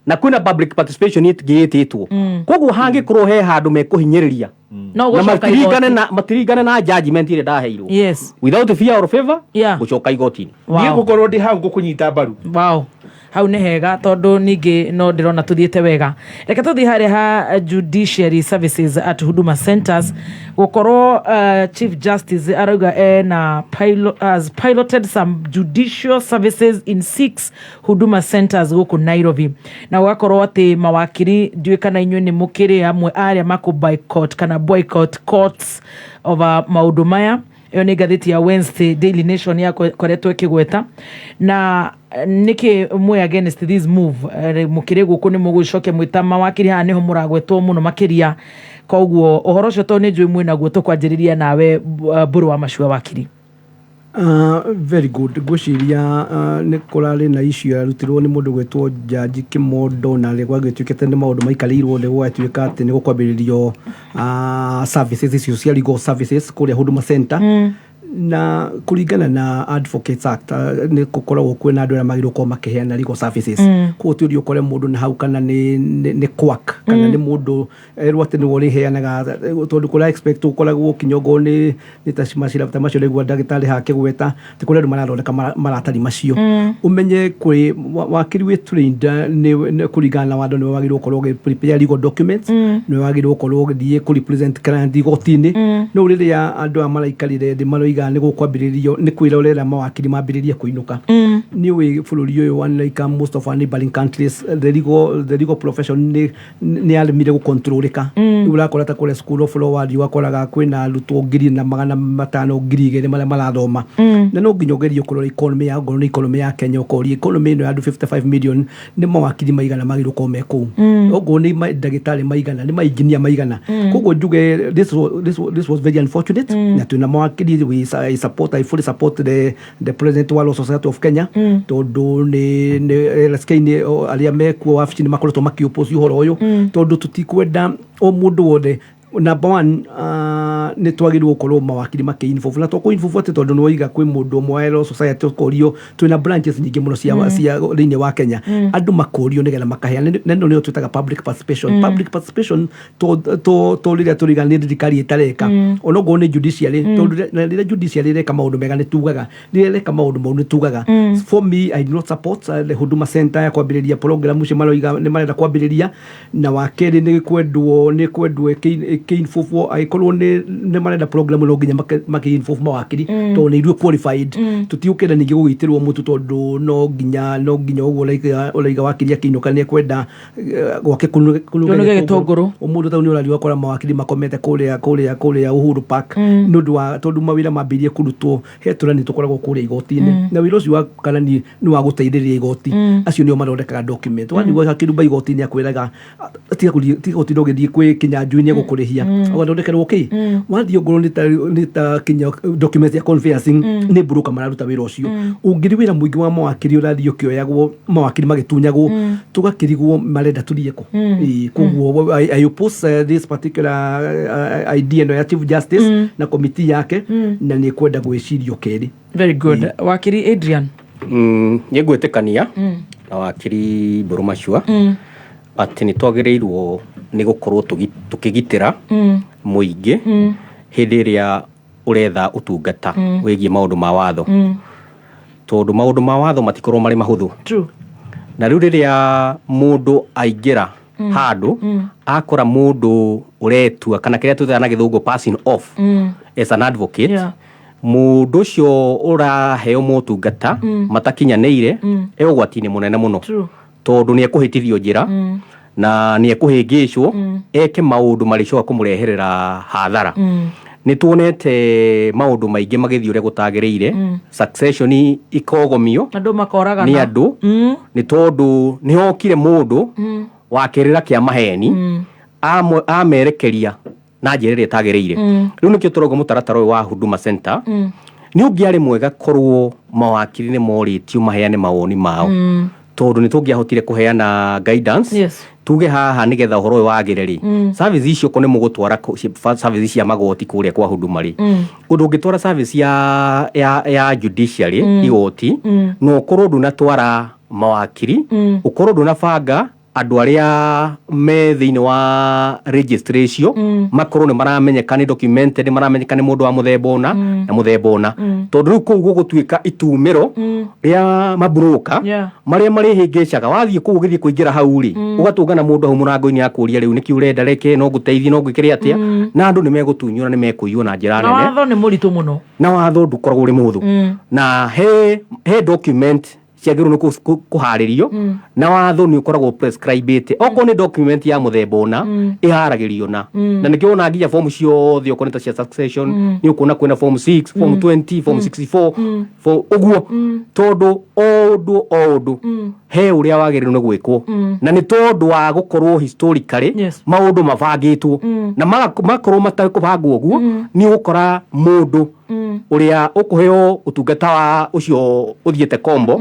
na kwĩna public participation ĩngĩ ĩtĩtwo. Koguo hangĩkorwo he handũ mekũhinyĩrĩria No na gũcoka matiringane igoti. na matiringane na judgment ĩrĩa ndaheirwo, without fear or favor, gũcoka igoti-inĩ. Niĩ ngũkorwo ndĩ hau ngũkũnyita mbaru. Wow. Hau nĩ hega, tondũ ningĩ no ndĩrona tũthiĩte wega. Reke tũthiĩ harĩa ha judiciary services at Huduma Centers, gũkorwo Chief Justice arauga ena has piloted some judicial services in six Huduma Centers gũkũ Nairobi, na gũgakorwo atĩ mawakiri, ndiũĩ kana inyuĩ nĩ mũkĩrĩ amwe arĩa makũ boycott kana boycott courts over maũndũ maya. Ĩyo nĩ ngathĩti ya Wednesday Daily Nation yakoretwo ĩkĩgweta. Na nĩkĩ mwĩ against this move? Mũkĩrĩ gũkũ nĩ mũgũcokia mwĩta mawakiri, haha nĩho mũragwetwo mũno makĩria. Koguo ũhoro ũcio, tondũ nĩ njũĩ mwĩnaguo, tũkwanjĩrĩria nawe, Mbũrũ wa Macua, wakiri. Very good. Ngwĩciria nĩ kũrarĩ na issue yarutirwo nĩ mũndũ gwĩtwo Jaji Kimondo, na rĩ gwagĩtuĩkĩte nĩ maũndũ maikarĩirwo, nĩ gwagĩtuĩka atĩ nĩ gũkwambĩrĩrio services icio cia legal services kũrĩa Huduma Center. Na kũringana na Advocates Act, nĩ gũkoragwo kwĩna andũ arĩa magĩrĩirwo gũkorwo makĩheana legal services. Koguo ti ũthiĩ ũkore mũndũ na hau, kana nĩ quack, kana nĩ mũndũ erwo atĩ nĩwe ũrĩheanaga, tondũ kũrĩa expect ũkoragwo kinya okorwo nĩ ta macira ta macio raigua ndagĩtarĩ hakĩgweta atĩ kũrĩ andũ marathondeka maratathi macio. Ũmenye kwĩ wakiri wĩ trained, nĩ kũringana na watho nĩwe wagĩrĩirwo gũkorwo ũgĩ prepare legal documents, nĩwe wagĩrĩirwo gũkorwo ũgĩthiĩ kũ represent client igoti-inĩ. No rĩrĩa andũ aya maraikarire thĩ maroiga nĩ gũkwambĩrĩrio, nĩ kwĩra ũrera mawakiri mambĩrĩrie kũinũka. Nĩ ũĩ bũrũri ũyũ, unlike most of our neighboring countries, the legal profession nĩ yaremire gũcontrolĩka. Rĩu ũrakora ta kũrĩa School of Law wathiĩ ũgakoraga kwĩna arutwo 1500, 2000 marĩa marathoma. Na no nginya ũgerie kũrora economy ya, ongorwo nĩ economy ya Kenya, ũkoria economy ĩno ya andũ 55 million, nĩ mawakiri maigana magĩrĩirwo gũkorwo me kũu? Okorwo nĩ ndagĩtarĩ maigana, nĩ mainjinia maigana? Koguo njuge this was very unfortunate. Na twĩna mawakiri, I fully support the president wa Law Society of Kenya, tondũ nĩ LSK nĩ arĩa mekuo wabici nĩ makoretwo makĩoppose ũhoro ũyũ, tondũ tũtikwenda o mũndũ wothe. Number one, nĩ twagĩrĩirwo gũkorwo mawakiri makĩ involve, na to kũ involve atĩ tondũ nĩ woiga kwĩ mũndũ ũmwe wa Law Society ũkorio. Twĩna branches nyingĩ mũno cia thĩinĩ wa Kenya. Andũ makorio nĩgetha makaheana, na ĩno nĩyo twĩtaga public participation. Public participation to rĩrĩa tũriga nĩ thirikari ĩtareka, onokorwo nĩ judiciary, tondũ na rĩrĩa judiciary ĩreka maũndũ mega nĩ tugaga, rĩrĩa ĩreka maũndũ moru nĩ tugaga. For me, I do not support the Huduma Center ya kwambĩrĩria program icio maroiga nĩ marenda kwambĩrĩria. Na wa kerĩ, nĩ kwendwo ĩkĩ-involve, angĩkorwo nĩ marenda program, no nginya makĩ-involve mawakiri, tondũ nĩ ithuĩ qualified. Tũtigũkenda ningĩ gũgĩitĩrwo mũtu, tondũ no nginya ũguo ũraiga wakiri akĩinũka nĩ ekwenda gwake kũnuge kũnuge gĩtũngũrũ. Ũmũthĩ tau nĩ ũrathiĩ ũgakora mawakiri makomete kũrĩa Uhuru Park, nĩ ũndũ wa tondũ mawĩra mambĩrĩrie kũrutwo he tũrani tũkoragwo kũrĩa igoti-inĩ, na wĩra ũcio wa karani nĩ wa gũteithĩrĩria igoti. Acio nĩo mathondekaga document. Wathiĩ gwaka kĩrumba igoti-inĩ, akwĩraga tiga gũtinda ũgĩthiĩ kwĩ Kĩnyanjui, nĩ egũkũrĩhia ũgathondekerwo kĩ. Wathiĩ ongorwo nĩ ta kinya document ya conveyancing, nĩ broker mararuta wĩra ũcio. Ũngĩrĩ wĩra mũingĩ wa mawakiri ũrathiĩ ũkĩoyagwo, mawakiri magĩtunyagwo, tũgakĩrigwo marenda tũthiĩ kũ. Ĩĩ, koguo I oppose this particular idea ĩno ya Chief Justice na committee yake, na nĩ kwenda gwĩcirio kerĩ. Very good. Wakiri Adrian. Nĩ ngwĩtĩkania na wakiri Mbũrũ Macua atĩ nĩ twagĩrĩirwo nĩ gũkorwo tũkĩgitĩra mũingĩ hĩndĩ ĩrĩa ũretha ũtungata wĩgiĩ maũndũ ma watho, tondũ maũndũ ma watho matikorwo marĩ mahũthũ. Na rĩu rĩrĩa mũndũ aingĩra handũ, akora mũndũ ũretua kana kĩrĩa twĩtaga na gĩthũngũ passing off as an advocate, mũndũ ũcio ũraheo motungata matakinyanĩire e ũgwati-inĩ mũnene mũno, tondũ nĩ ekũhĩtithio njĩra na nĩ ekũhĩngĩcwo eke maũndũ marĩcoka kũmũreherera hathara. Nĩ tuonete maũndũ maingĩ magĩthiĩ ũrĩa gũtagĩrĩire, succession ikogomio andũ makoragana nĩ andũ, nĩ tondũ nĩ hokire mũndũ wa kĩrĩra kĩa maheni amerekeria na njĩra ĩrĩa ĩtagĩrĩire. Rĩu nĩkĩo tũrauga mũtaratara ũyũ wa Huduma Center nĩ ũngĩarĩ mwega korwo mawakiri nĩ morĩtio maheane mawoni mao, tondũ nĩ tũngĩahotire kũheana guidance. Tuge haha nĩgetha ũhoro ũyũ wagĩre rĩ, service icio ko nĩ mũgũtwara service cia magoti kũrĩa kwa Huduma rĩ, ũndũ ũngĩtwara service ya judiciary, igoti, na ũkorwo ndũnatwara mawakiri, ũkorwo ndũnabanga Andũ arĩa me thĩinĩ wa registry icio makorwo nĩ maramenyeka, nĩ documented, nĩ maramenyeka nĩ mũndũ wa mũthemba ũna na mũthemba ũna, tondũ rĩu kũu gũgũtuĩka itumĩro rĩa maburũka marĩa marĩhĩngĩcaga. Wathiĩ kũu, ũgĩthiĩ kũingĩra hau rĩ, ũgatũngana mũndũ hau mũrango-inĩ akũria, "Rĩu nĩkĩ ũrenda? Reke no ngũteithie, no ngwĩkĩre atĩa?" Na andũ nĩ megũtunywo na nĩ mekũiywo na njĩra na nene. Watho nĩ mũritũ mũno. Na watho ndũkoragwo ũrĩ mũhũthũ, na he document ciagĩrĩirwo nĩ kũharĩrio, na watho nĩ ũkoragwo prescribĩte okorwo nĩ document ya mũthemba ũna ĩharagĩrio na na nĩkĩo wona nginya form ciothe, okorwo nĩ ta cia succession, nĩ ũkuona kwĩna form 6, form 20, form 64, ũguo, tondũ o ũndũ o ũndũ he ũrĩa wagĩrĩirwo nĩ gwĩkwo, na nĩ tondũ wa gũkorwo historically maũndũ mabangĩtwo na makorwo matekũbangwo ũguo, nĩ ũgũkora mũndũ ũrĩa ũkũheo ũtungata wa ũcio ũthiĩte kombo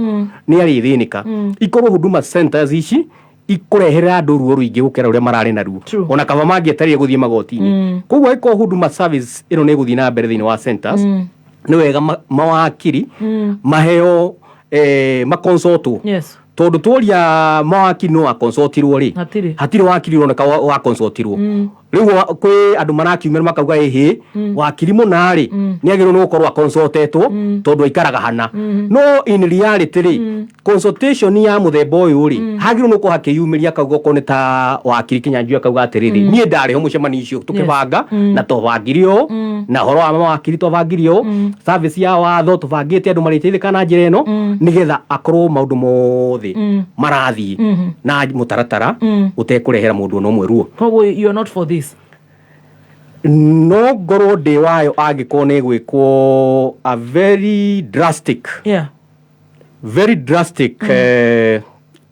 nĩ arĩthĩnĩka. Ikorwo Huduma Centers ici ikũreherera andũ ruo rũingĩ gũkĩra ũrĩa mararĩ naruo, ona kaba mangĩeterire gũthiĩ magoti-inĩ. Koguo angĩkorwo huduma service ĩno nĩ ĩgũthiĩ na mbere thĩinĩ wa centers, nĩ wega mawakiri maheo makonsultwo, tondũ tworia mawakiri no akonsultirwo rĩ, Hatirĩ. Hatirĩ wakiri ũroneka wa consultirwo. Rĩu kwĩ andũ marakiumĩra makauga, ĩhĩ, wakiri mũna rĩ, nĩ agĩrĩirwo nĩ gũkorwo aconsultetwo tondũ aikaraga hana. No in reality rĩ, consultation ya mũthemba ũyũ rĩ, hagĩrĩirwo nĩ gũkorwo hakĩyumĩria akauga, okorwo nĩ ta wakiri Kĩnyanjui, akauga atĩrĩrĩ, niĩ ndarĩ ho mũcemanio ũcio tũkĩbanga, na twabangire ũũ, na ũhoro wa mawakiri twabangire ũũ, service ya watho tũbangĩte andũ marĩteithĩka na njĩra ĩno, nĩgetha akorwo maũndũ mothe marathiĩ na mũtaratara ũtekũrehera mũndũ ona ũmwe ruo. Koguo you are not for this? No ngorwo ndĩ wayo angĩkorwo nĩ gwĩkwo a very drastic, very drastic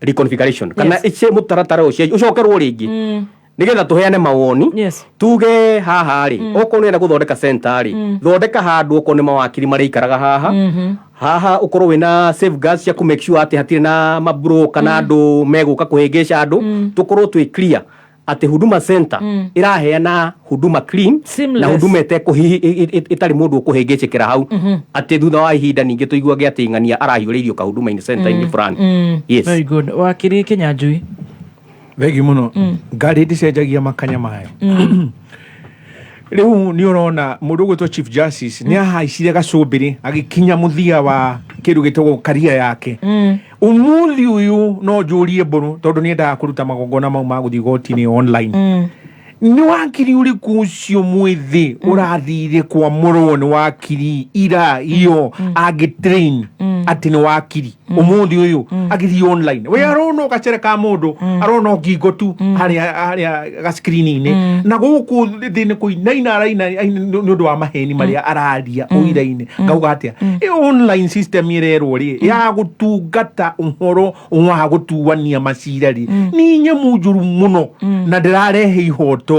reconfiguration kana ice mũtaratara ũcio ũcokerwo rĩngĩ, nĩgetha tũheane mawoni, tuge haha rĩ, okorwo nĩenda gũthondeka center rĩ, thondeka handũ okorwo nĩ mawakiri marĩikaraga haha, haha ũkorwo wĩna safeguards cia kũ make sure atĩ hatirĩ na mabro kana andũ megũka kũhĩngĩca andũ, tũkorwo twĩ clear atĩ Huduma Center ĩraheana huduma clean na Seamless. Huduma ĩtarĩ mũndũ ũkũhĩngĩcĩkĩra hau, atĩ thutha wa ihinda ningĩ tũiguage atĩ ng'ania arahiũrĩirio kahuduma-inĩ center-inĩ fulani. Yes. Very good. Wakiri Kĩnyanjui. Thengi mũno. Ngari ndĩcenjagia makanya mayo. Rĩu nĩ ũrona mũndũ ũgwĩtwo Chief Justice nĩ ahaicire gacũmbĩrĩ agĩkinya mũthia wa kĩndũ gĩtagwo karia yake. Ũmũthĩ ũyũ no njũrie mbũrũ, tondũ nĩ endaga kũruta magongona mau ma gũthiĩ igoti-inĩ online. Nĩ wakiri ũrĩkũ ũcio mwĩthĩ ũrathire kwamũrwo nĩ wakiri ira iyo angĩ train atĩ nĩ wakiri ũmũthĩ ũyũ agĩthiĩ online? We arona gacere ka mũndũ, arona ngingo tu harĩa harĩa ga-screen-inĩ, na gũkũ thĩ nĩ kũinaina araina nĩ ũndũ wa maheni marĩa araria ũira-inĩ. Ngauga atĩa, ĩyo online system ĩrerwo rĩ ya gũtungata ũhoro wa gũtuania macira rĩ, nĩ nyamũ njũru mũno na ndĩrarehe ihoto,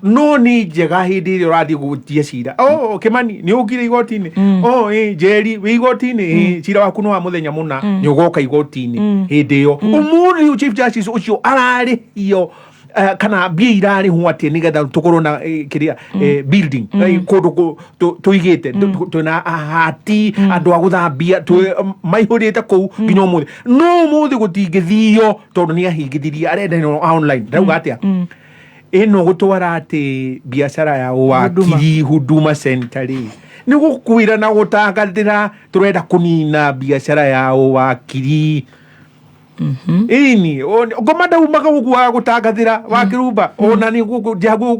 no nĩ njega hĩndĩ ĩrĩa ũrathiĩ gũtia cira. Oh, Kimani, nĩ ũkire igoti-inĩ? Oh, ĩ Njeri, wĩ igoti-inĩ? Ĩ, cira waku nĩ wa mũthenya mũna, nĩ ũgoka igoti-inĩ hĩndĩ ĩyo. Ũmũthĩ ũyũ Chief Justice ũcio ararĩhio kana mbia irarĩhwo atĩa nĩgetha tũkorwo na kĩrĩa building, kũndũ tũigĩte twĩna ahati, andũ a gũthambia maihũrĩte kũu nginya ũmũthĩ, no ũmũthĩ gũtingĩthio tondũ nĩ ahingithirie arenda ĩno online. Ndauga atĩa, ĩno gũtwara atĩ biacara ya ũwakiri Huduma Center rĩ, nĩ gũkwĩra na gũtangathĩra tũrenda kũnina biacara ya ũwakiri. Ĩni ngoma ndaumaga ũguo wa gũtangathĩra wakĩrumba ona nĩ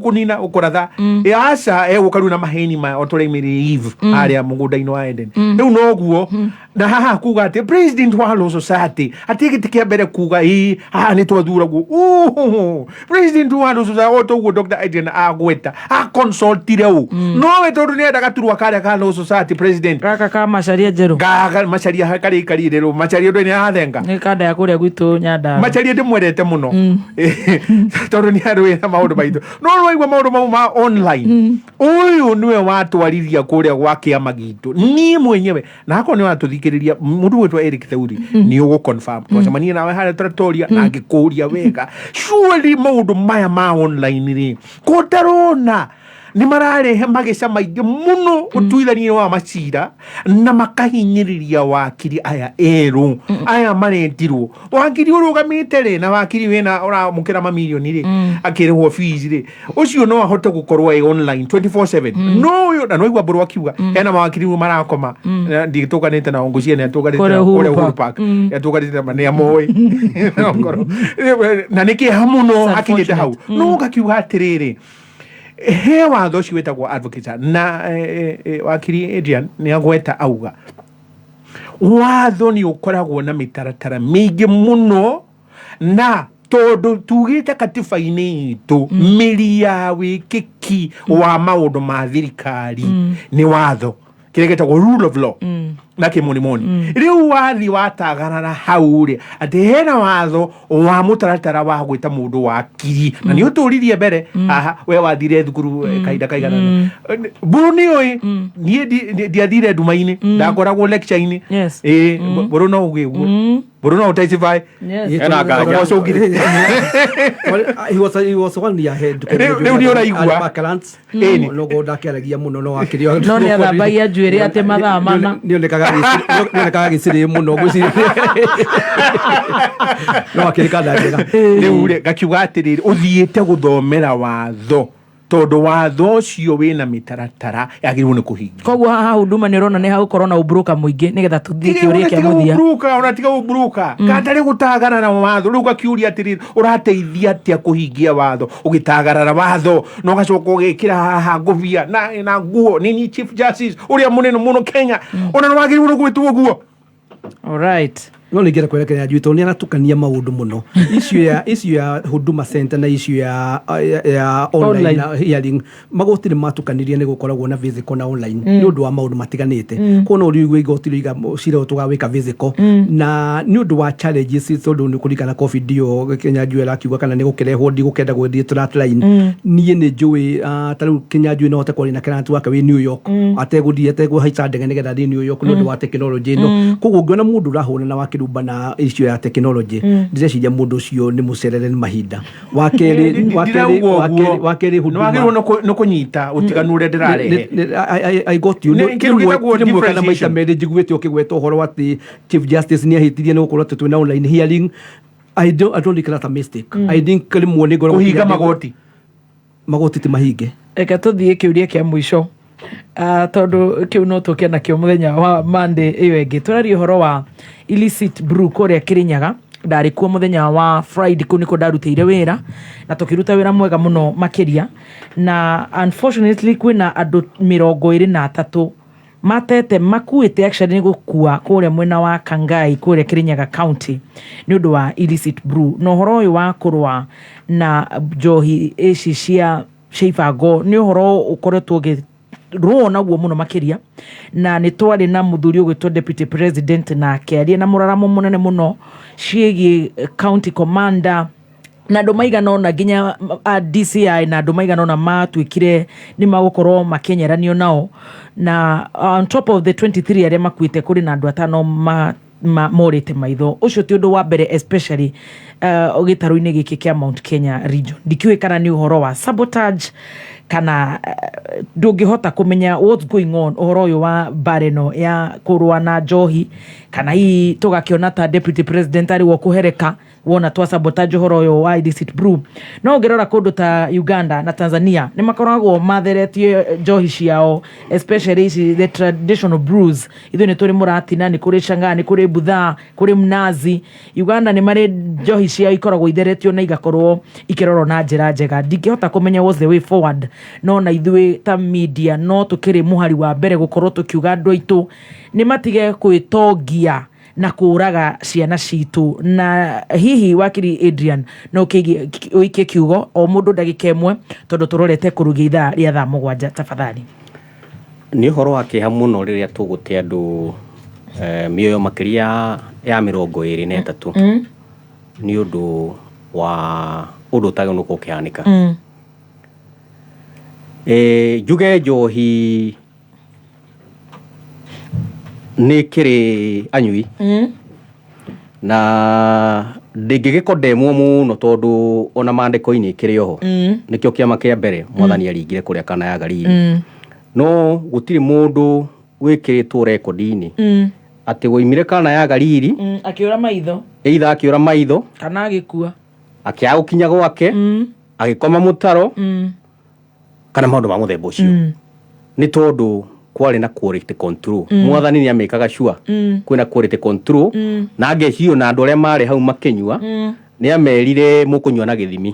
kũnina ũkũratha. Ĩ aca, egũka rĩu na maheni maya o tũraimĩrĩ Eve harĩa mũgũnda-inĩ wa Eden. Rĩu noguo na haha kuga atĩ president wa Law Society atĩ gĩtĩ kĩa mbere kuga ĩ haha nĩ twathuragwo. Uhuhu. President wa Law Society o toguo Dr. Adrian agweta aconsultire ũ nowe, tondũ nĩ enda gaturwa karĩa ka Law Society president gaka ka Macaria njerũ. Gaka Macaria karĩa ikarire rũ Macaria ndũ nĩ arathenga. Nĩ kanda ya kũrĩa gwitũ Nyandarua. Macaria ndĩmwendete mũno tondũ nĩ arũĩ na maũndũ maitũ, no rwaigua maũndũ mau ma online, ũyũ nĩwe watwarithia kũrĩa gwa kĩama gitũ. Niĩ mwenyewe na akorwo nĩ watũthikĩrĩria, mũndũ gwĩtwo Eric Theuri, nĩ ũgũ confirm twacemania nawe harĩa Pretoria na ngĩkũria wega, surely maũndũ maya ma online rĩ, ko ndarona Nĩ mararehe mageca maingĩ mũno ũtuithania wa macira na makahinyĩrĩria wakiri aya erũ aya marendirwo. Wakiri ũrũgamĩte rĩ, na wakiri wĩna ũramũkĩra mamirioni rĩ, akĩrĩhwo fees rĩ, ũcio no ahote gũkorwo ĩ online 24/7. No ũyũ na noigua mbũrũ akiuga hena mawakiri marakoma. Na ndigĩtũnganĩte nao, ngũcia nĩ atũnganĩte Kũrĩa nao Uhuru kũrĩa Uhuru Park. Park. Nĩatũnganĩte na nĩ amoĩ. Na nĩ kĩeha mũno It's akinyĩte hau. unfortunate. No ngakiuga atĩrĩrĩ, he watho ũcio wĩtagwo Advocates Act, na wakiri Adrian nĩ agweta auga watho nĩ ũkoragwo na mĩtaratara mĩingĩ mũno, na tondũ tugĩte katiba-inĩ itũ mĩri ya wĩkĩki wa maũndũ ma thirikari nĩ watho, kĩrĩa gĩtagwo rule of law na kĩmonimoni. Rĩu wathi watagarara hau rĩ, atĩ hena watho wa mũtaratara wa gwĩta mũndũ wakiri, na nĩ ũtũririe mbere haha we wathire thukuru kahinda kaigana. Mbũrũ nĩ ũĩ niĩ ndiathire nduma-inĩ, ndakoragwo lecture-inĩ. Ĩĩ, mbũrũ no uge ũguo, mbũrũ no ũtestify. Yes. Ena nganja. Wacũngire. Well, he was one year ahead. Rĩu nĩ ũraigua. Parklands. Ĩni. Noguo ndakĩaragia mũno no akĩrĩ. No nĩ athambagia njuĩrĩ atĩ mathaa mana. Nĩonekaga gĩcirĩ mũno ngwĩciria. No akĩrĩ kanda njega. Rĩu rĩ, ngakiuga atĩrĩrĩ, ũthiĩte gũthomera watho tondũ watho ũcio wĩna mĩtaratara yagĩrĩirwo nĩ kũhingia. Koguo haha Huduma nĩ ũrona nĩ hagũkorwo na ũmburuka mũingĩ nĩgetha tũthiĩ kĩũria kĩa mũthia. Ũmburuka ona tiga ũmburuka katarĩ gũtagarara watho. Rĩu gakiũria atĩrĩrĩ, ũrateithia atĩa kũhingia watho ũgĩtagarara watho, na ũgacoka ũgekĩra haha ngũbia na nguo nĩ niĩ Chief Justice ũrĩa mũnene mũno Kenya, ona nĩ wagĩrĩirwo nĩ gwĩtwo ũguo. Alright. No ningĩenda kwerekera Njuĩ tondũ nĩ aratukania maũndũ mũno, issue ya Huduma Center na issue ya online Online. na hearing. Magoti nĩ matukanirie nĩ gũkoragwo na physical na online nĩ ũndũ wa maũndũ matiganĩte. Koguo no ũrĩigue igoti rĩiga cira ũyũ tũgawĩka physical na nĩ ũndũ wa challenges, tondũ nĩ kũringana COVID ĩyo Kenya Njui arakiuga kana nĩ gũkĩrehwo, ndigũkenda gũthiĩ to that line. Niĩ nĩ njũĩ ta rĩu Kenya Njui no hote kwaria na client wake wĩ New York ategũthiĩ, ategũhaica ndege nĩgetha athiĩ New York nĩ ũndũ wa tekinoronjĩ ĩno. Koguo ũngĩona mũndũ ũrahũrana na wakĩrumba na issue ya tekinoronjĩ, ndĩreciria mũndũ ũcio nĩ mũcerere nĩ mahinda. Wakerĩ, Ndirauga ũguo. wakerĩ, Nĩ wagĩrĩirwo nĩ kũnyita ũtiganu ũrĩa ndĩrarehe. I got you. Nĩ kĩndũ gĩtagwo Rĩmwe kana maita differentiation. merĩ njiguĩte ũkĩgweta ũhoro atĩ Chief Justice nĩ ahĩtirie nĩ gũkorwo atĩ twĩna online hearing. I don't think that's a mistake. I think rĩmwe nĩ ngoragwo Kũhinga magoti. Magoti ti mahinge. Reke tũthiĩ kĩũria kĩa mũico, tondũ kĩu no tũke nakĩo mũthenya wa Monday ĩyo ĩngĩ. Tũraria ũhoro wa illicit brew kũrĩa Kĩrĩnyaga. Ndarĩ kuo mũthenya wa Friday, kũu nĩkuo ndarutĩire wĩra na tũkĩruta wĩra mwega mũno makĩria, na unfortunately kwĩna andũ 23 matete makuĩte, actually nĩ gũkua kũrĩa mwena wa Kangai kũrĩa Kĩrĩnyaga County nĩ ũndũ wa illicit brew. Na ũhoro ũyũ wa kũrũa na njohi ici cia ibango nĩ ũhoro ũkoretwo ũgĩrũo naguo mũno makĩria, na nĩ twarĩ na mũthuri ũgwĩtwo Deputy President na akĩaria na mũraramo mũnene mũno ciĩgiĩ county commander na andũ maigana ũna, nginya a DCI na andũ maigana ũna matuĩkire nĩ magũkorwo makĩenyeranio nao. Na on top of the 23 arĩa makuĩte, kũrĩ na andũ atano ma morĩte maitho. Ũcio ti ũndũ wa mbere, especially gĩtarũ-inĩ gĩkĩ kĩa Mount Kenya region. Ndikĩũĩ kana nĩ ũhoro wa sabotage kana ndũngĩhota kũmenya what's going on, ũhoro ũyũ wa mbara ĩno ya kũrũa na njohi, kana hihi tũgakĩona ta Deputy President arĩ we ũkũhereka wona twa sabotage ũhoro ũyũ wa illicit brew. No ũngĩrora kũndũ ta Uganda na Tanzania, nĩ makoragwo matheretie njohi ciao, especially ici the traditional brews. Ithuĩ nĩ tũrĩ mũratina, nĩ kũrĩ chang'aa, nĩ kũrĩ buthaa, kũrĩ mnazi. Uganda nĩ marĩ njohi ciao ikoragwo itheretio na igakorwo ikĩrorwo na njĩra njega. Ndingĩhota kũmenya what's the way forward, no na ithuĩ ta media no tũkĩrĩ mũhari wa mbere gũkorwo tũkiuga andũ aitũ nĩ matige kwĩtongia na kũraga ciana citũ. Na hihi wakiri Adrian no ũikie kiugo o mũndũ ndagĩka 1, tondũ tũrorete kũrugia ithaa rĩa thaa 7, tafadhali. Nĩ ũhoro wa kĩeha mũno rĩrĩa tũgũte andũ mĩoyo makĩria ya 23 nĩ ũndũ wa ũndũ ũtagĩrĩirwo nĩ gũkorwo ũkĩhanĩka. Njuge njohi nĩ kĩrĩ anyui na Ndĩngĩgĩkondemwo mũno tondũ ona maandĩko-inĩ ĩkĩrĩ oho. Nĩkĩo kĩama kĩa mbere mwathani aringire kũrĩa Kana ya Galili. No gũtirĩ mũndũ wĩkĩrĩtwo rekondi-inĩ atĩ woimire Kana ya Galili Akĩũra maitho either akĩũra maitho kana agĩkua. Akĩaga gũkinya gwake, agĩkoma mũtaro kana maũndũ ma mũthemba ũcio, nĩ tondũ kwarĩ na quality control. Mwathani nĩ amĩkaga sure kwĩna quality control, na ngecirio na andũ arĩa marĩ hau makĩnyua nĩ amerire mũkũnyua na gĩthimi.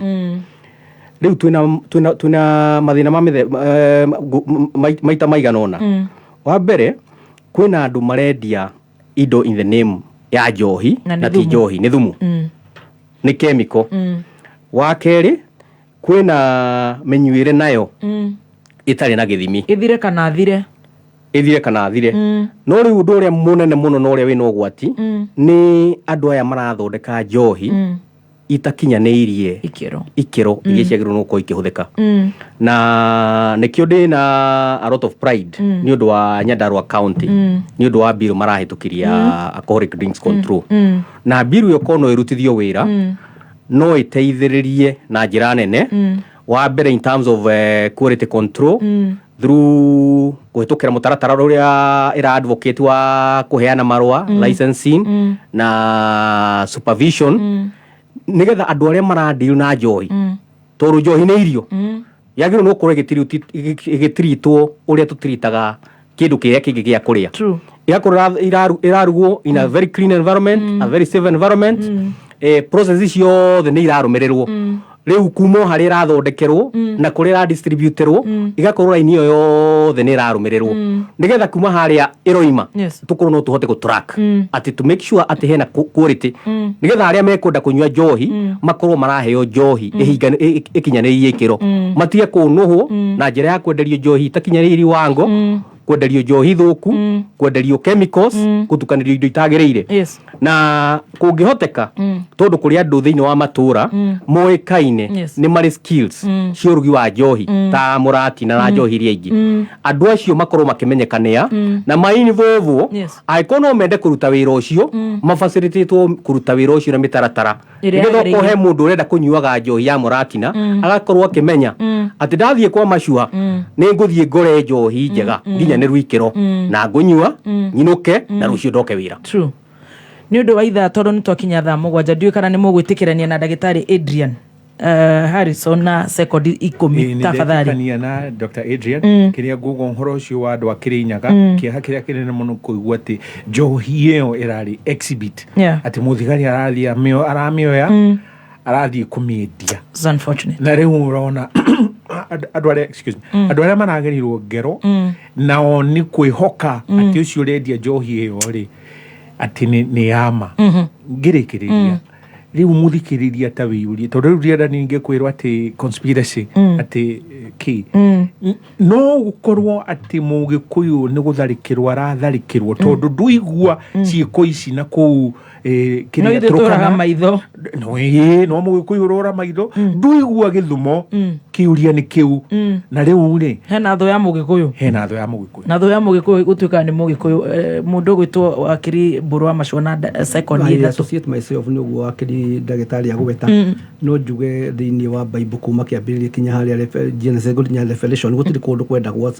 Rĩu twĩna mathĩna ma maita maigana ũna. Wa mbere, kwĩna andũ marendia indo in the name ya njohi Na nĩ na ti thumu. njohi, nĩ thumu, nĩ chemical. Wa kerĩ, kwĩna mĩnyuĩre nayo ĩtarĩ na gĩthimi. Ĩthire kana thire. Ĩthire kana thire. No rĩu ũndũ ũrĩa mũnene mũno na ũrĩa wĩna ũgwati nĩ andũ aya marathondeka njohi itakinyanĩirie ikĩro ikĩro iria ciagĩrĩirwo nĩ gũkorwo ikĩhũthĩka. Na nĩkĩo ndĩna a lot of pride nĩ ũndũ wa Nyandarua County, nĩ ũndũ wa bill marahĩtũkiria, alcoholic drinks control. Na bill ĩyo korwo no ĩrutithio wĩra, no ĩteithĩrĩrie na njĩra nene. Wa mbere, in terms of quality control through kũhĩtũkĩra mũtaratara ũrĩa ĩra advocate wa kũheana marũa, licensing na supervision, nĩgetha andũ arĩa maradeal na njohi, tondũ njohi nĩ irio, yagĩrĩirwo nĩ gũkorwo ĩgĩtiritwo ũrĩa tũtiritaga kĩndũ kĩrĩa kĩngĩ gĩa kũrĩa. Ĩgakorwo ĩrarugwo in a very clean environment, a very safe environment. Process ciothe nĩ irarũmĩrĩrwo. Rĩu kuma o harĩa ĩrathondekerwo na kũrĩa ĩradistributerwo, ĩgakorwo raini ĩyo yothe nĩ ĩrarũmĩrĩrwo, nĩgetha kuma harĩa ĩroima tũkorwo no tũhote gũ-track atĩ to make sure atĩ hena quality, nĩgetha arĩa mekwenda kũnyua njohi makorwo maraheo njohi ĩkinyanĩirie ikĩro, matige kũnũhwo na njĩra ya kwenderio njohi itakinyanĩirie wango, kwenderio njohi thũku, kwenderio chemicals, gũtukanĩrio indo itagĩrĩire. Na kũngĩhoteka, tondũ kũrĩ andũ thĩinĩ wa matũra moĩkaine nĩ marĩ skills cia ũrugi wa njohi ta mũratina na njohi iria ingĩ, andũ acio makorwo makĩmenyekanĩa na mainvolvwo. Angĩkorwo no mende kũruta wĩra ũcio, mafacilitatwo kũruta wĩra ũcio na mĩtaratara, ĩrĩa nĩgetha okorwo yagĩrĩire. he mũndũ ũrenda kũnyuaga njohi ya mũratina, agakorwo akĩmenya atĩ ndathiĩ kwa macua nĩ ngũthiĩ ngore njohi njega nginyanĩru ikĩro, na ngũnyua nyinũke na rũciũ ndoke wĩra. True. Nĩ ũndũ wa ithaa, tondũ nĩ twakinya thaa 7, ndiũĩ kana nĩ mũgwĩtĩkĩrania na ndagĩtarĩ Adrian Harrison na sekondi 10, tafadhali. Nĩndetĩkania na Dr. Adrian. Kĩrĩa nguga ũhoro ũcio wa andũ a Kĩrĩnyaga, kĩeha kĩrĩa kĩnene mũno kũigua atĩ njohi ĩyo ĩrarĩ exhibit, atĩ mũthigari arathiĩ aramĩoya, arathiĩ kũmĩendia. It's unfortunate. Na rĩu ũrona andũ arĩa, excuse me, andũ arĩa maragerirwo ngero nao nĩ kwĩhoka atĩ ũcio ũrendia njohi ĩyo rĩ, atĩ nĩ yama. Ngĩrĩkĩrĩria, rĩu mũthikĩrĩria ta wĩyũrie, tondũ rĩu ndienda ningĩ kwĩrwo atĩ conspiracy, atĩ kĩ. No gũkorwo atĩ mũgĩkũyũ nĩ gũtharĩkĩrwo aratharĩkĩrwo, tondũ ndũigua ciĩko ici na kũu No kĩrĩa ithuĩ tũraga Turkana. maitho. No ĩĩ, no mũgĩkũyũ ũrora maitho, ndũigua gĩthumo kĩũria nĩ kĩu. Na rĩu rĩ, hena thũ ya mũgĩkũyũ. Hena thũ ya mũgĩkũyũ. Na thũ ya mũgĩkũyũ gũtuĩkaga nĩ mũgĩkũyũ, mũndũ ũgwĩtwo wakiri Mbũrũ wa Macua na sekondi I 3. associate myself nĩ ũguo wakiri ndagĩtarĩ agweta. No njuge thĩinĩ wa Bible kuma kĩambĩrĩria kinya harĩa Genesis nginya Revelation, gũtirĩ kũndũ kwendagwo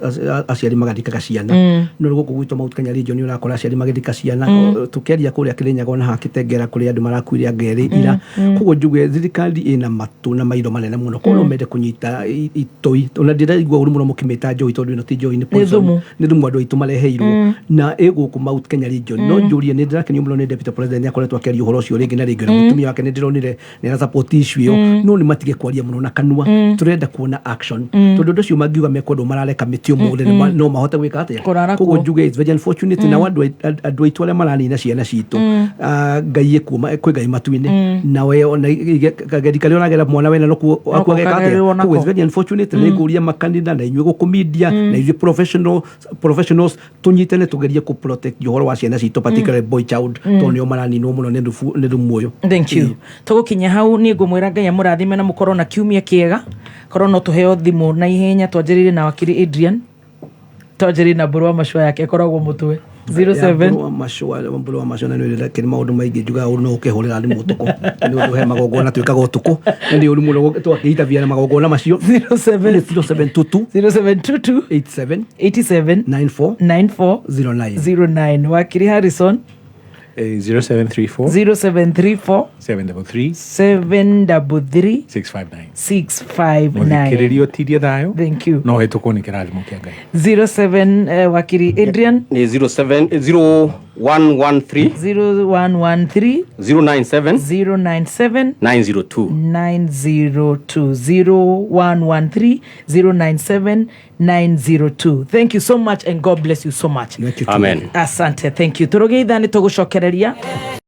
aciari magathikaga ciana. No rĩu gũkũ gwitũ Mount Kenya region nĩ ũrakora aciari magĩthika ciana. Tũkĩaria kũrĩa Kĩrĩnyaga ona haha Kĩtengera kũrĩ andũ marakuire anga erĩ ira. Koguo njuge thirikari ĩna matũ na maitho manene mũno, koguo no mende kũnyita itoi. Ona ndĩraigua ũru mũno mũkĩmĩta njohi, tondũ ĩno ti njohi, nĩ poison. Thumu. Nĩ thumu andũ aitũ mareheirwo na ĩ gũkũ Mount Kenya region. No njũrie, nĩ ndĩrakenio mũno nĩ deputy president, nĩ akoretwo akĩaria ũhoro ũcio rĩngĩ na rĩngĩ, na mũtumia wake nĩ ndĩronire nĩ ara support issue ĩyo. No nĩ matige kwaria mũno na kanua, tũrenda kuona action, tondũ andũ acio mangiuga mekwendwo marareka mĩtĩ ũmũthĩ, no mahote gwĩka atĩa? Kũrara Koguo kuo. njuge it's very unfortunate. Na andũ aitũ arĩa maranina ciana citũ, Ngai ĩkuo, kwĩ Ngai matu-inĩ, na we ona kageri karĩa ũragera mwana wena nokuo Noko akuageka atĩa. kagerirwo nako. Koguo it's very unfortunate. Nĩ ngũria makanitha na inyuĩ gũkũ media na ithuĩ professionals tũnyitane tũgerie kũ protect ũhoro wa ciana citũ, particularly boy child, tondũ nĩo maraninwo mũno nĩ thumu ũyũ. Thank you. Tũgũkinya hau, niĩ ngũmwĩra Ngai amũrathime na mũkorwo na kiumia kĩega. Korwo no tũheo thimũ na ihenya, twanjĩrĩrie na wakiri Adrian. Tonjerina mbũrũ wa macua yake ĩkoragwo mũtwe. 07 Mbũrũ wa macua na nĩ kĩ maũndũ maingĩ njugaga ũru no ũkĩhũrĩra thimũ ũtukũ nĩ ũndũ he magongona twĩkaga ũtukũ na nĩ ũru mũno twakĩhitabia na magongona macio. 0722 0722 87 87 94 94 09. 09. Wakiri Harrison? 0734 0734 733 733 659. 659. Mũthikĩrĩria ũtirie thayũ. Thank you. No hĩtũkwo nĩ kĩrathimo kĩa Ngai. 07 wakiri Adrian? Nĩ 07 0113 0113 097 097 902. 902. 0113 097 902. Thank you so much and God bless you so much. Amen. Asante, thank you. Tũrũgĩitha nĩ tũgũcokereria.